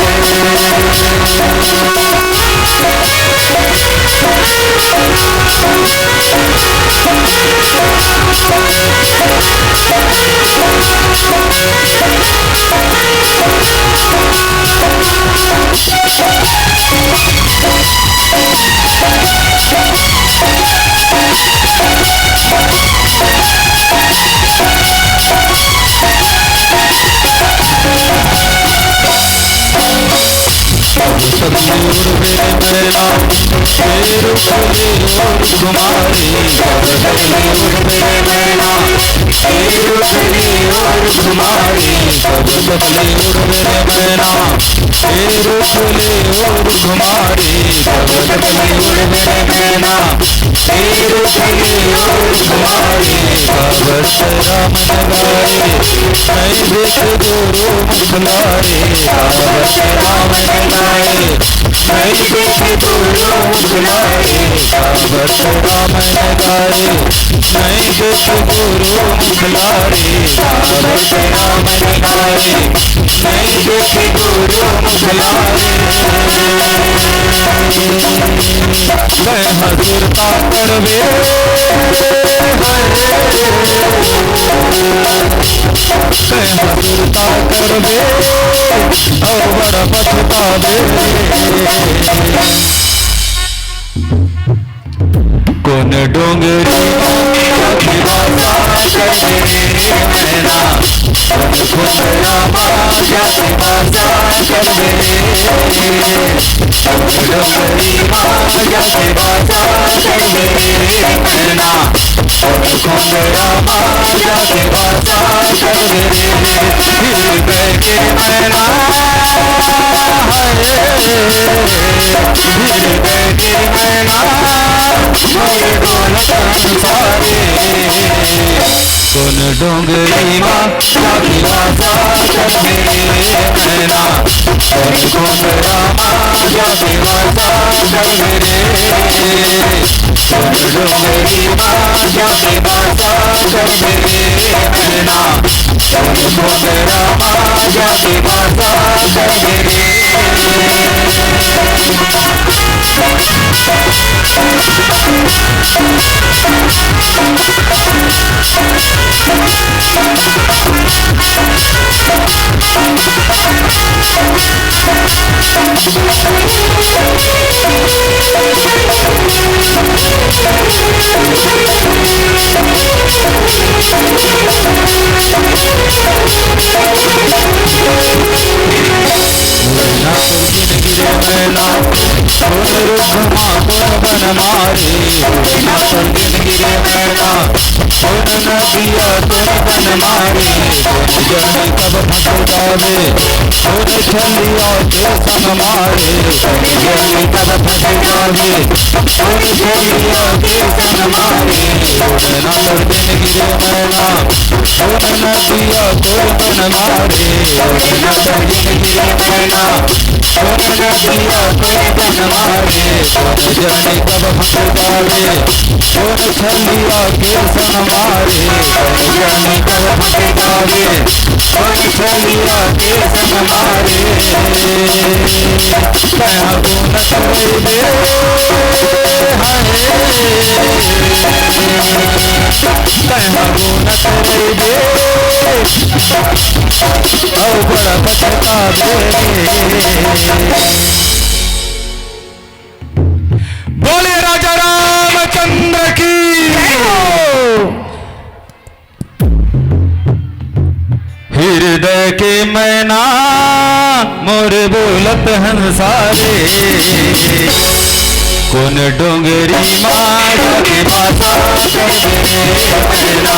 तैं हजूरता करबे, तैं हजूरता करबे, अउ बड़ा पछताबे। कोन डोंगरी मा जाके बासा करबे रे मैना, कोन खोंदरा मा जाके बासा करबे रे, कोन डोंगरी मा जाके बासा करबे रे मैना, कोन खोंदरा मा जाके बासा करबे रे। हृदय के मैना, हृदय के मैना, मोरे डोलत हंसारे। कोन डोंगरी मा जाके बासा करबे रे मैना, कोन खोंदरा मा जाके बासा करबे रे, कोन डोंगरी मा जाके बासा करबे रे मैना, कोन खोंदरा मा जाके बासा करबे रे। बन मारे, ना तो दिन गिरे मैना, कोन नदिया कोन बन मारे, कोन जाने कब फंस जावे, कोन छलिया के संग मारे, कोन जाने कब फंस जावे, कोन छलिया के संग मारे, ना तो दिन गिरे मैना, कोन नदिया कोन बन मारे, कोन नदिया कोन बन मारे, कोन जाने कब फंस जावे, कोन छलिया के संग मारे, कोन जाने कब फंस जावे, कोन छलिया के संग मारे। कहाँ गुण करबे, हाय। कहाँ गुण करबे, अउ बड़ा पछताबे। बोले राजा रामचंद्र की। हृदय के मैना मोर बोलत हंसा रे, कोन डोंगरी मा जाके बासा करबे रे मैना,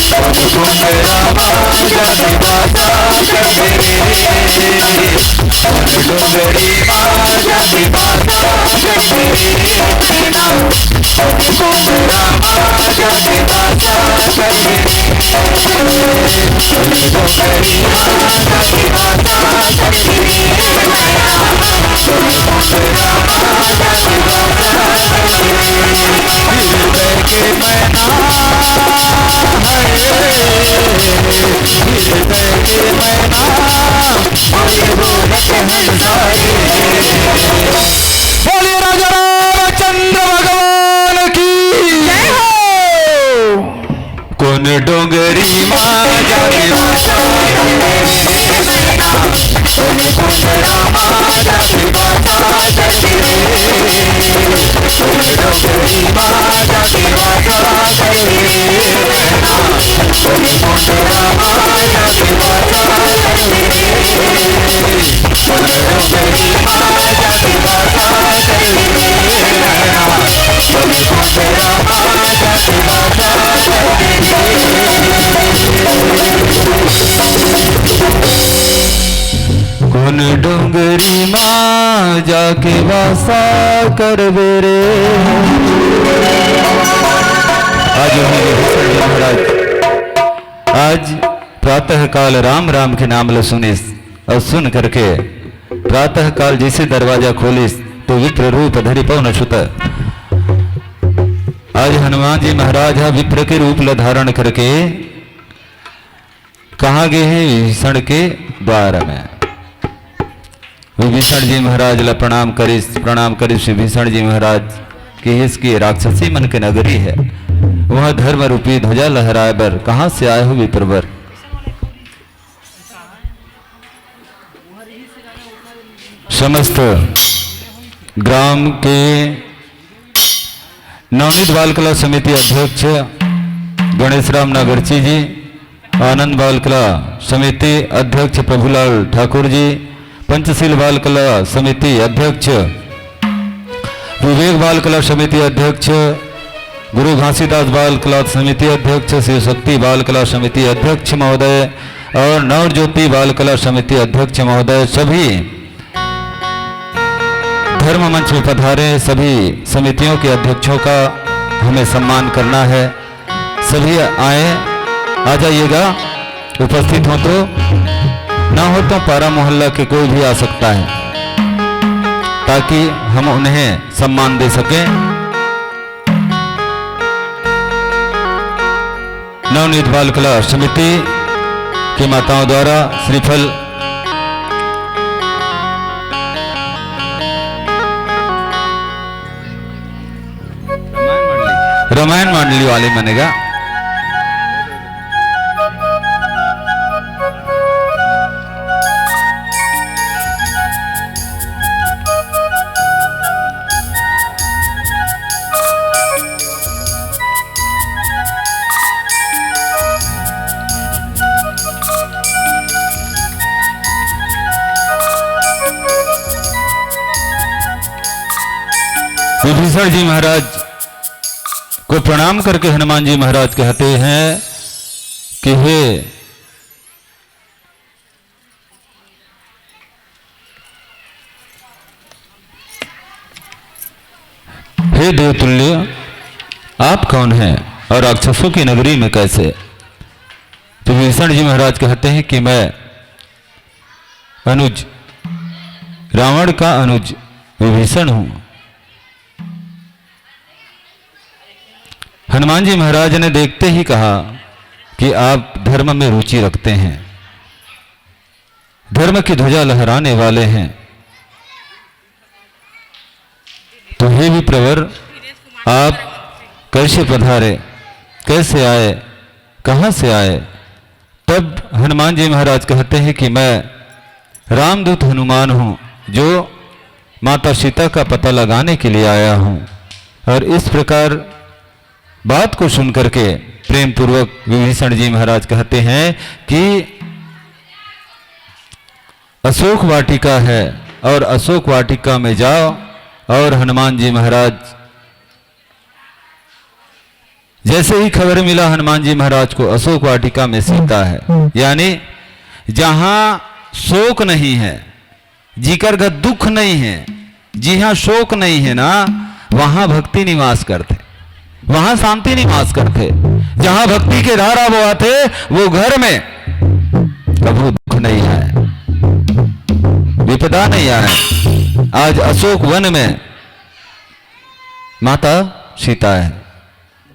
कोन डोंगरा मा जाके बासा करबे रे, कोन डोंगरी मा जाके बासा करबे रे मैना। बोलिए राजा रामचंद्र भगवान की। जय हो। कोन डोंगरी मा जाके बासा करबे रे मैना, कोन डोंगरा मा जाके बासा करबे रे, कोन डोंगरी मा जाके बासा करबे रे मैना, कोन डोंगरा मा जाके बासा करबे रे। कोन डोंगरी मा जाके बासा करबे रे। आज उन्हें विभीषण जी महाराज आज प्रातः काल राम राम के नाम ल सुनिस। अउ सुन करके प्रातः काल जइसे दरवाजा खोलिस, तो विप्र रूप धरि पवन सुत। आज हनुमान जी महाराज ह विप्र के रूप ल धारण करके कहाँ गे हे? विभीषण के द्वार में। विभीषण जी महाराज ल प्रणाम करिस, प्रणाम करिस विभीषण जी महाराज। किहिस कि राक्षसी मन के नगरी हे, वहाँ धर्म रूपी ध्वजा लहराए बर कहाँ से आए हो विप्रवर? समस्त ग्राम के नवनीत बाल कला समिति अध्यक्ष गणेश राम नागरची जी, आनंद बाल कला समिति अध्यक्ष प्रभुलाल ठाकुर जी, पंचशील बाल कला समिति अध्यक्ष विवेक बाल कला समिति अध्यक्ष, गुरु घासीदास बाल कला समिति अध्यक्ष, शिव शक्ति बाल कला समिति अध्यक्ष महोदय और नवज्योति बाल कला समिति अध्यक्ष महोदय, सभी धर्म मंच में पधारे सभी समितियों के अध्यक्षों का हमें सम्मान करना है। सभी आए, आ जाइएगा। उपस्थित हो तो, ना हो तो पारा मोहल्ला के कोई भी आ सकता है, ताकि हम उन्हें सम्मान दे सकें। नवनीत बाल कला समिति की माताओं द्वारा श्रीफल रामायण मंडली वाले मनेगा। विभीषण विभीषण जी महाराज को प्रणाम करके हनुमान जी महाराज कहते हैं कि हे, हे देवतुल्य, आप कौन हैं और राक्षसों की नगरी में कैसे? तो विभीषण जी महाराज कहते हैं कि मैं अनुज, रावण का अनुज विभीषण हूं। हनुमान जी महाराज ने देखते ही कहा कि आप धर्म में रुचि रखते हैं, धर्म की ध्वजा लहराने वाले हैं। तो हे विप्रवर, आप कैसे पधारे, कैसे आए, कहां से आए? तब हनुमान जी महाराज कहते हैं कि मैं रामदूत हनुमान हूं, जो माता सीता का पता लगाने के लिए आया हूं। और इस प्रकार बात को सुन करके प्रेम पूर्वक विभीषण जी महाराज कहते हैं कि अशोक वाटिका है और अशोक वाटिका में जाओ। और हनुमान जी महाराज, जैसे ही खबर मिला हनुमान जी महाराज को, अशोक वाटिका में सीता है, यानी जहां शोक नहीं है, जिकर घर दुख नहीं है, जिहां शोक नहीं है ना, वहां भक्ति निवास करथे, वहां शांति निवास करथे। जहां भक्ति के धारा बोहाथे, वो घर में कभू दुख नहीं आए, विपदा नहीं आए। आज अशोक वन में माता सीता है।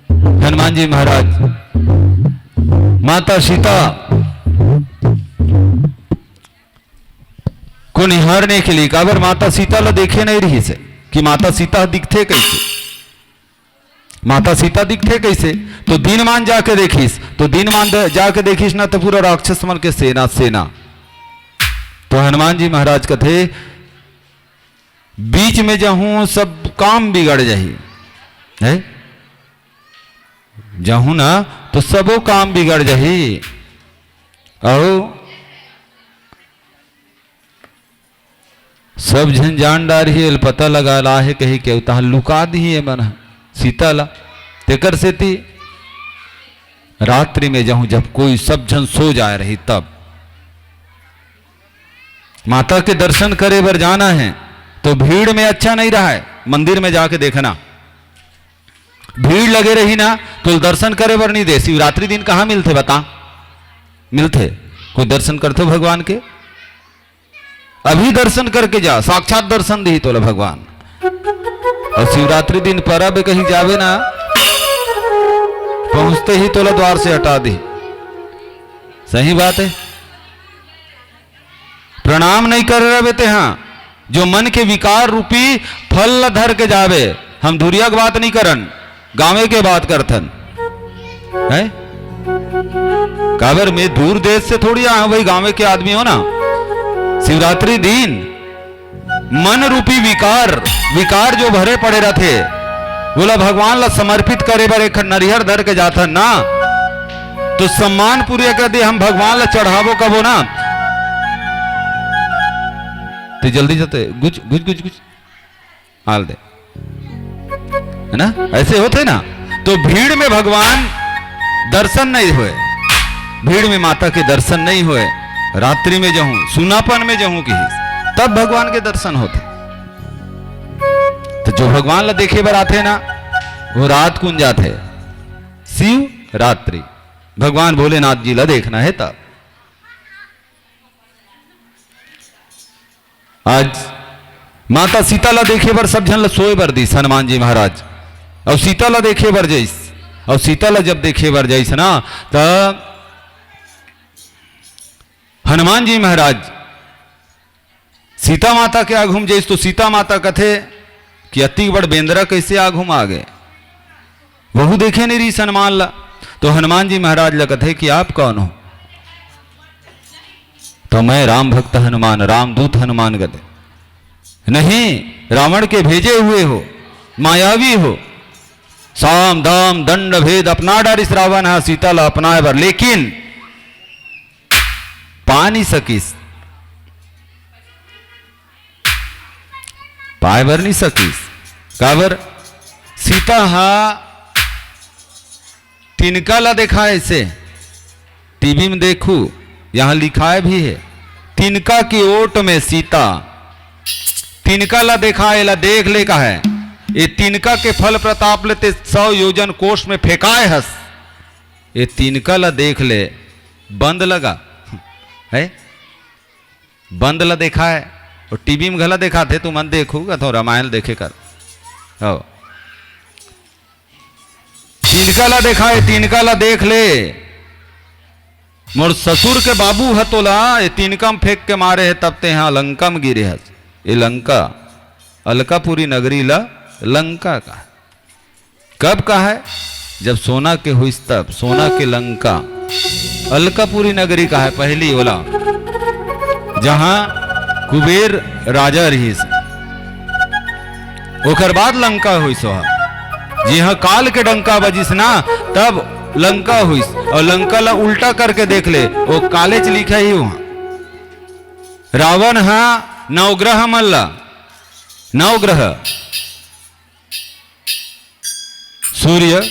हनुमान जी महाराज माता सीता को निहारने के लिए, काबर माता सीता ला देखे नहीं रहिस हे कि माता सीता दिखथे कैसे, माता सीता दिखथे कैसे। तो दीनमान जाके देखिस, तो दीनमान द-, जाके देखिस ना, तो पूरा राक्षस मन के सेना, सेना। तो हनुमान जी महाराज कथे, बीच में जाहूं, सब काम बिगड़ जाही, है? जाहूं ना, तो सबो काम बिगड़ जाही। अउ सब झन जान डारही, एला पता लगा ला हे कही के, तहां लुका दिही ए मन ह सीता ला। तेकर सेती रात्रि में जाहूं, जब कोई सब झन सो जाए रही, तब माता के दर्शन करे बर जाना है, तो भीड़ में अच्छा नहीं रहा है। मंदिर में जाके देखना, भीड़ लगे रही ना, तो दर्शन करे बर नहीं दे। शिवरात्रि दिन कहाँ मिलथे, बता? मिलथे? कोई दर्शन करथे भगवान के? अभी दर्शन करके जा, साक्षात दर्शन दिही तोला भगवान। और शिवरात्रि दिन परब कहीं जावे ना, पहुंचते ही तोला द्वार से हटा दिही। सही बात है। प्रणाम नहीं करे रहे तेहा, जो मन के विकार रूपी फल ल धर के जावे। हम दूरिया के बात नहीं करन, गांवे के बात करथन, है? काबर मैं दूर देश से थोड़ी आया हूं भाई, गांवे के आदमी हो ना। शिवरात्रि दिन मन रूपी विकार, विकार जो भरे पड़े रहथे, वोला भगवान ला समर्पित करे बर एक नरिहर धर के जाथन ना, तो सम्मान पूर्वक यदि हम भगवान ला चढ़ाबो कबो ना, तो जल्दी जाते गुज गुज गुज गुज आल दे, है ना? ऐसे होथे ना, तो भीड़ में भगवान दर्शन नहीं होय, भीड़ में माता के दर्शन नहीं होय। रात्रि में जाहूं, सुनापन में जाहूं कि तब भगवान के दर्शन होथे। तो जो भगवान ला देखे बर आथे ना, वो रात कुन जाथे। शिव रात्रि, भगवान भोलेनाथ जी ला देखना है तब। आज माता सीता ला देखे बर सब झन ला सोए बर दिस हनुमान जी महाराज, और सीता ला देखे बर जइस, और सीता ला जब देखे बर जइस ना, त हनुमान जी महाराज सीता माता के आघू म जइस, तो सीता माता कथे कि अति बड़ बेंदरा कैसे आघू म आ गे, वहू देखे नहीं रहिस हनुमान ला। तो हनुमान जी महाराज ला कथे कि आप कौन हो? तो मैं राम भक्त हनुमान, रामदूत हनुमान कथे। नहीं, रावण के भेजे हुए हो, मायावी हो। साम दाम दंड भेद अपना डारिस रावण ह सीता ला अपनाए बर, लेकिन पा नहीं सकिस, पाए बर नहीं सकिस। काबर? सीता हा तिनका ला देखाए से, टीवी में देखू, यहाँ लिखाए भी है, तिनका की ओट में सीता। तिनका ला देखाए, ला देख ले कहे, ये तिनका के फल प्रताप ले ते सौ योजन कोष में फेंकाए हस, ये तिनका ला देख ले, बंद लगा है, बंद ला देखाए, और टीवी में घला देखाथे, तुमन देखू कथो रामायण देखे कर। हो। तिनका ला देखाए, तिनका ला देख ले। मोर ससुर के बाबू ह तोला ए तिनका म फेंक के मारे हे, तब तेहा लंका म गिरे हस। ए लंका, अलकापुरी नगरी ला लंका कहा। कब कहा है? जब सोना के होइस तब, सोना के लंका। अलकापुरी नगरी कहा है पहली ओला, जहां कुबेर राजा रहिस। ओकर बाद लंका होइस ओहा। जिहां काल के डंका बजिस ना, तब लंका होइस। और लंका ला उल्टा करके देख ले, वो कालेच लिखा ही वहां। रावण हा नवग्रह मन ला, नवग्रह, सूर्य,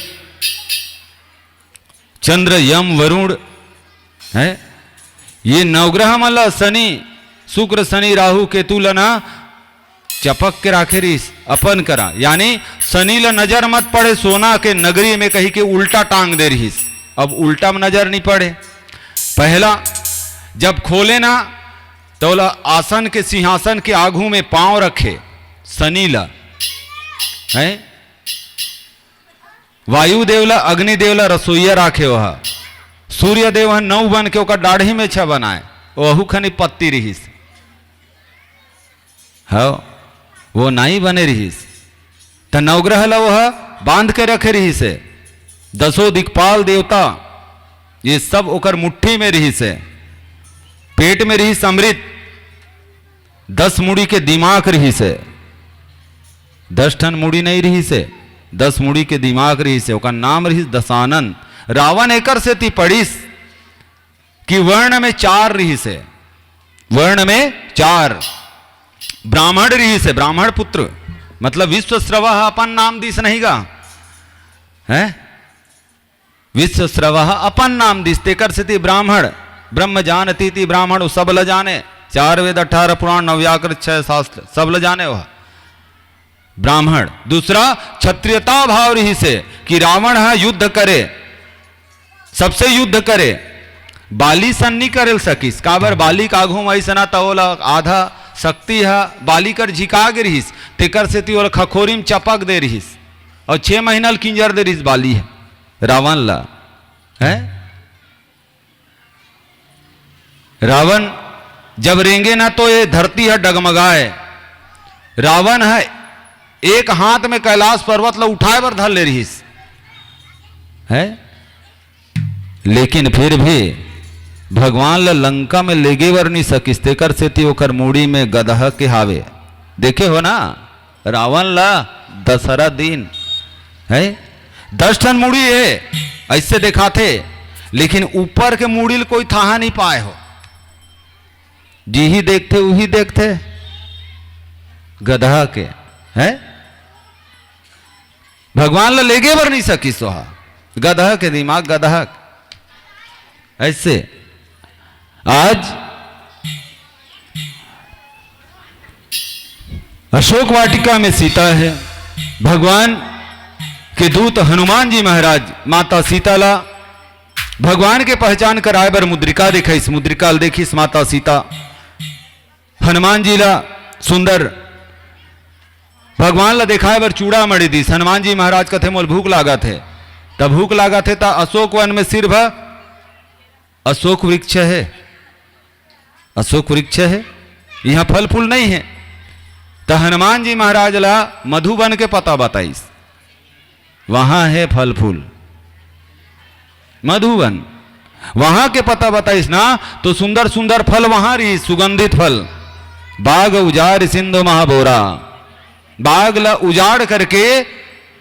चंद्र, यम, वरुण, है, ये नवग्रह मन ला, शनि, शुक्र, शनि, राहु, केतु ला ना चपक के राखे रहिस अपन करा, यानी शनि ला नजर मत पड़े सोना के नगरी में, कही के उल्टा टांग दे रहिस। अब उल्टा में नजर नहीं पड़े। पहला जब खोले ना, तो ओला आसन के, सिंहासन के आगू में पांव रखे शनि ला, हैं? वायुदेव ला, अग्निदेव ला रसोईया राखे ओहा। सूर्यदेव ह नौ बन के ओकर डाढ़ी में छह बनाए, ओहू खनी पत्ती रिहिस। हव, वो नाई बने रिहिस। त नवग्रह ला ओहा बांध के रखे रिहिस हे। दसों दिक्पाल देवता, ये सब ओकर मुट्ठी में रिहिस हे। पेट में रिहिस अमृत, दस मुड़ी के दिमाग रिहिस हे, दस ठन मुड़ी नहीं रिहिस हे, दस मुड़ी के दिमाग रिहिस हे। ओकर नाम रिहिस दशानन। रावण एकर सेती पड़िस कि वर्ण में चार रिहिस हे, वर्ण में चार। ब्राह्मण रिहिस हे, ब्राह्मण पुत्र, मतलब विश्वस्रवः अपन नाम दिस नहीं गा, हैं? विश्वस्रवः अपन नाम दिस, तेकर सेती ब्राह्मण, ब्रह्म जानतीति ब्राह्मण, वो सब ल जाने, चार वेद, अठारह पुराण, नव व्याकरण, छह शास्त्र, सब ल जाने वह ब्राह्मण। दूसरा, क्षत्रियता भाव रिहिस हे कि रावण ह युद्ध करे, सबसे युद्ध करे, बाली सन नी करे ल सकिस। काबर, बाली के आघू म अइसना त ओला आधा शक्ति ह बाली कर झिका गे रिहिस, तेकर सेती ओला खखोरी म चपक दे रिहिस अउ छह महीना ल किंजर दे रिहिस बाली ह। रावण ला, हैं? रावण जब रेंगे ना तो ये धरती ह डगमगाए। रावण ह एक हाथ में कैलाश पर्वत ला उठाए बर धर ले रिहिस, हैं? लेकिन फिर भी भगवान ला लंका में लेगे बर नी सकिस, तेकर सेती ओकर मुड़ी में गदहा के हावे। देखे हो ना? रावण ला दशहरा दिन है, दस ठन मुड़ी है, ऐसे देखाथे, लेकिन ऊपर के मुड़ी ल कोई थाहा नहीं पाए हो। जिही देखथे, उही देखथे, गदहा के, है? भगवान ला लेगे बर नहीं सकिस ओहा, गदहा के दिमाग, गदहा के। ऐसे आज अशोक वाटिका में सीता है। भगवान के दूत हनुमान जी महाराज माता सीता ला भगवान के पहचान कराए बर मुद्रिका दिखाइस। मुद्रिका ल देखिस माता सीता, हनुमान जी ला सुंदर भगवान ला दिखाए बर चूड़ा मड़ी दिस। हनुमान जी महाराज कथे, "मोल भूख लागत है।" तब भूख लागत है, त अशोक वन में सिर्फ अशोक वृक्ष है, अशोक वृक्ष है, यहाँ फल फूल नहीं है। त हनुमान जी महाराज ला मधुबन के पता बताइस, वहां है फल फूल, मधुबन। वहां के पता बताइस ना, तो सुंदर सुंदर फल वहां रही, सुगंधित फल। बाग उजाड़ सिंधु महाबोरा, बाग ला उजाड़ करके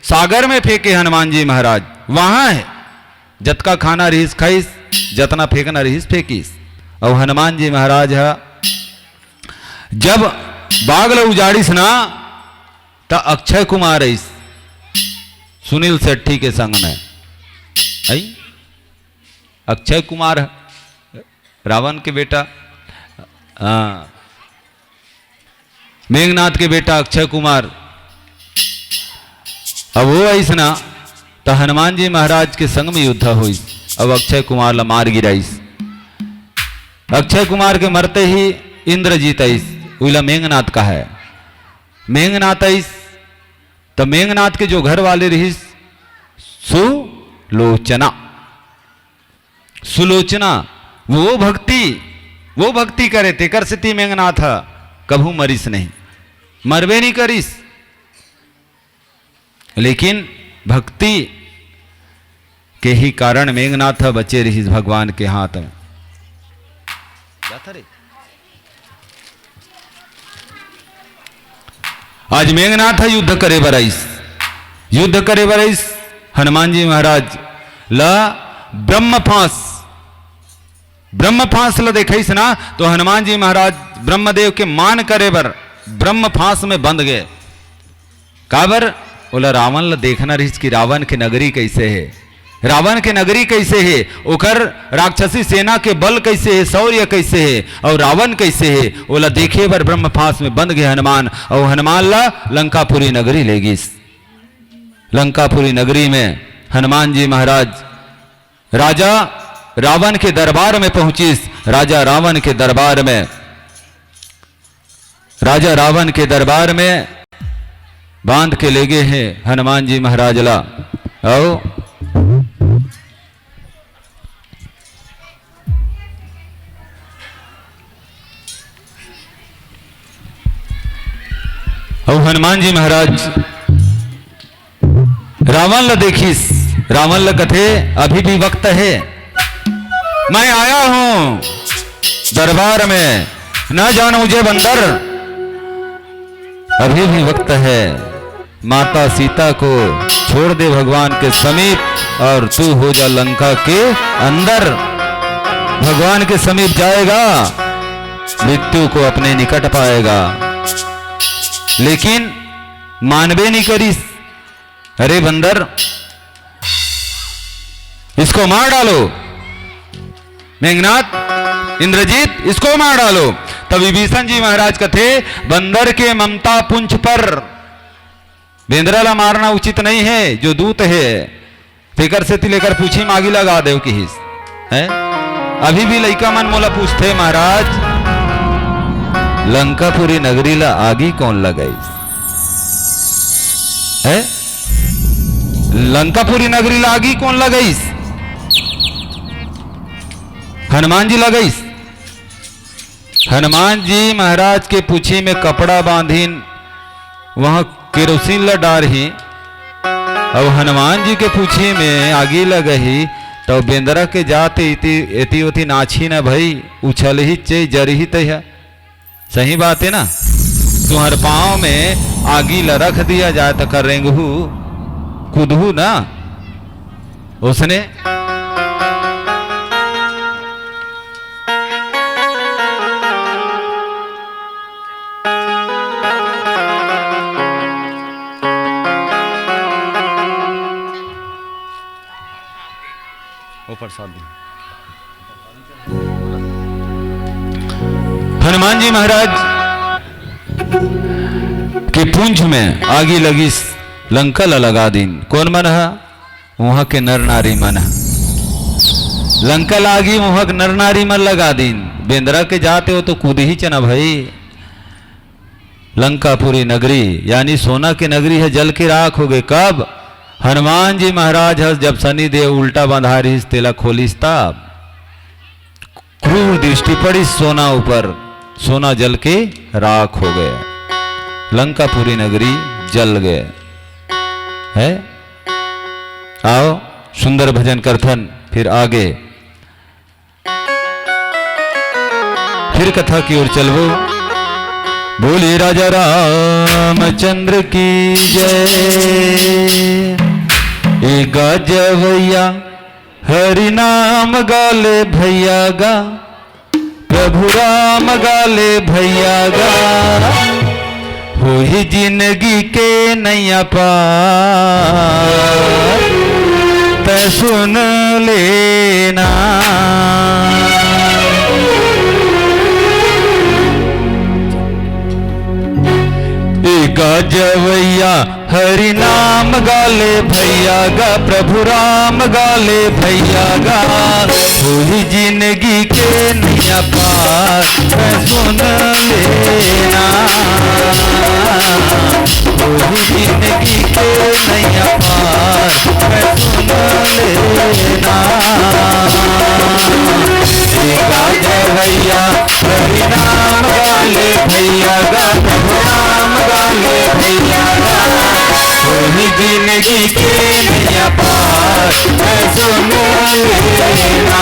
सागर में फेंके हनुमान जी महाराज। वहां है, जतका खाना रिहिस खाइस, जतना फेंकना रिहिस फेंकिस। और हनुमान जी महाराज ह जब बाग ला उजाड़िस ना, त अक्षय कुमार आइस। सुनील शेट्टी के संग में, आई, अक्षय कुमार, रावण के बेटा, हाँ, मेघनाथ के बेटा अक्षय कुमार। अब वो आइस ना, तो हनुमान जी महाराज के संग में युद्ध होइस। अब अक्षय कुमार ला मार गिराइस। अक्षय कुमार के मरते ही इंद्रजीत आइस, उइला मेघनाथ कहे। मेघनाथ आइस, तो मेघनाथ के जो घर वाले रहिस, सुलोचना, सुलोचना, वो भक्ति, वो भक्ति करे, तेकर सेती मेघनाथ ह कभू मरिस नहीं, मरबे नहीं करिस। लेकिन भक्ति के ही कारण मेघनाथ ह बचे रहिस भगवान के हाथ में। जाथा रे। आज मेघनाथ ह युद्ध करे बर आइस, युद्ध करे बर आइस। हनुमान जी महाराज ला ब्रह्म फांस, ब्रह्म फांस ला देखइस ना, तो हनुमान जी महाराज ब्रह्मदेव के मान करे बर ब्रह्म फांस में बंध गए। काबर? ओला रावण ला देखना रहिस कि रावण के नगरी कैसे हे, रावण के नगरी कैसे हे, ओकर राक्षसी सेना के बल कैसे हे, शौर्य कैसे हे, और रावण कैसे हे, ओला देखे बर ब्रह्म फांस में बंध गए हनुमान। और हनुमान ला लंकापुरी नगरी ले गिस। लंकापुरी नगरी में हनुमान जी महाराज राजा रावण के दरबार में पहुंचिस। राजा रावण के दरबार में, राजा रावण के दरबार में बांध के ले गए हैं हनुमान जी महाराज ला। आओ, अउ हनुमान जी महाराज रावण ला देखिस, रावण ला कथे, "अभी भी वक्त है, मैं आया हूं दरबार में, न जान मुझे बंदर, अभी भी वक्त है।" माता सीता को छोड़ दे भगवान के समीप और तू हो जा लंका के अंदर। भगवान के समीप जाएगा, मृत्यु को अपने निकट पाएगा। लेकिन मानबे नहीं करिस। "अरे बंदर, इसको मार डालो, मेघनाथ, इंद्रजीत, इसको मार डालो।" तब विभीषण जी महाराज कथे, "बंदर के ममता पुंछ पर बेंदरा ला मारना उचित नहीं है, जो दूत है, तेकर सेती लेकर पूछी मागी लगा देव किहिस।" हैं? अभी भी लइका मन मोला पूछथे, "महाराज, लंकापुरी नगरी ला आगी कौन लगाइस?" हैं? लंकापुरी नगरी ला आगी कौन लगाइस? हनुमान जी लगाइस। हनुमान जी महाराज के पूछी में कपड़ा बांधिन, वहां केरोसिन ल डारही, अउ हनुमान जी के पूछी में आगी लगही, तो बेंदरा के जात एती, एती ओती नाचही न भई, उछलही चे जरही तैहा। सही बात है ना? तुहर पांव में आगी ल रख दिया जाए त करेंगहू, कूदहू ना। उसने वो प्रसाद दे। हनुमान जी महाराज के पूंछ में आगी लगिस, लंका ला लगा दीन। कौन मन हा? उहाँ के नर नारी मन ह। लंका लागी, उहाँ के नर नारी मन लगा दीन। बेंदरा के जाते हो तो कूदही च ना भई। लंकापुरी नगरी यानी सोना के नगरी ह जल के राख हो गए। कब? हनुमान जी महाराज ह जब शनि देव उल्टा बंधा रहिस तेला खोलिस तब। क्रूर दृष्टि पड़ी सोना ऊपर, सोना जल के राख हो गया, लंकापुरी नगरी जल गए। है? आओ, सुंदर भजन करथन, फिर आगे, फिर कथा की ओर चलबो। बोलिए राजा रामचंद्र की जय। ए गाजवैया हरि नाम गाले भैया गा, प्रभु राम गाले भैया गा, होही जिंदगी के नैया पार। सुन लेना। ए गजवैया हरि नाम गाले भैया गा, प्रभु राम गाले भैया गा, होही जिंदगी के नैया पार, मैं सुन लेना। होही जिंदगी के नैया पार, मैं सुन लेना। ए गजवैया हरि नाम गाले भैया गा, प्रभु राम गाले भैया गा, होही जिंदगी के नैया पार, मैं सुन लेना।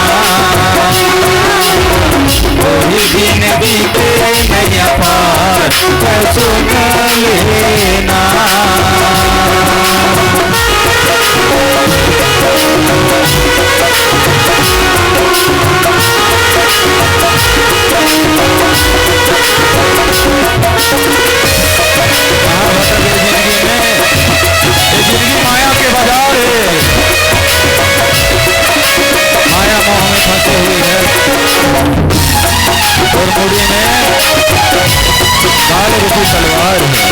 होही जिंदगी के नैया पार, मैं सुन लेना। कहाँ भटक गए जिंदगी में? ये जिंदगी माया के बाजार है, माया मोह में फंसी हुई है। और मुड़ी में काल रूपी तलवार है।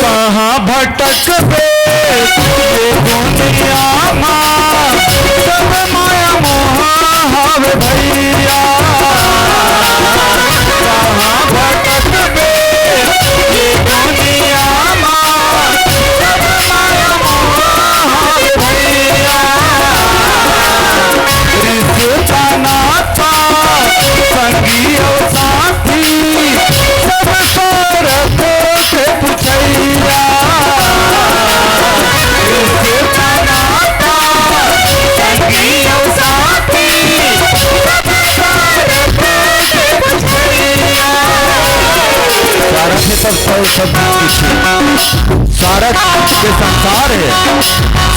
कहाँ भटकबे ये दुनिया मा, सब माया मोह हवे भैया। कहाँ भटकबे ये दुनिया मा, सब माया मोह हवे भैया। रिश्ता नाता, संगी अउ साथी, सब स्वार्थ के पुछैया। रिश्ता नाता, संगी अउ साथी, सब स्वार्थ के पुछैया। स्वार्थ सब, सब, सब स्वार्थ के संसार है।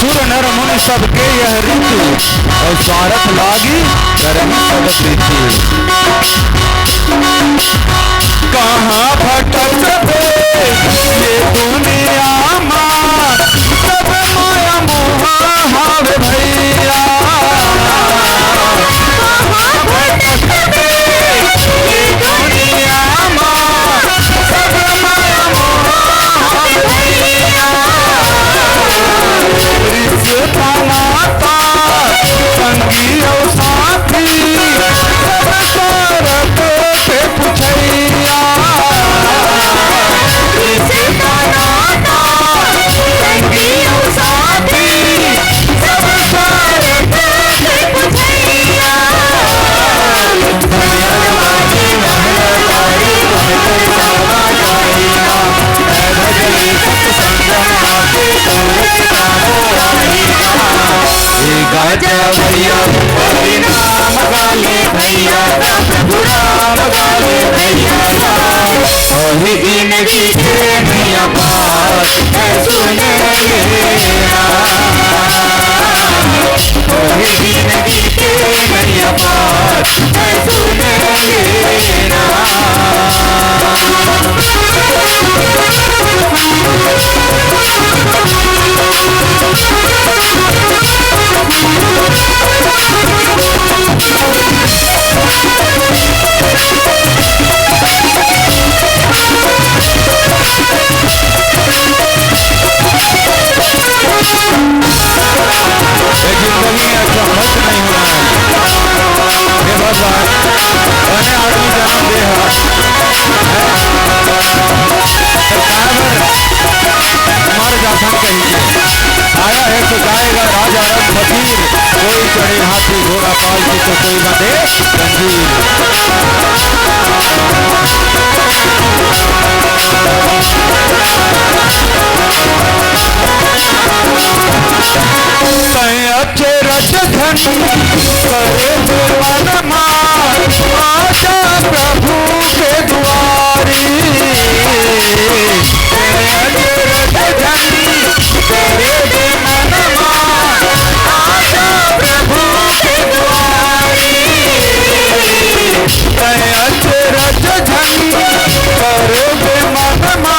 सुर नर मुनि सबके यह रीति, अउ स्वारथ लागी करही सब प्रीति। कहाँ भटकबे ये दुनिया मा, सब माया मोह हवे भैया। कहाँ भटकबे ये दुनिया मा, सब माया मोह हवे भैया। रिश्ता नाता, संगी अउ साथी, सब स्वारथ के पुछैया। रिश्ता नाता, संगी अउ साथी, सब स्वारथ के पुछैया। ए गाजा भैया, हरि नाम गाले भैया, प्रभु राम गाले भैया, होही जिंदगी के नैया पार, ऐ सुन लेना। होही जिंदगी के नैया पार, ऐ सुन लेना। ये जिंदगी में अच्छा खर्च नहीं होना है। हे भगवान, बने आदमी जन्म दे हा। तो काबर मर जाथन कहिके। आया है तो जाएगा राजा रंग फकीर, कोई चढ़े हाथी घोड़ा पालतू तो कोई बंधे जंजीर। तैं अचरज धनी करे दे मनमा, आजा प्रभु के दुआरी। तैं अचरज धनी करे दे मनमा, आजा प्रभु के दुआरी। तैं अचरज धनी करे दे मनमा,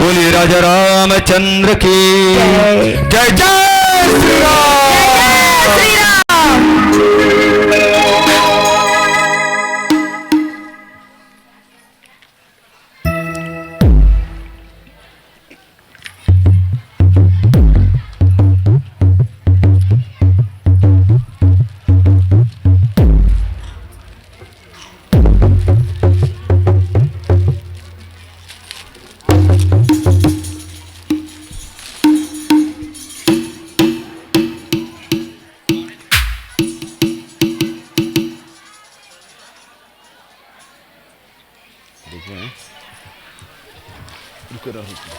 बोलिए राजा रामचंद्र की जय। जय, जय श्री राम। जय, जय श्री राम। देखो हैं। रुको रहो, रुको।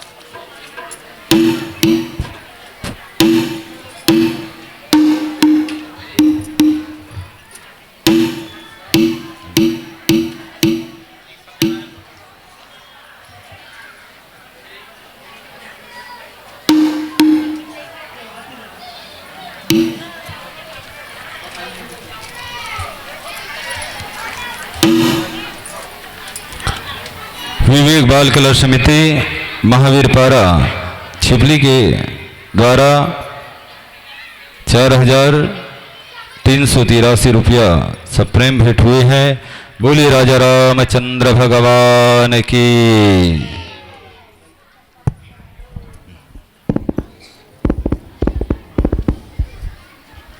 विवेक बाल कला समिति महावीर पारा छिपली के द्वारा चार हजार तीन सौ तिरासी रुपया सप्रेम भेंट हुए हैं। बोलिए राजा रामचंद्र भगवान की।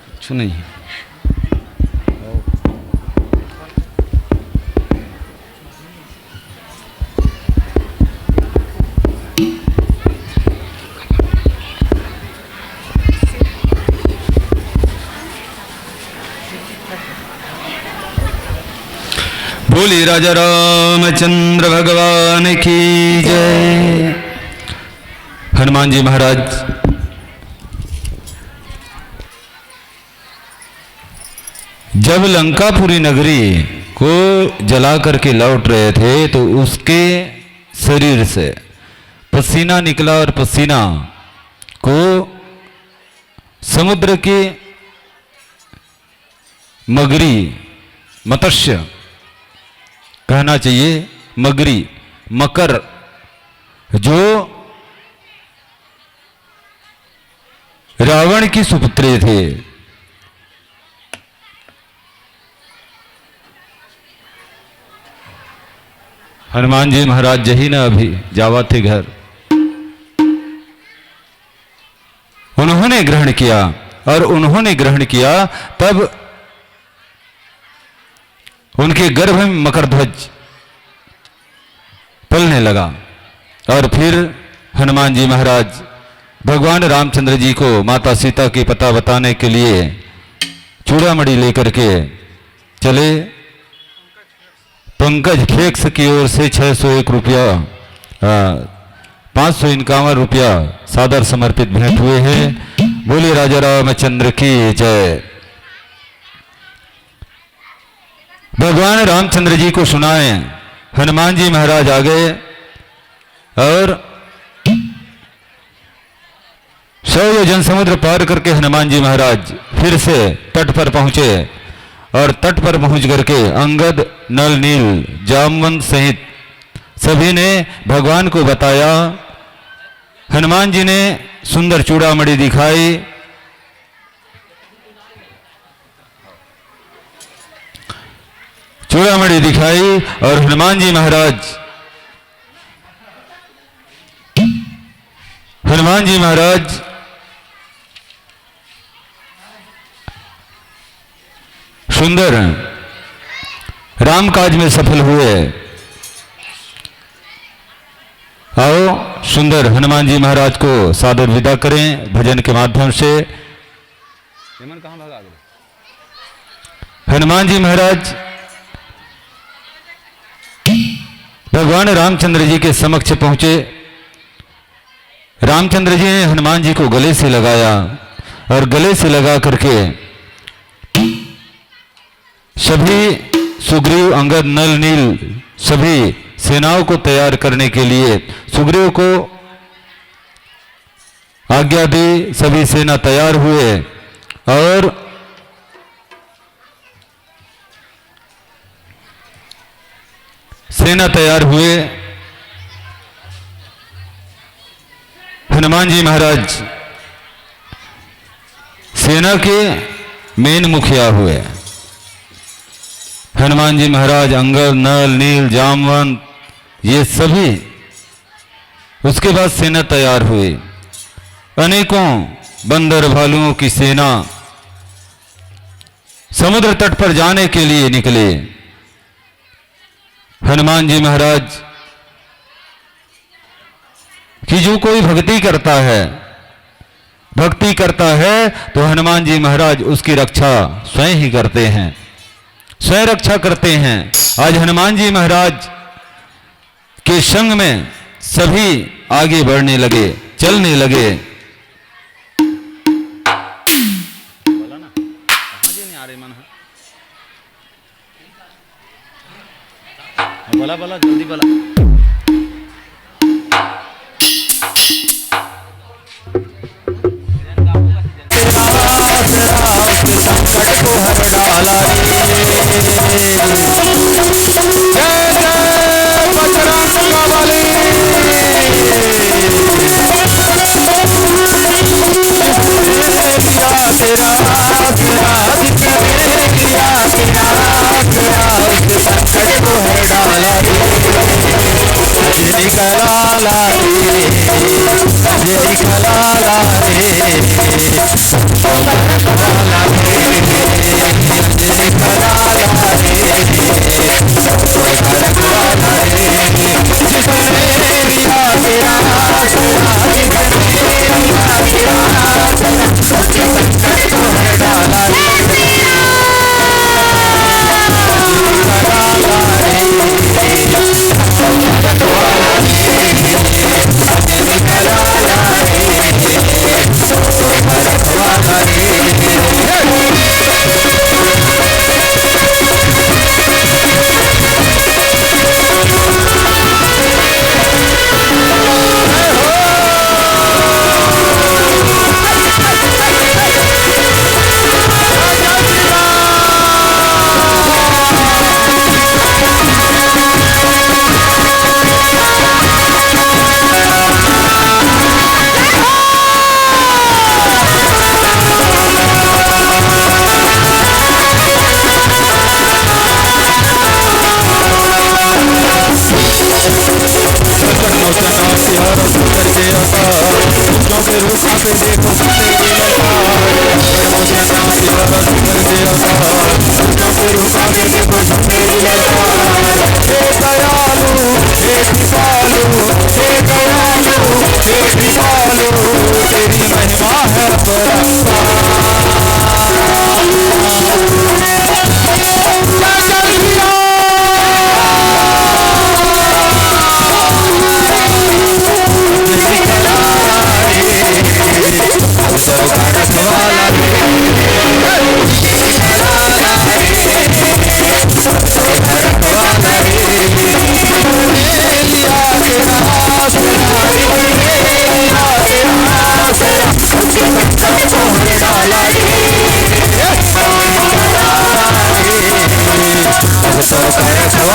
कुछ नहीं है। बोलिए राजा रामचंद्र भगवान की जय। हनुमान जी महाराज जब लंकापुरी नगरी को जला करके लौट रहे थे तो उसके शरीर से पसीना निकला और पसीना को समुद्र के मगरी, मत्स्य कहना चाहिए, मगरी, मकर, जो रावण की सुपुत्री थी। हनुमान जी महाराज जही न अभी जावा थे घर। उन्होंने ग्रहण किया और उन्होंने ग्रहण किया, तब उनके गर्भ में मकर ध्वज पलने लगा। और फिर हनुमान जी महाराज भगवान रामचंद्र जी को माता सीता की पता बताने के लिए चूड़ामणि लेकर के चले। पंकज फेक्स की ओर से छह सौ एक रुपया, आ, पाँच सौ इक्यावन रुपया सादर समर्पित भेंट हुए हैं। बोलिए राजा रामचंद्र की जय। भगवान रामचंद्र जी को सुनाए हनुमान जी महाराज आ गए और सौ योजन समुद्र पार करके हनुमान जी महाराज फिर से तट पर पहुंचे और तट पर पहुंच करके अंगद, नल, नील, जामवंत सहित सभी ने भगवान को बताया। हनुमान जी ने सुंदर चूड़ामणि दिखाई, चूड़ामणि दिखाई और हनुमान जी महाराज, हनुमान जी महाराज सुंदर राम काज में सफल हुए। आओ, सुंदर हनुमान जी महाराज को सादर विदा करें भजन के माध्यम से। हनुमान जी महाराज भगवान रामचंद्र जी के समक्ष पहुंचे। रामचंद्र जी ने हनुमान जी को गले से लगाया और गले से लगा करके सभी सुग्रीव, अंगद, नल, नील सभी सेनाओं को तैयार करने के लिए सुग्रीव को आज्ञा दी। सभी सेना तैयार हुए और सेना तैयार हुए। हनुमान जी महाराज सेना के मेन मुखिया हुए। हनुमान जी महाराज, अंगद, नल, नील, जामवंत, ये सभी, उसके बाद सेना तैयार हुई। अनेकों बंदर भालुओं की सेना समुद्र तट पर जाने के लिए निकले। हनुमान जी महाराज कि जो कोई भक्ति करता है, भक्ति करता है तो हनुमान जी महाराज उसकी रक्षा स्वयं ही करते हैं, स्वयं रक्षा करते हैं। आज हनुमान जी महाराज के संग में सभी आगे बढ़ने लगे, चलने लगे। बोला ना, कहाँ जी नहीं आ रही मन है? बोला, बोला, जल्दी बोला।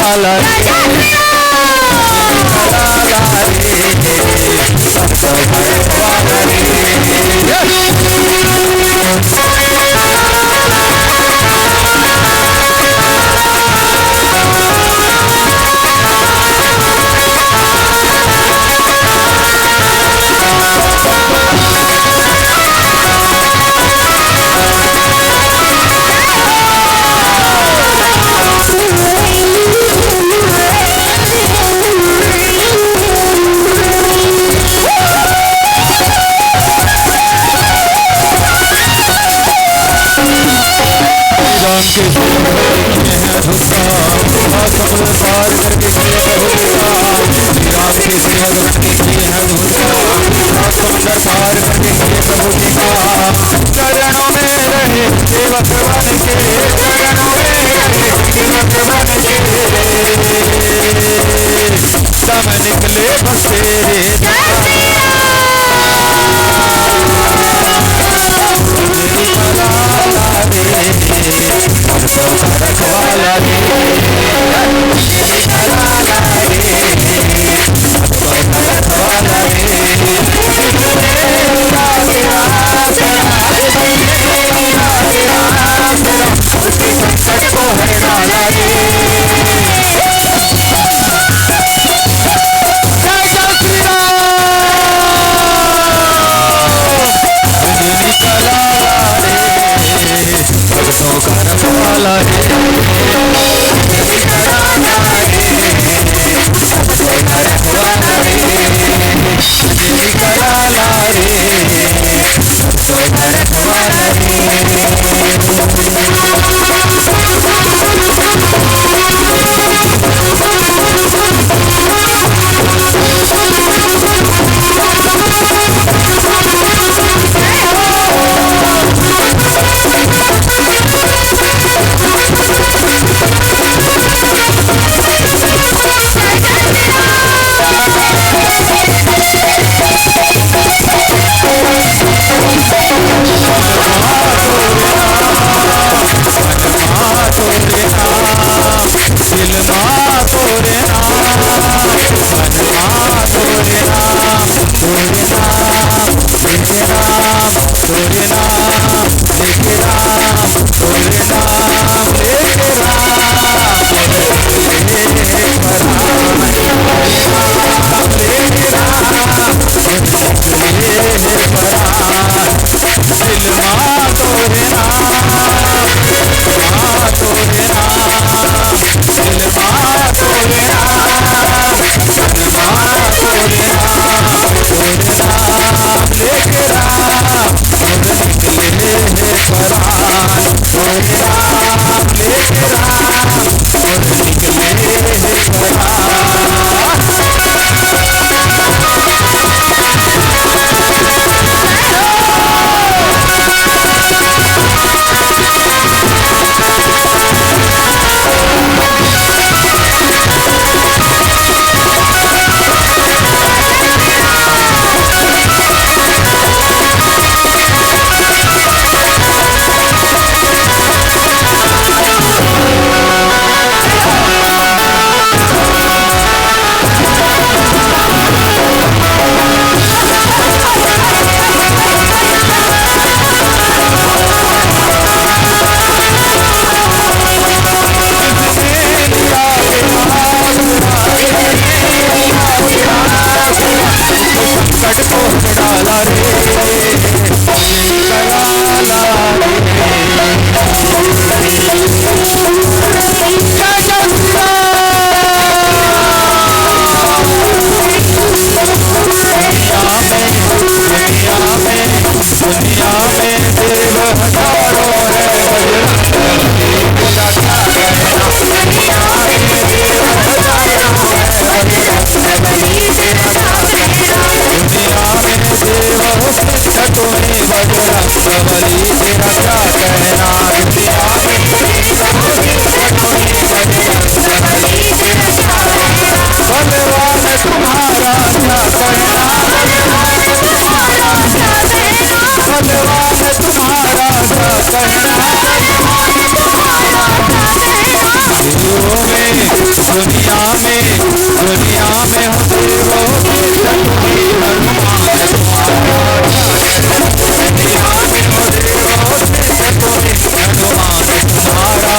राम के सेवक बन के किए हैं धुन का, पार करके किए हैं धुन का। श्री राम के सेवक बन के किए हैं धुन का, समुद्र पार करके किए प्रभु जी का। चरणों में रहे सेवक बन के, चरणों में रहे सेवक बन के। दम निकले बस तेरे। में, दुनिया में हो देवो, देश तुम्हें हनुमान तुम्हारा। दुनिया में हो देवो, देश तुम्हें हनुमान तुम्हारा।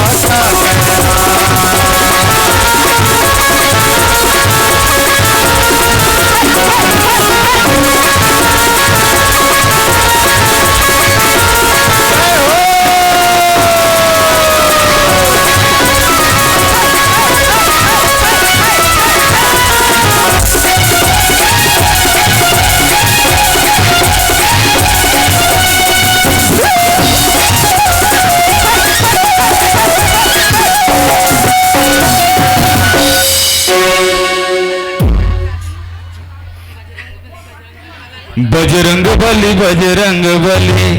बजरंग बली, बजरंग बली,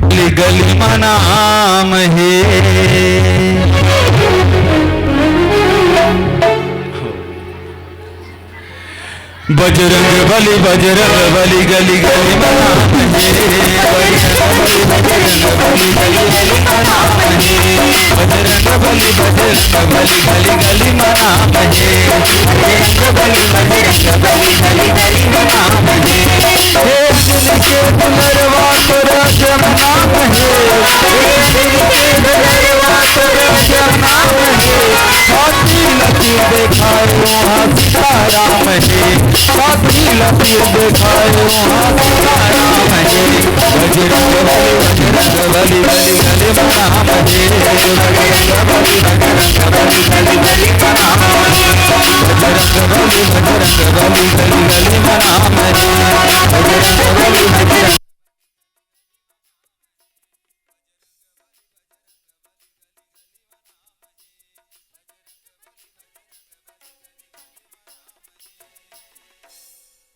गली गली म नाम हे। बजरंग बली, बजरंग बली, गली गली म नाम हे। बजरंग बली, बजरंग बली, गली गली म नाम हे। बजरंग बली, बजरंग बली, गली गली म नाम हे। बजरंग बली, बजरंग बली, गली गली म नाम हे। हे अंजनी के दुलरवा तोरा जब नाम हे। हे अंजनी के दुलरवा तोरा जब नाम हे। हाथी लकीर देखाए वहाँ सीताराम हे। साथी लकीर देखाए वहाँ सीताराम हे। बजरंग बली, बजरंग बली, गली गली म नाम हे। बजरंग बली, बजरंग बली, गली गली म नाम हे। बजरंग बली, बजरंग बली, गली गली म नाम हे। बजरंग बली, बजरंग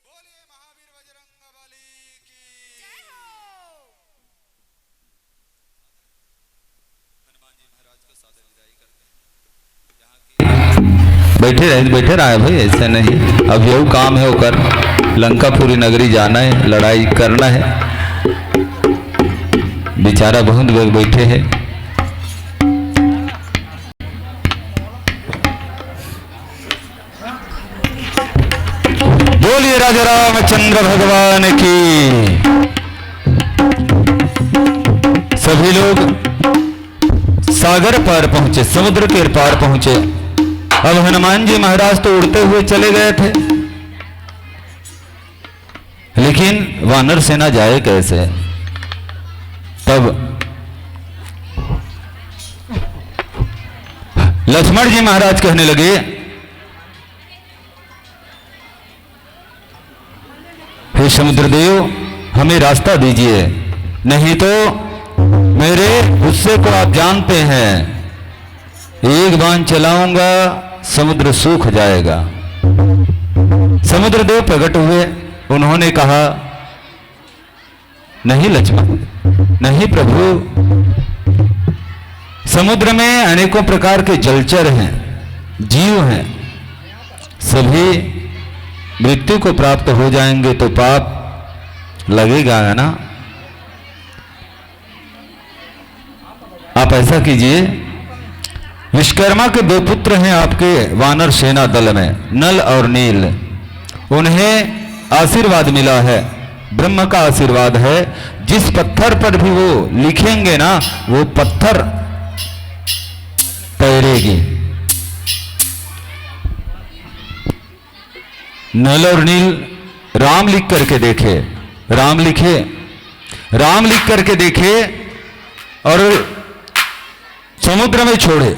बोलिए महावीर बजरंग बली की। जय हो। हनुमान जी महाराज को सादर विदाई करते हैं। बैठे रहे, बैठे रहे भाई, ऐसे नहीं। अब यहू काम है ओकर, लंकापुरी नगरी जाना है, लड़ाई करना है। बेचारा बहुत लोग बैठे हैं। बोलिए राजा रामचंद्र भगवान की। सभी लोग सागर पार पहुंचे, समुद्र के पार पहुंचे। अब हनुमान जी महाराज तो उड़ते हुए चले गए थे, लेकिन वानर सेना जाए कैसे? तब लक्ष्मण जी महाराज कहने लगे, हे समुद्रदेव, हमें रास्ता दीजिए, नहीं तो मेरे गुस्से को आप जानते हैं। एक बाण चलाऊंगा, समुद्र सूख जाएगा। समुद्रदेव प्रकट हुए, उन्होंने कहा, नहीं लक्ष्मण, नहीं प्रभु, समुद्र में अनेकों प्रकार के जलचर हैं, जीव हैं, सभी मृत्यु को प्राप्त हो जाएंगे तो पाप लगेगा, है ना? आप ऐसा कीजिए, विश्वकर्मा के दो पुत्र हैं आपके वानर सेना दल में, नल और नील। उन्हें आशीर्वाद मिला है, ब्रह्म का आशीर्वाद है। जिस पत्थर पर भी वो लिखेंगे ना, वो पत्थर तैरेगी। नल और नील राम लिख करके देखे, राम लिखे, राम लिख करके देखे और समुद्र में छोड़े।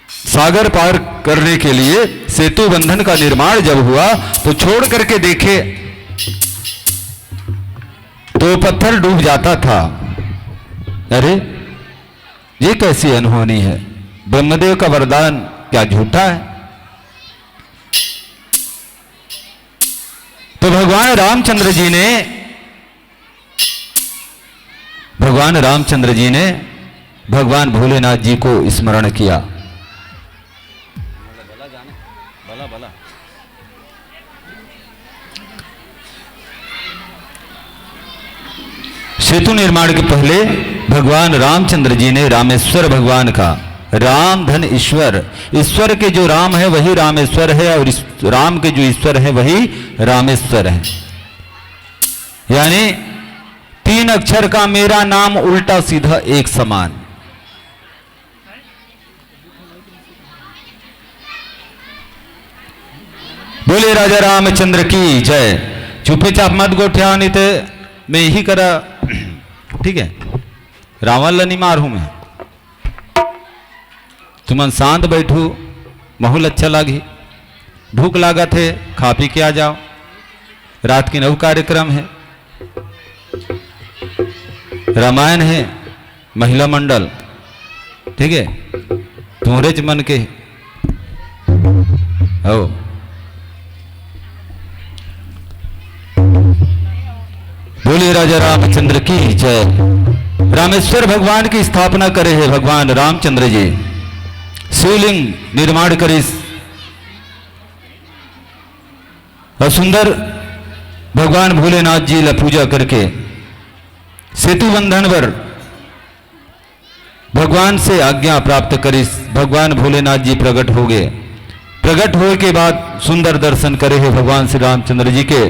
सागर पार करने के लिए सेतु बंधन का निर्माण जब हुआ तो छोड़ करके देखे तो पत्थर डूब जाता था। अरे, ये कैसी अनहोनी है? ब्रह्मदेव का वरदान क्या झूठा है? तो भगवान रामचंद्र जी ने, भगवान रामचंद्र जी ने भगवान भोलेनाथ जी को स्मरण किया। सेतु निर्माण के पहले भगवान रामचंद्र जी ने रामेश्वर भगवान का राम धन ईश्वर, ईश्वर के जो राम है वही रामेश्वर है, और इस राम के जो ईश्वर है वही रामेश्वर है। यानी तीन अक्षर का मेरा नाम, उल्टा सीधा एक समान। बोले राजा रामचंद्र की जय। चुपे चाप मत गोठिया, नहीं ते मैं यही करा। ठीक है, रावण ला नहीं मारहूं मैं। तुमन शांत बैठू, माहौल अच्छा लागी। भूख लागत है, खा पी के आ जाओ। रात के नौ कार्यक्रम है, रामायण है, महिला मंडल, ठीक है, तुम्हरेच मन के हो। बोलिए राजा रामचंद्र की जय। रामेश्वर भगवान की स्थापना करे हैं भगवान रामचंद्र जी। शिवलिंग निर्माण करिस और सुंदर भगवान भोलेनाथ जी ला पूजा करके सेतु बंधन बर भगवान से आज्ञा प्राप्त करिस। भगवान भोलेनाथ जी प्रकट हो गए। प्रकट होए के बाद सुंदर दर्शन करे हैं भगवान श्री रामचंद्र जी के,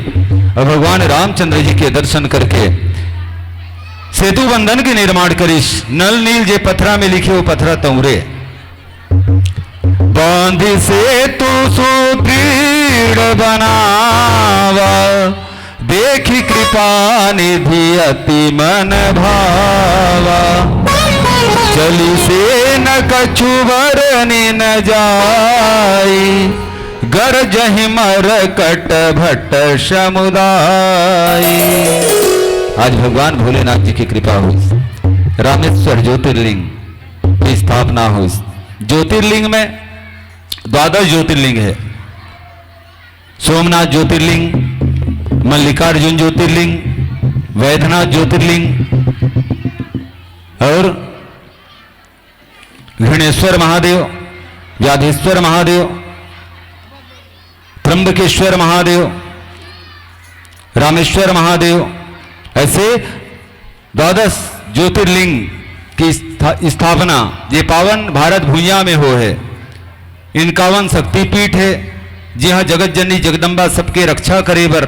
और भगवान रामचंद्र जी के दर्शन करके सेतु बंधन के निर्माण करिस। नल नील जे पथरा में लिखे, वो पथरा तौरे। बांधि सेतु सुदृढ़ बनावा, देखि कृपा निधि अति मन भावा। चली से न कछु बरनि न जाई, गरजहि मरकट भट समुदाय। आज भगवान भोलेनाथ जी की कृपा हुई, रामेश्वर ज्योतिर्लिंग की स्थापना हुई। ज्योतिर्लिंग में द्वादश ज्योतिर्लिंग है। सोमनाथ ज्योतिर्लिंग, मल्लिकार्जुन ज्योतिर्लिंग, वैद्यनाथ ज्योतिर्लिंग और घृणेश्वर महादेव, व्याधेश्वर महादेव, त्र्यंबकेश्वर महादेव, रामेश्वर महादेव, ऐसे द्वादश ज्योतिर्लिंग की स्था-, स्थापना ये पावन भारत भुइयां में हो है। इनकावन शक्तिपीठ है, जिहां जगत जननी जगदम्बा सबके रक्षा करे बर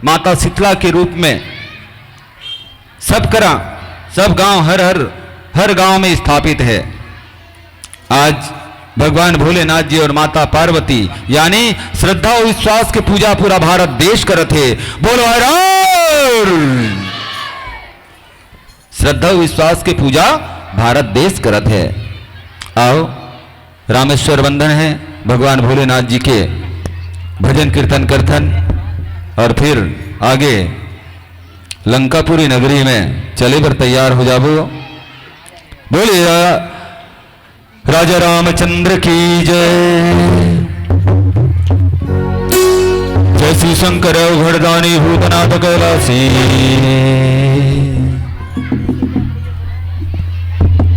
माता शीतला के रूप में सब करा, सब गांव, हर हर हर गांव में स्थापित है। आज भगवान भोलेनाथ जी और माता पार्वती, यानी श्रद्धा और विश्वास के पूजा पूरा भारत देश करत है। बोलो हर हर। श्रद्धा और विश्वास के पूजा भारत देश करत है। आओ, रामेश्वर बंधन है, भगवान भोलेनाथ जी के भजन कीर्तन करथन और फिर आगे लंकापुरी नगरी में चले बर तैयार हो जाबो। बोलिए राजा रामचंद्र की जय। जय शिव शंकर अवघड़दानी भूतनाथ कैलासी।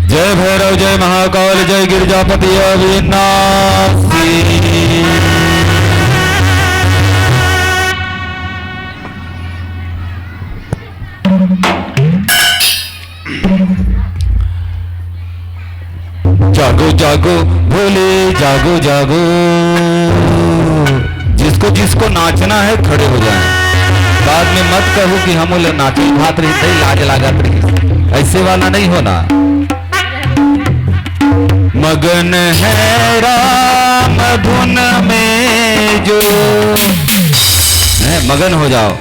जय भैरव, जय महाकाल, जय गिरजापति अविनाशी। जागो जागो भोले, जागो जागो। जिसको जिसको नाचना है, खड़े हो जाए। बाद में मत कहो कि हम लोग नाचे भात रही थे, लाज लागत रही, ऐसे वाला नहीं होना। मगन है राम धुन में जो, हैं, मगन हो जाओ।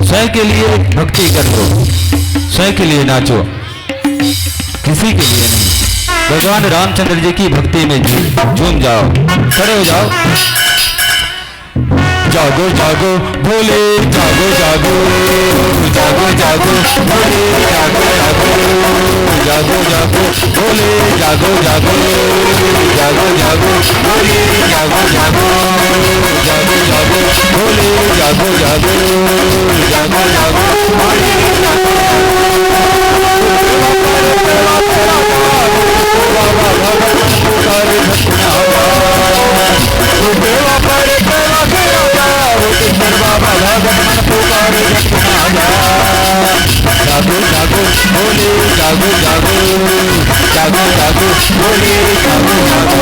स्वयं के लिए भक्ति कर लो, स्वयं के लिए नाचो, किसी के लिए नहीं। भगवान रामचंद्र जी की भक्ति में झूम, झूम जाओ, खड़े हो जाओ। जागो जागो भोले, जागो जागो, जागो जागो भोले, जागो जागो, जागो जागो भोले, जागो जागो, जागो जागो भोले, जागो जागो, जागो जागो भोले, जागो जागो, जागो जागो भोले, जागो जागो। भोले जागो जागो, जागो जागो, भोले जागो जागो।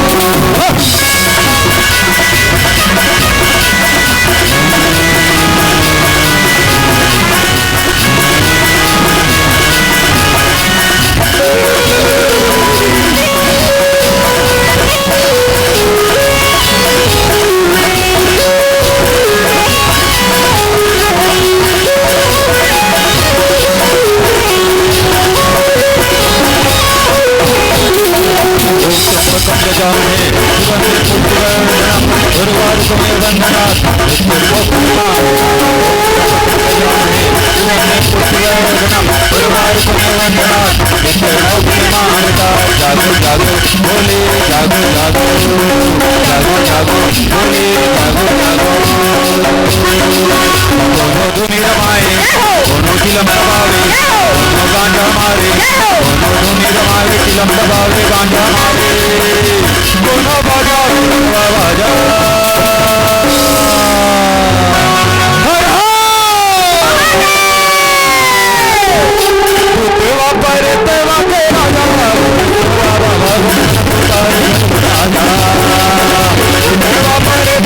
जागो जागो भोले जागो जागो, जागो जागो भोले जागो जागो। कोनो धुनी रमाए, कोनो चिलम दबावे, कोनो गांजा मारे, कोनो धुनी रमाए, चिलम दबावे, गांजा मारे, कोनो बाजा, कोनो बाजा। हर हर। भूतवा परतवा के राजा, राजा। भूतवा परतवा के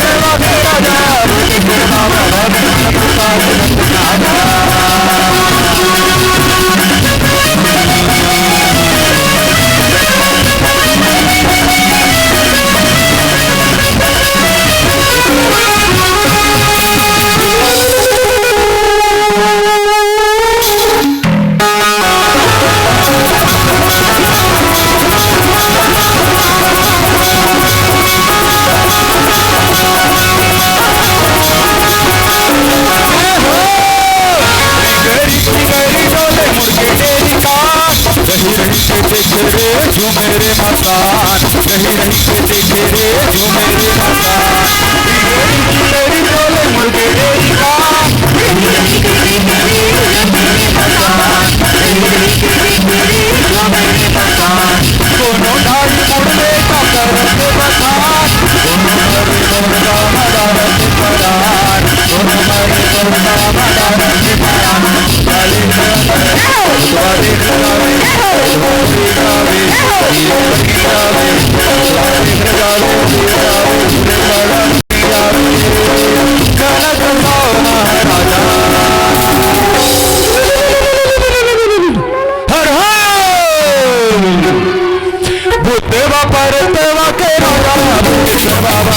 राजा, राजा। रही रही के देखे रे झूमे रे मस्तान, रही रही के देखे रे झूमे रे मस्तान। तेरी तेरी बोले मुर्गे तेरी का। कोनो ढाई मुर्गे का करत बखान, कोनो मरे मुर्गा मदारत परान, कोनो मरे मुर्गा मदारत परान। हर हर। भूतवा परतवा के राजा, भूतवा बाबा।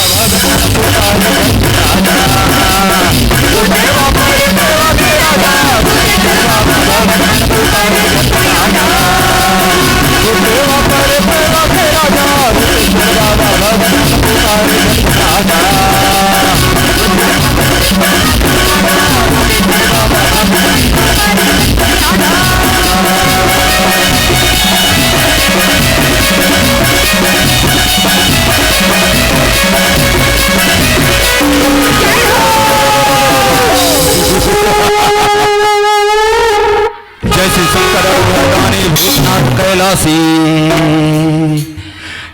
जय श्री शंकर भगवानी भूतनाथ कैलासी।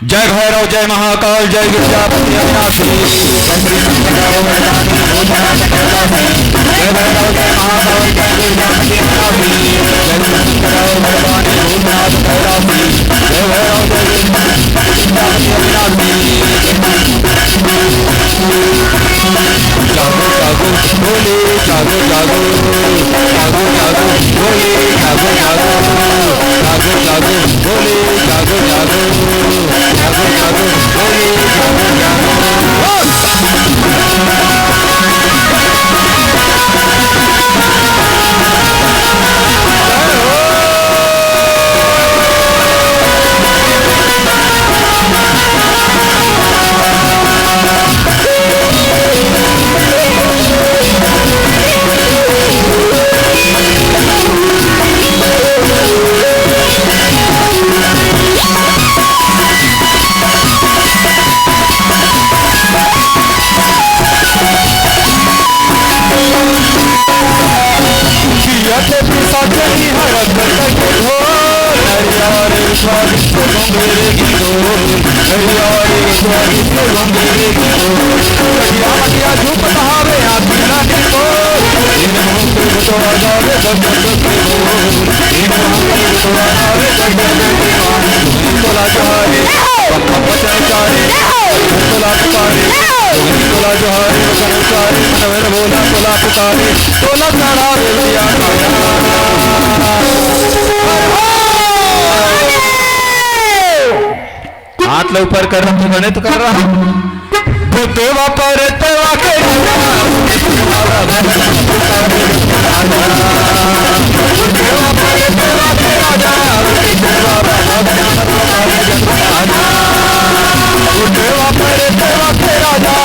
जय भैरव, जय महाकाल, जय विद्यापति अविनाशी। जय श्री शंकर भगवानी भूतनाथ कैलासी। जय भैरव, जय महाकाल, जय विद्यापति अविनाशी। जय श्री शंकर भगवानी भूतनाथ कैलासी। जय भैरव, जय विद्यापति अविनाशी। जागो जागो भोले जागो जागो, जागो जागो भोले जागो जागो, जागो जागो भोले जागो जागो, जागो जागो भोले जागो जागो। हाथ ला ऊपर कर रहा हूँ, बने तो कर रहा हूँ। भूतवा परतवा के राजा, भूतवा परतवा के राजा, भूतवा परतवा के राजा।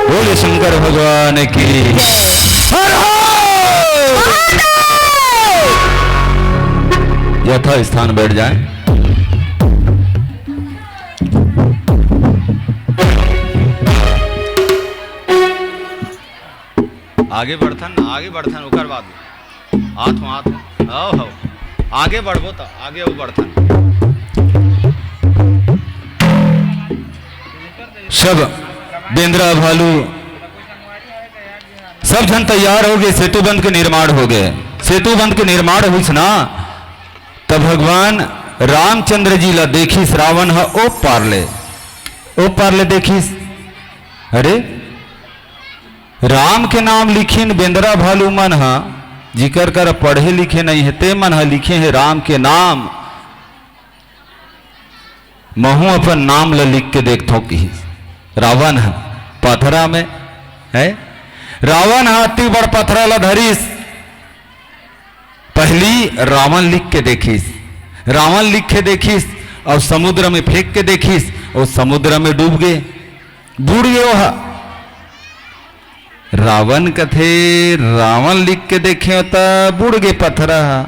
बोले शंकर भगवान की। हर हर। यथा स्थान बैठ जाएं। आगे बढ़थन, आगे बढ़थन, ओकर बाद हाथ में हाथ में, आओ, आओ। आगे बढ़बो त आगे वो बढ़थन। सब बेंदरा भालू, सब झन तैयार हो गए, सेतु बंध के निर्माण हो गए। सेतु बंध के निर्माण हुईस ना, तब भगवान रामचंद्र जी ला देखिस रावण ह ओ पार ले, ओ पार ले देखिस। अरे, राम के नाम लिखिन बेंदरा भालू मन ह, जिकर कर पढ़े लिखे नहीं है, ते मन ह लिखे है राम के नाम। महू अपन नाम ल लिख के देखथों किहिस रावण ह पथरा में, है। रावण ह अति बड़ पथरा ल धरिस, पहली रावण लिख के देखिस, रावण लिख के देखिस, अउ समुद्र में फेंक के देखिस, अउ समुद्र में डूब गे, बुड़ गे ओहा। रावण कथे, रावण लिख के देखे त बुड़ गे पथरा ह।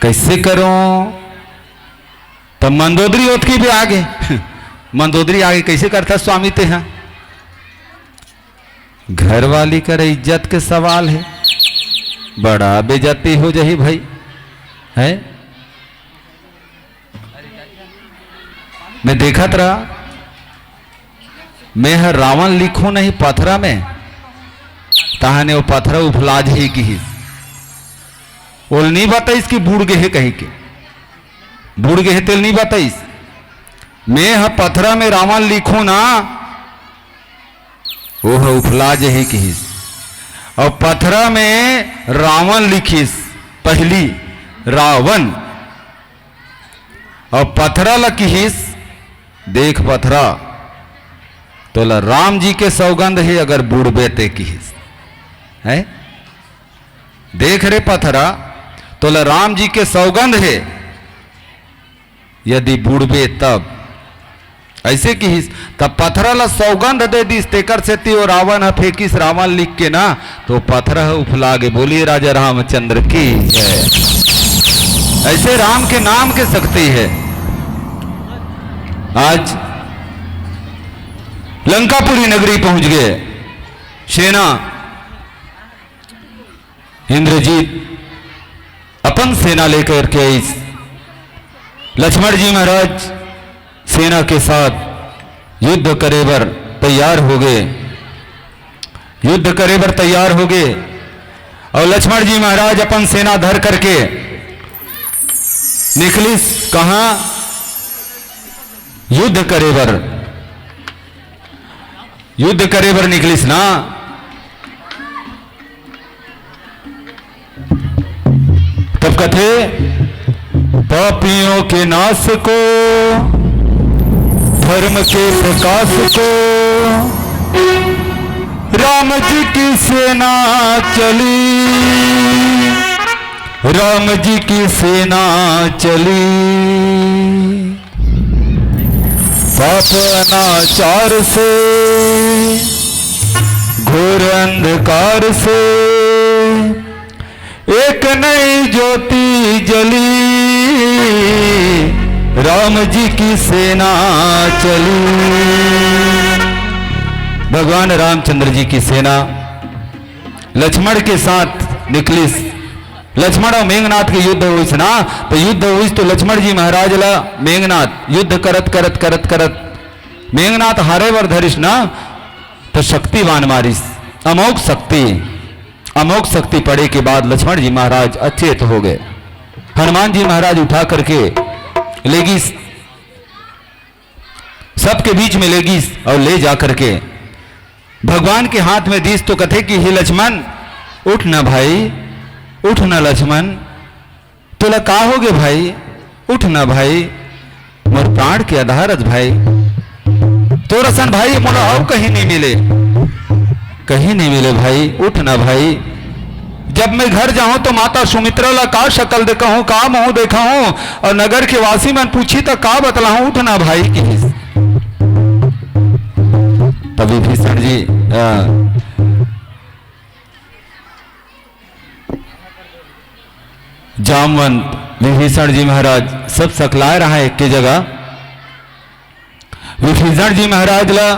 कैसे करो? त मंदोदरी ओतकी भी आगे। मंदोदरी आगे कैसे करथा स्वामी तेहा? घरवाली कर इज्जत के सवाल है, बड़ा बेइज्जती हो जाही भाई, है? मैं देखत रहा, मैं हर रावण लिखूं नहीं पथरा में, तहाने वो पथरा उफला जही किहिस। ओल नहीं बताइस कि बूड़ गे हे कही के, बूड़ गे हे तेल नहीं बताइस। मैं ह पथरा में रावण लिखूं ना, ओह उफला जही किहिस। अउ पथरा में रावण लिखिस, पहली रावण। अउ पथरा ल किहिस, देख पथरा, तोला राम जी के सौगंध हे, अगर बूड़बे ते किहिस। हैं? देख रे पथरा, तोला राम जी के सौगंध हे, यदि बूड़बे तब। ऐसे किहिस, तब पथरा ला सौगंध दे दिस, तेकर सेती ओ रावण ह फेंकिस, रावण लिख के ना, तो पथरा ह उफला गे। बोलिए राजा रामचंद्र की जय। ऐसे राम के नाम के शक्ति है। आज लंकापुरी नगरी पहुंच गए, सेना इंद्रजीत, अब अपन सेना लेकर के आइस। लक्ष्मण जी महाराज सेना के साथ युद्ध करे बर तैयार हो गए, युद्ध करे बर तैयार हो गए। और लक्ष्मण जी महाराज अपन सेना धर करके निकलिस। कहाँ? युद्ध करे बर, युद्ध करे बर निकलिस ना। तब कथे, पापियों के नाश को, धर्म के प्रकाश को, राम जी की सेना चली, राम जी की सेना चली। पाप अनाचार से, घोर अंधकार से, एक नई ज्योति जली, राम जी की सेना चली। भगवान रामचंद्र जी की सेना लक्ष्मण के साथ निकलिस। लक्ष्मण और मेघनाथ के युद्ध होइस ना, तो युद्ध होइस तो लक्ष्मण जी महाराज ला मेघनाथ युद्ध करत करत करत करत मेघनाथ हारे बर धरिस ना, तो शक्ति बाण मारिस, अमोघ शक्ति। अमोघ शक्ति पड़े के बाद लक्ष्मण जी महाराज अचेत हो गए। हनुमान जी महाराज उठा करके ले गिस, सबके बीच में ले गिस और ले जा करके भगवान के हाथ में दिस तो कथे कि हे लक्ष्मण, उठ ना भाई, उठ ना लक्ष्मण, तोला का होगे भाई? उठ ना भाई, मोर प्राण के आधार अस भाई। तोर असन भाई मोला अउ कहीं नहीं मिले, कहीं नहीं मिले भाई, उठ ना भाई। जब मैं घर जाहूं तो माता सुमित्रा ला का शकल देखाहूं, का मुंह देखाहूं, और नगर के वासी मन पूछी त का बतलाहूं, उठ ना भाई किहिस। तब विभीषण जी, अ, जामवंत विभीषण जी महाराज सब सकलाए रहा एक के जगह। विभीषण जी महाराज ला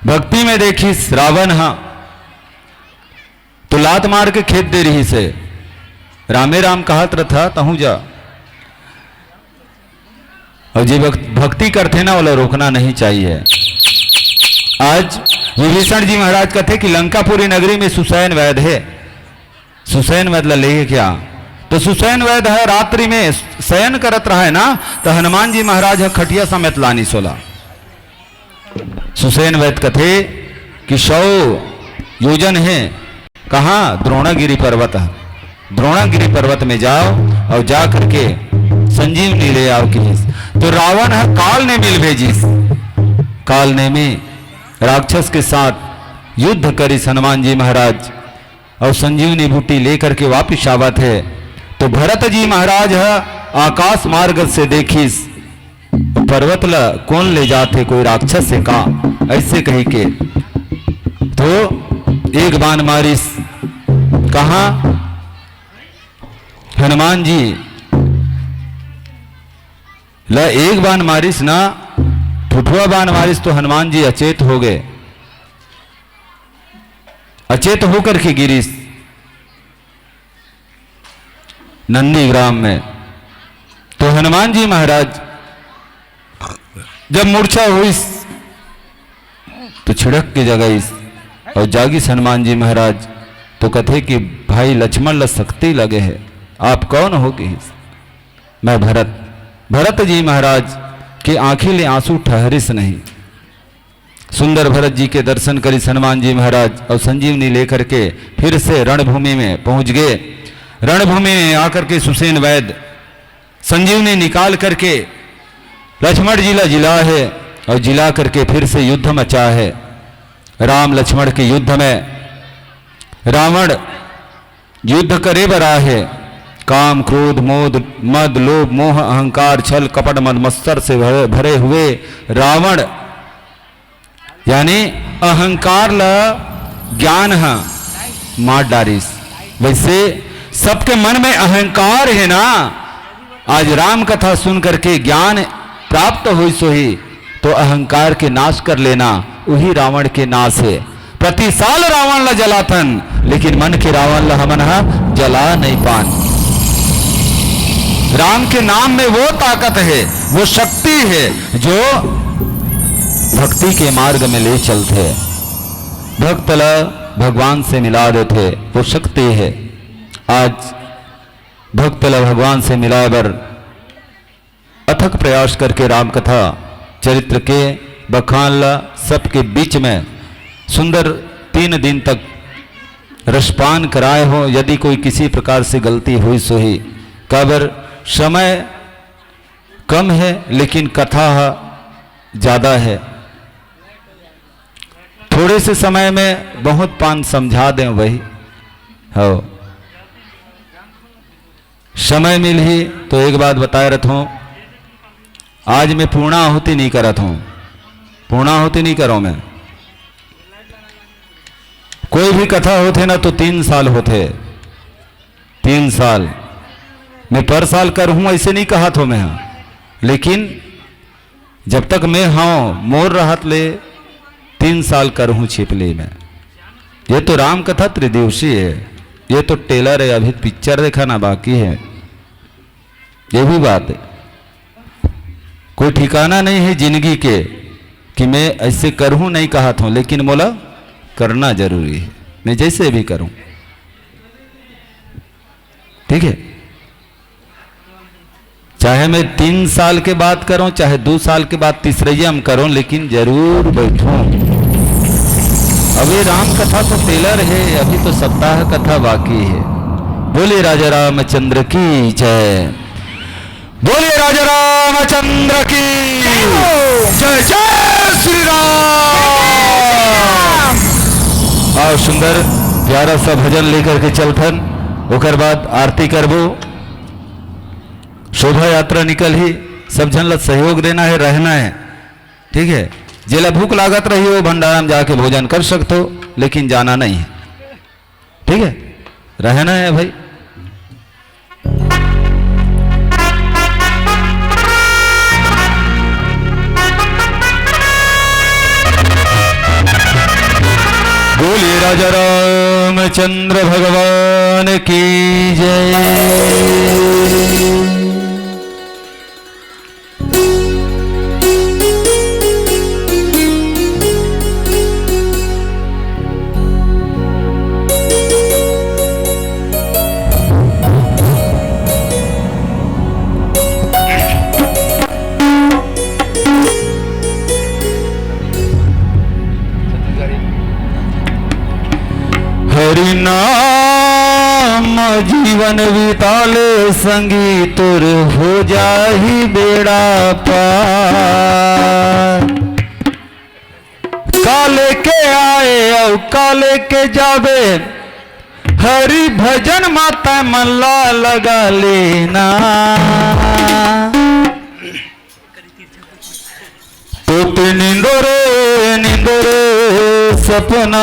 भक्ति में देखिस रावण हा, तो लात मार के खेद दे रहिस हे, रामे राम कहत रथा तहूं जा। और जे भक्त-, भक्ति करथे ना, ओला रोकना नहीं चाहिए। आज विभीषण जी महाराज कथे कि लंकापुरी नगरी में सुसैन वैद हे, सुसैन वैद ला लेके क्या? तो सुसैन वैद ह रात्रि में शयन करत रहा है ना, तो हनुमान जी महाराज ह खटिया समेत लानिस ओला। सुसैन वैद कथे कि सौ योजन हे, कहाँ? द्रोणागिरी पर्वत ह। द्रोणागिरी पर्वत में जाओ और जा करके संजीवनी ले आओ किहिस। तो रावण ह काल नेमी ल भेजिस। काल नेमी राक्षस के साथ युद्ध करिस हनुमान जी महाराज और संजीवनी बूटी लेकर के वापिस आवत हे। तो भरत जी महाराज ह आकाश मार्ग से देखिस, पर्वत ला कोन ले जात हे, कोई राक्षस हे का, ऐसे कही के। तो एक बाण मारिस, कहाँ? हनुमान जी ला एक बाण मारिस ना, ठुठुआ बाण मारिस तो हनुमान जी अचेत हो गए। अचेत होकर के गिरिस नंदीग्राम में। तो हनुमान जी महाराज जब मूर्छा होइस तो छिड़क के जगाइस और जागिस हनुमान जी महाराज। तो कथे कि भाई लक्ष्मण ला शक्ति लगे हे, आप कौन हो किहिस? मैं भरत। भरत जी महाराज के आंखी ले आंसू ठहरिस नहीं। सुंदर भरत जी के दर्शन करिस हनुमान जी महाराज और संजीवनी लेकर के फिर से रणभूमि में पहुंच गए। रणभूमि में आकर के सुसेन वैद संजीवनी निकाल करके लक्ष्मण जी ला जिला है और जिला करके फिर से युद्ध मचा है। राम लक्ष्मण के युद्ध में रावण युद्ध करे बर आहे। काम, क्रोध, मोद, मद, लोभ, मोह, अहंकार, छल, कपट, मद, मत्सर से भरे, भरे हुए रावण, यानी अहंकार ल ज्ञान ह मार डारिस। वैसे सबके मन में अहंकार है ना, आज राम कथा सुन करके ज्ञान प्राप्त होइस होही, तो अहंकार के नाश कर लेना, वही रावण के नाश है। प्रति साल रावण ला जलाथन, लेकिन मन के रावण ला हमन हा जला नहीं पान। राम के नाम में वो ताकत है, वो शक्ति है, जो भक्ति के मार्ग में ले चलथे। भक्त ला भगवान से मिला देथे, वो शक्ति है। आज भक्त ला भगवान से मिलाए बर अथक प्रयास करके राम कथा चरित्र के बखान ला सबके बीच में सुंदर तीन दिन तक रसपान कराए हो। यदि कोई किसी प्रकार से गलती होइस होही, काबर समय कम है लेकिन कथा ह ज्यादा है। थोड़े से समय में बहुत पान समझा दें वही। हो, समय मिलही तो एक बात बताए रहत हूँ, आज मैं पूर्णाहुति नहीं करत हूँ, पूर्णाहुति नहीं करो मैं। कोई भी कथा होथे ना तो तीन साल होथे, तीन साल। मैं पर साल करहूँ ऐसे नहीं कहत हो मैं, लेकिन जब तक मैं हूँ मोर रहत ले तीन साल करहूँ छिपली में। ये तो राम कथा त्रिदिवसीय है, ये तो टेलर है, अभी पिक्चर दिखाना बाकी है। ये भी बात है, कोई ठिकाना नहीं है जिंदगी के कि मैं ऐसे करहूँ नहीं कहत हूँ, लेकिन मोला करना जरूरी है, मैं जैसे भी करूँ। ठीक है, चाहे मैं तीन साल के बाद करूं, चाहे दो साल के बाद तीसरैया में करूं, लेकिन जरूर बैठूं। अभी राम कथा तो टेलर है, अभी तो सप्ताह कथा बाकी है। बोलिए राजा रामचंद्र की जय, बोलिए राजा रामचंद्र की जय, जय श्री राम। आओ, सुंदर प्यारा सा भजन लेकर के चलथन, ओकर बाद आरती करबो। शोभा यात्रा निकलही, सब झन ला सहयोग देना है, रहना है, ठीक है। जेला भूख लागत रही, वो भंडारा में जाके भोजन कर सकथो, लेकिन जाना नहीं है, ठीक है, रहना है भाई। बोलिए राजा रामचंद्र भगवान की जय। हरि नाम जीवन बिताले संगी, तोर हो जाही बेड़ा पार। काले के आए अउ काले के जाबे, हरि भजन माता मन ला लगा लेना। तोते निंदो रे, निंदो रे, सपना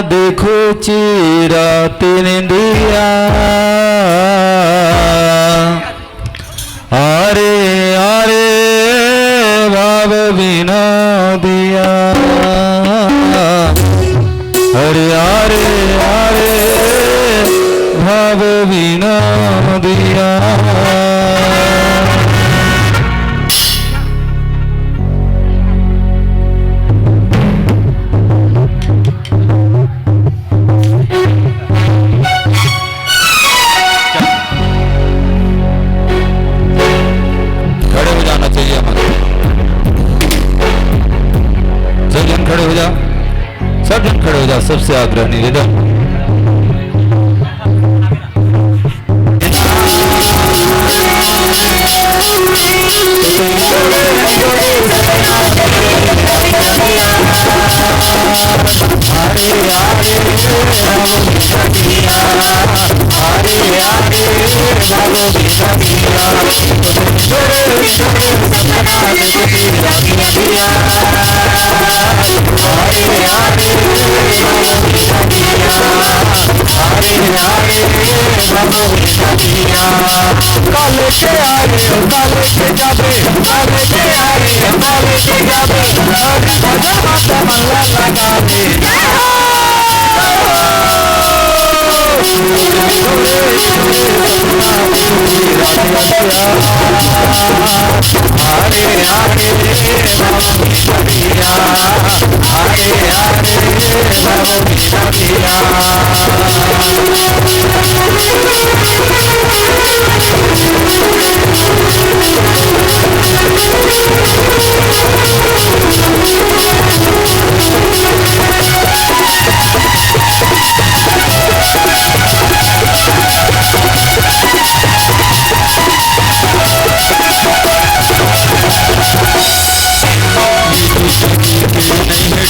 देखो ची राती निंदिया। आरे, आरे, भाव बिनोदिया। अरे, आरे, आरे, भाव बिनोदिया। खड़े हो जाना चाहिए हमारे। सब जन खड़े हो जाओ, सब जन खड़े हो जाओ, सबसे आग्रह निवेदन।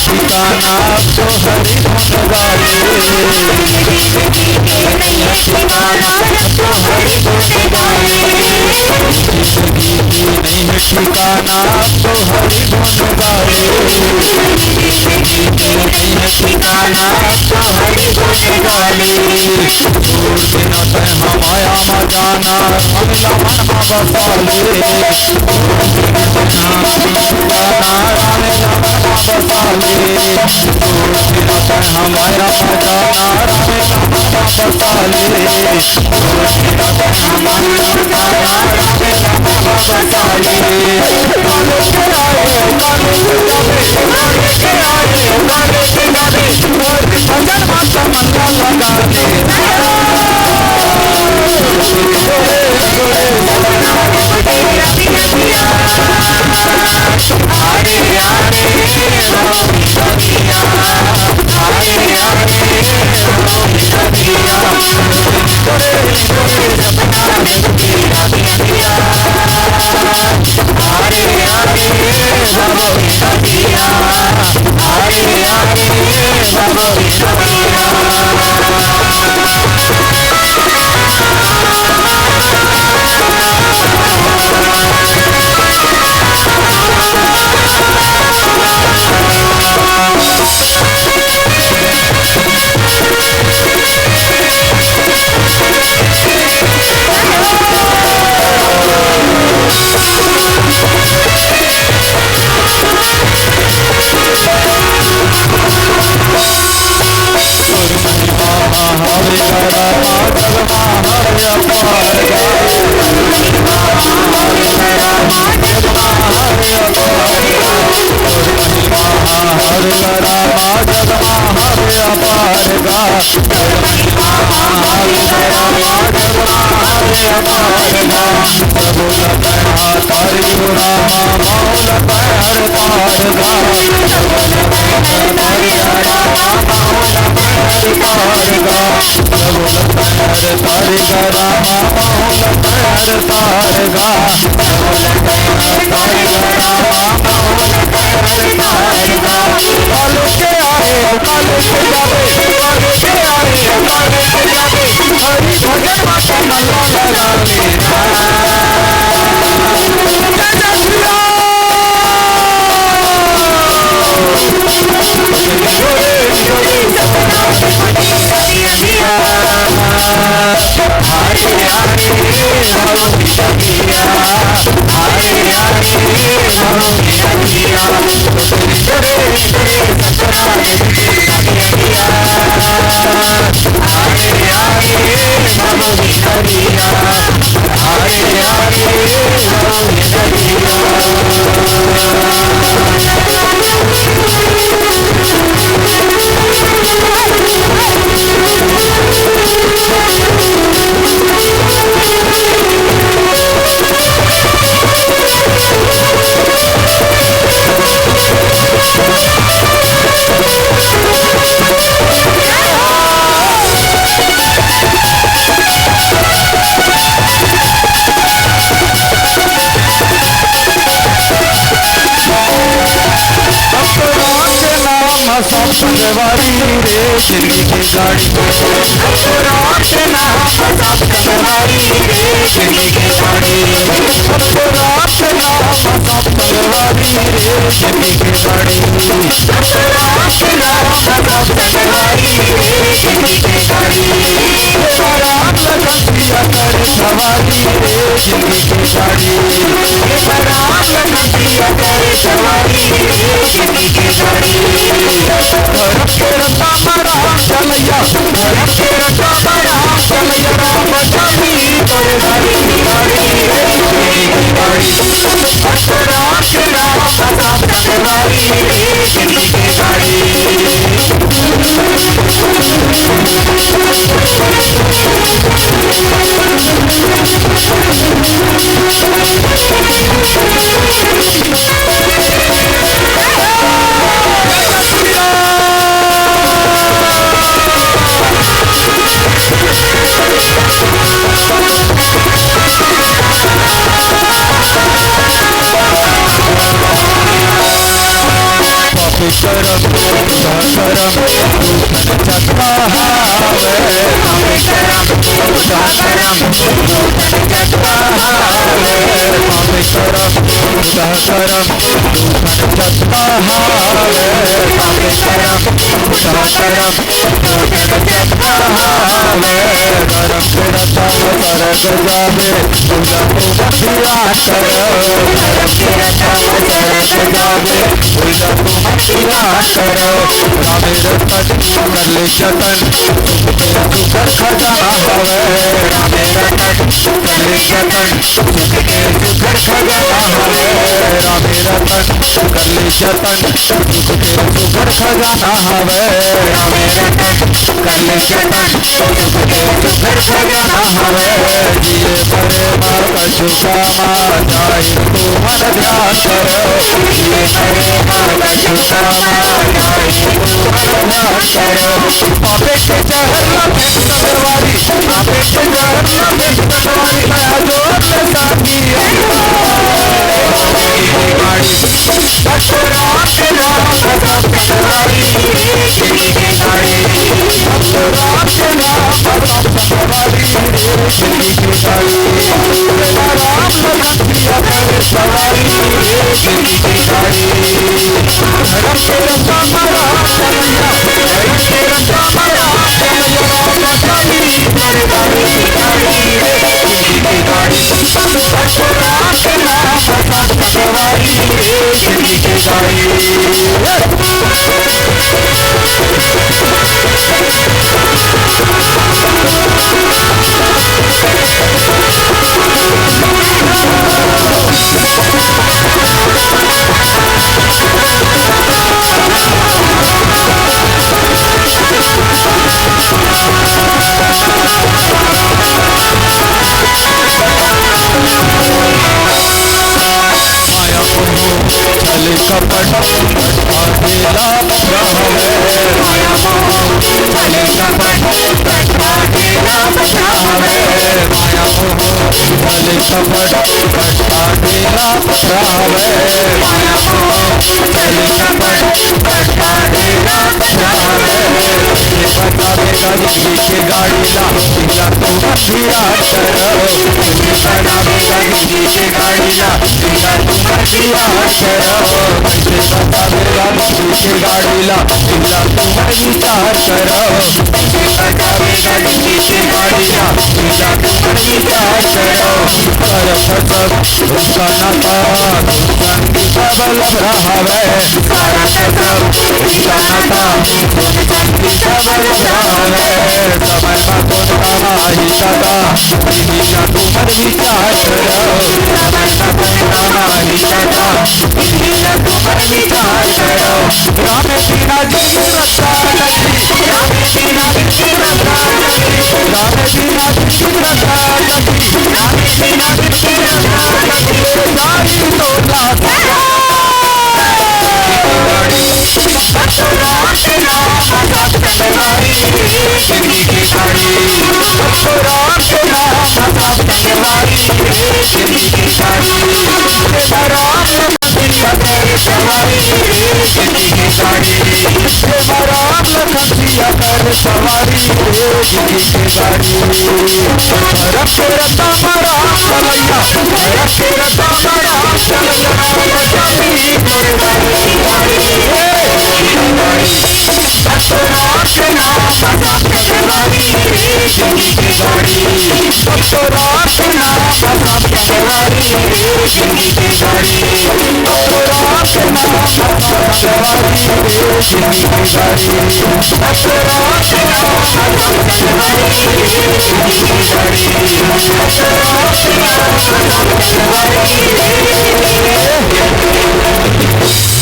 ठिकाना अब तो हरि गुण गावे। नहीं है ठिकाना अब तो हरि गुण गावे। नहीं है ठिकाना अब तो हरि गुण गावे। छोड़ देना तै हमाया मजाना, हम लमन मा बसा ले।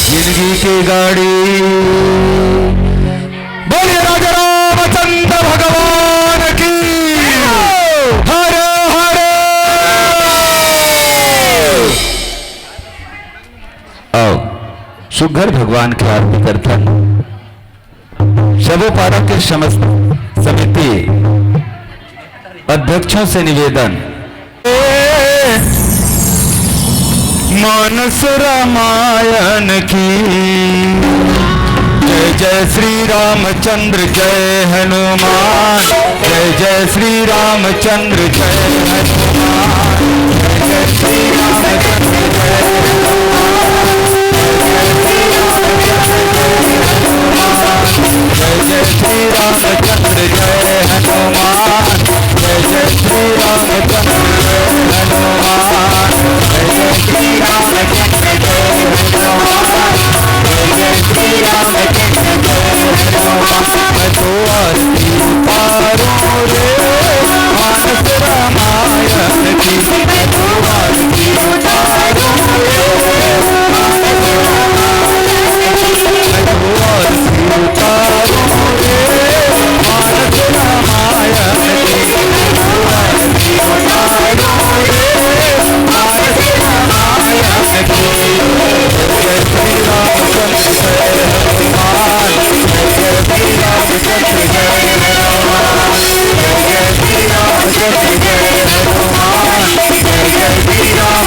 जिंदगी के गाड़ी। बोलिए राजा रामचंद्र भगवान की। हर हर। आओ, सुघर भगवान के आरती करथन। सबो पारा के समस्त समिति अध्यक्षों से निवेदन, मानस रामायण की। जय जय श्री रामचंद्र जय हनुमान। जय जय श्री रामचंद्र जय हनुमान। जय जय श्री रामचंद्र जय हनुमान। जय जय श्री रामचंद्र जय हनुमान। जय जय श्री रामचंद्र जय हनुमान। जय जय श्री रामचंद्र जय हनुमान। जय जय श्री रामचंद्र जय हनुमान। जय जय श्री रामचंद्र जय हनुमान। मैं तो आरती उतारूं रे, मानस रामायण की। मैं तो आरती उतारूं रे, मानस रामायण की। मैं तो आरती उतारूं रे, मानस रामायण की। मैं तो आरती उतारूं रे,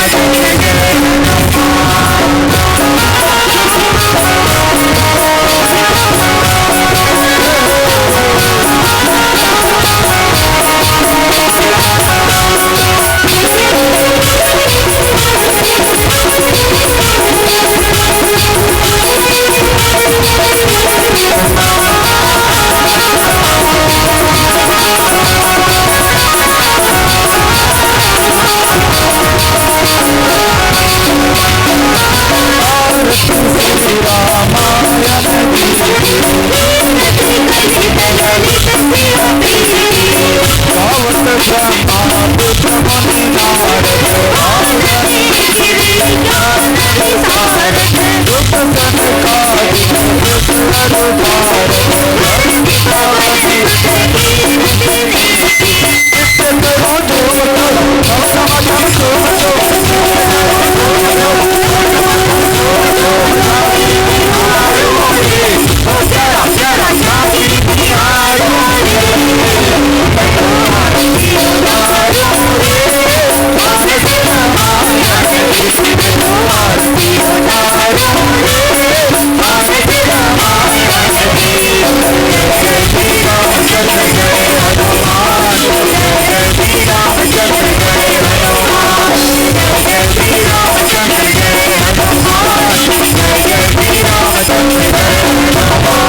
मानस रामायण की। जय श्री रामचंद्र जय हनुमान। जय जय श्री रामचंद्र जय हनुमान। जय जय श्री रामचंद्र जय हनुमान। जय जय श्री रामचंद्र जय हनुमान।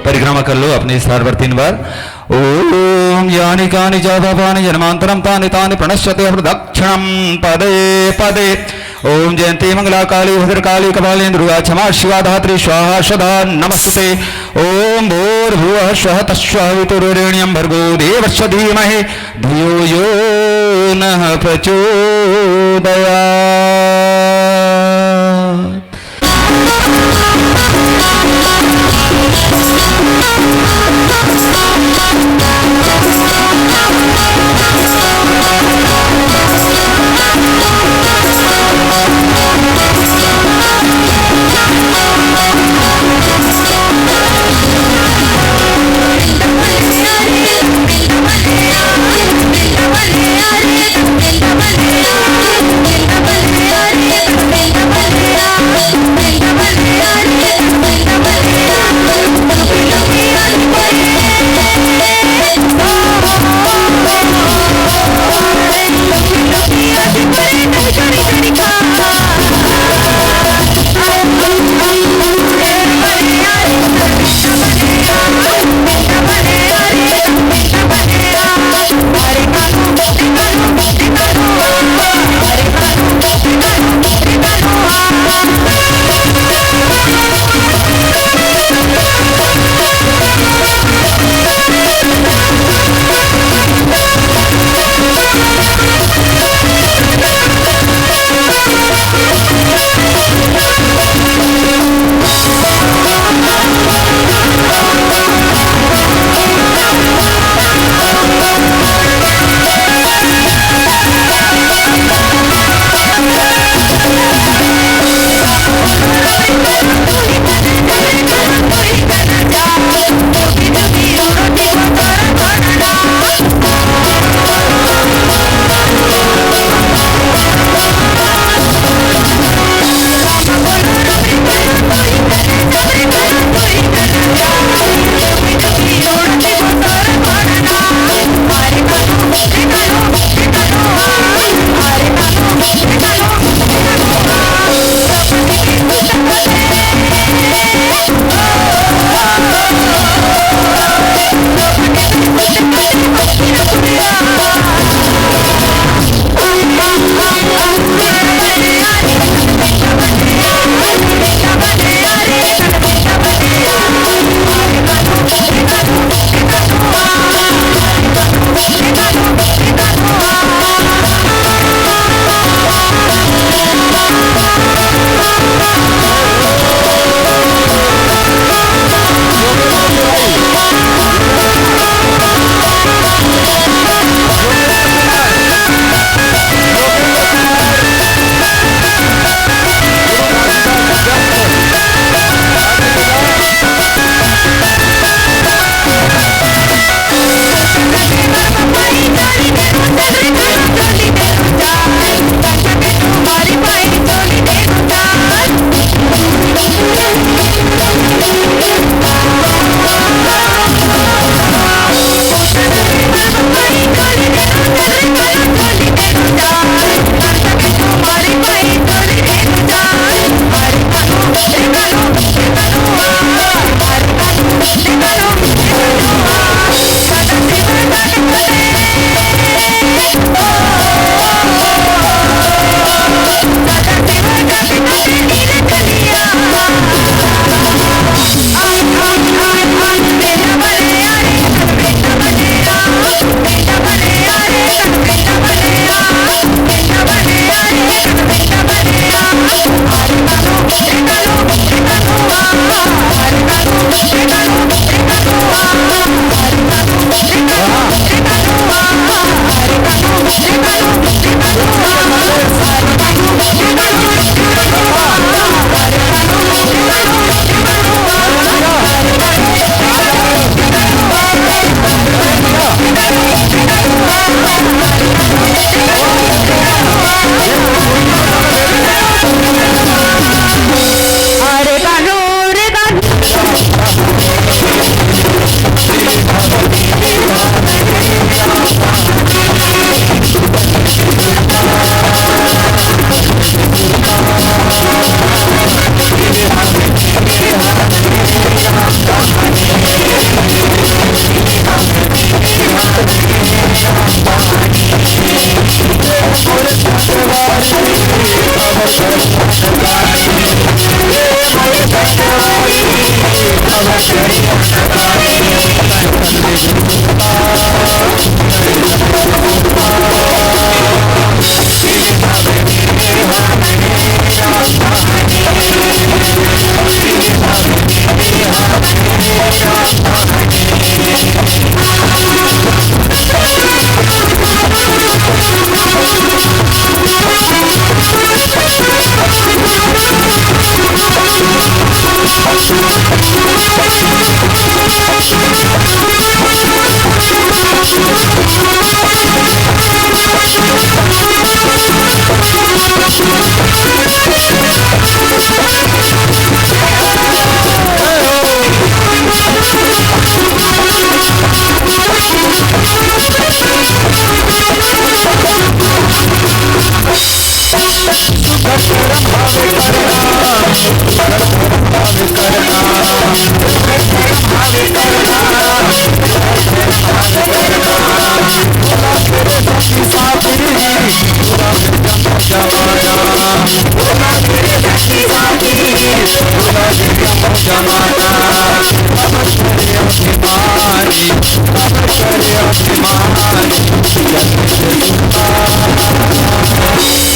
परिक्रमा कर लो अपने स्थान पर तीन बार। ओम यानि कानि च पापानि जन्मांतरम तानि तानि प्रणश्यते प्रदक्षिणम पदे पदे। ओम जयंती मंगला काली भद्रकाली कपालिनी दुर्गा क्षमा शिवा धात्री स्वाहा सदा नमस्तुते। ओम भूर्भुवः स्वः तस्वः वितुर्वरेण्यं भर्गो देवस्य धीमहि धियो यो नः प्रचोदयात्।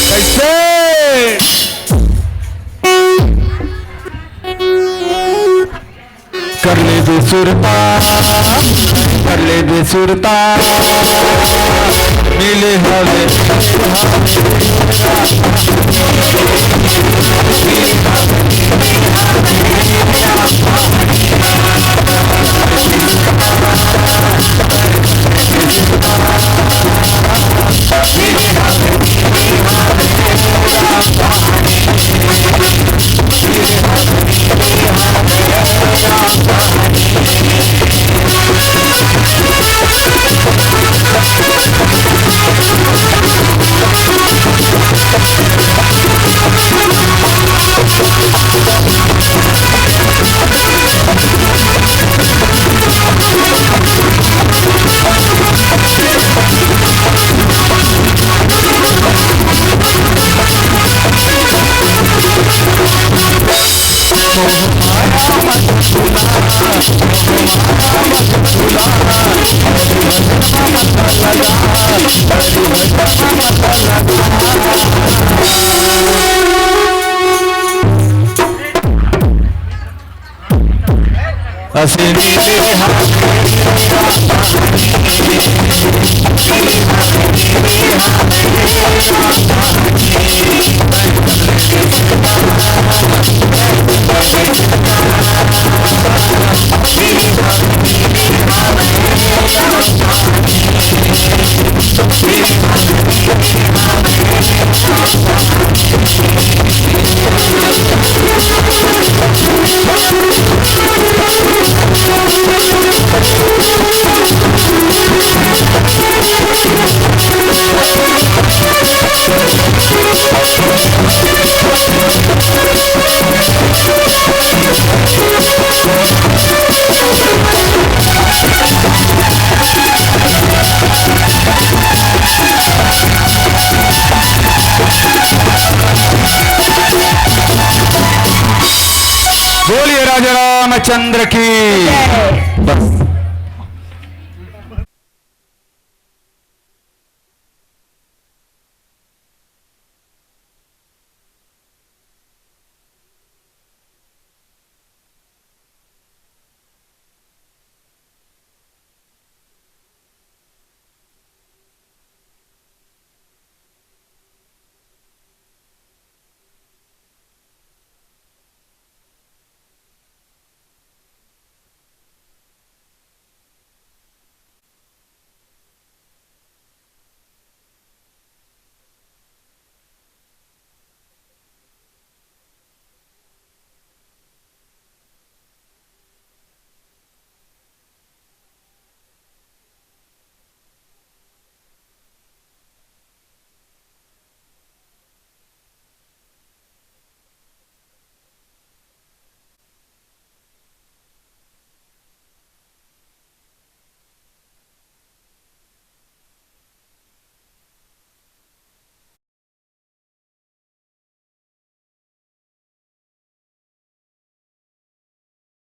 कैसे? कर ले बेसुरता, कर ले बेसुरता, मिले हवे। बोलिए राजा रामचंद्र की। बस।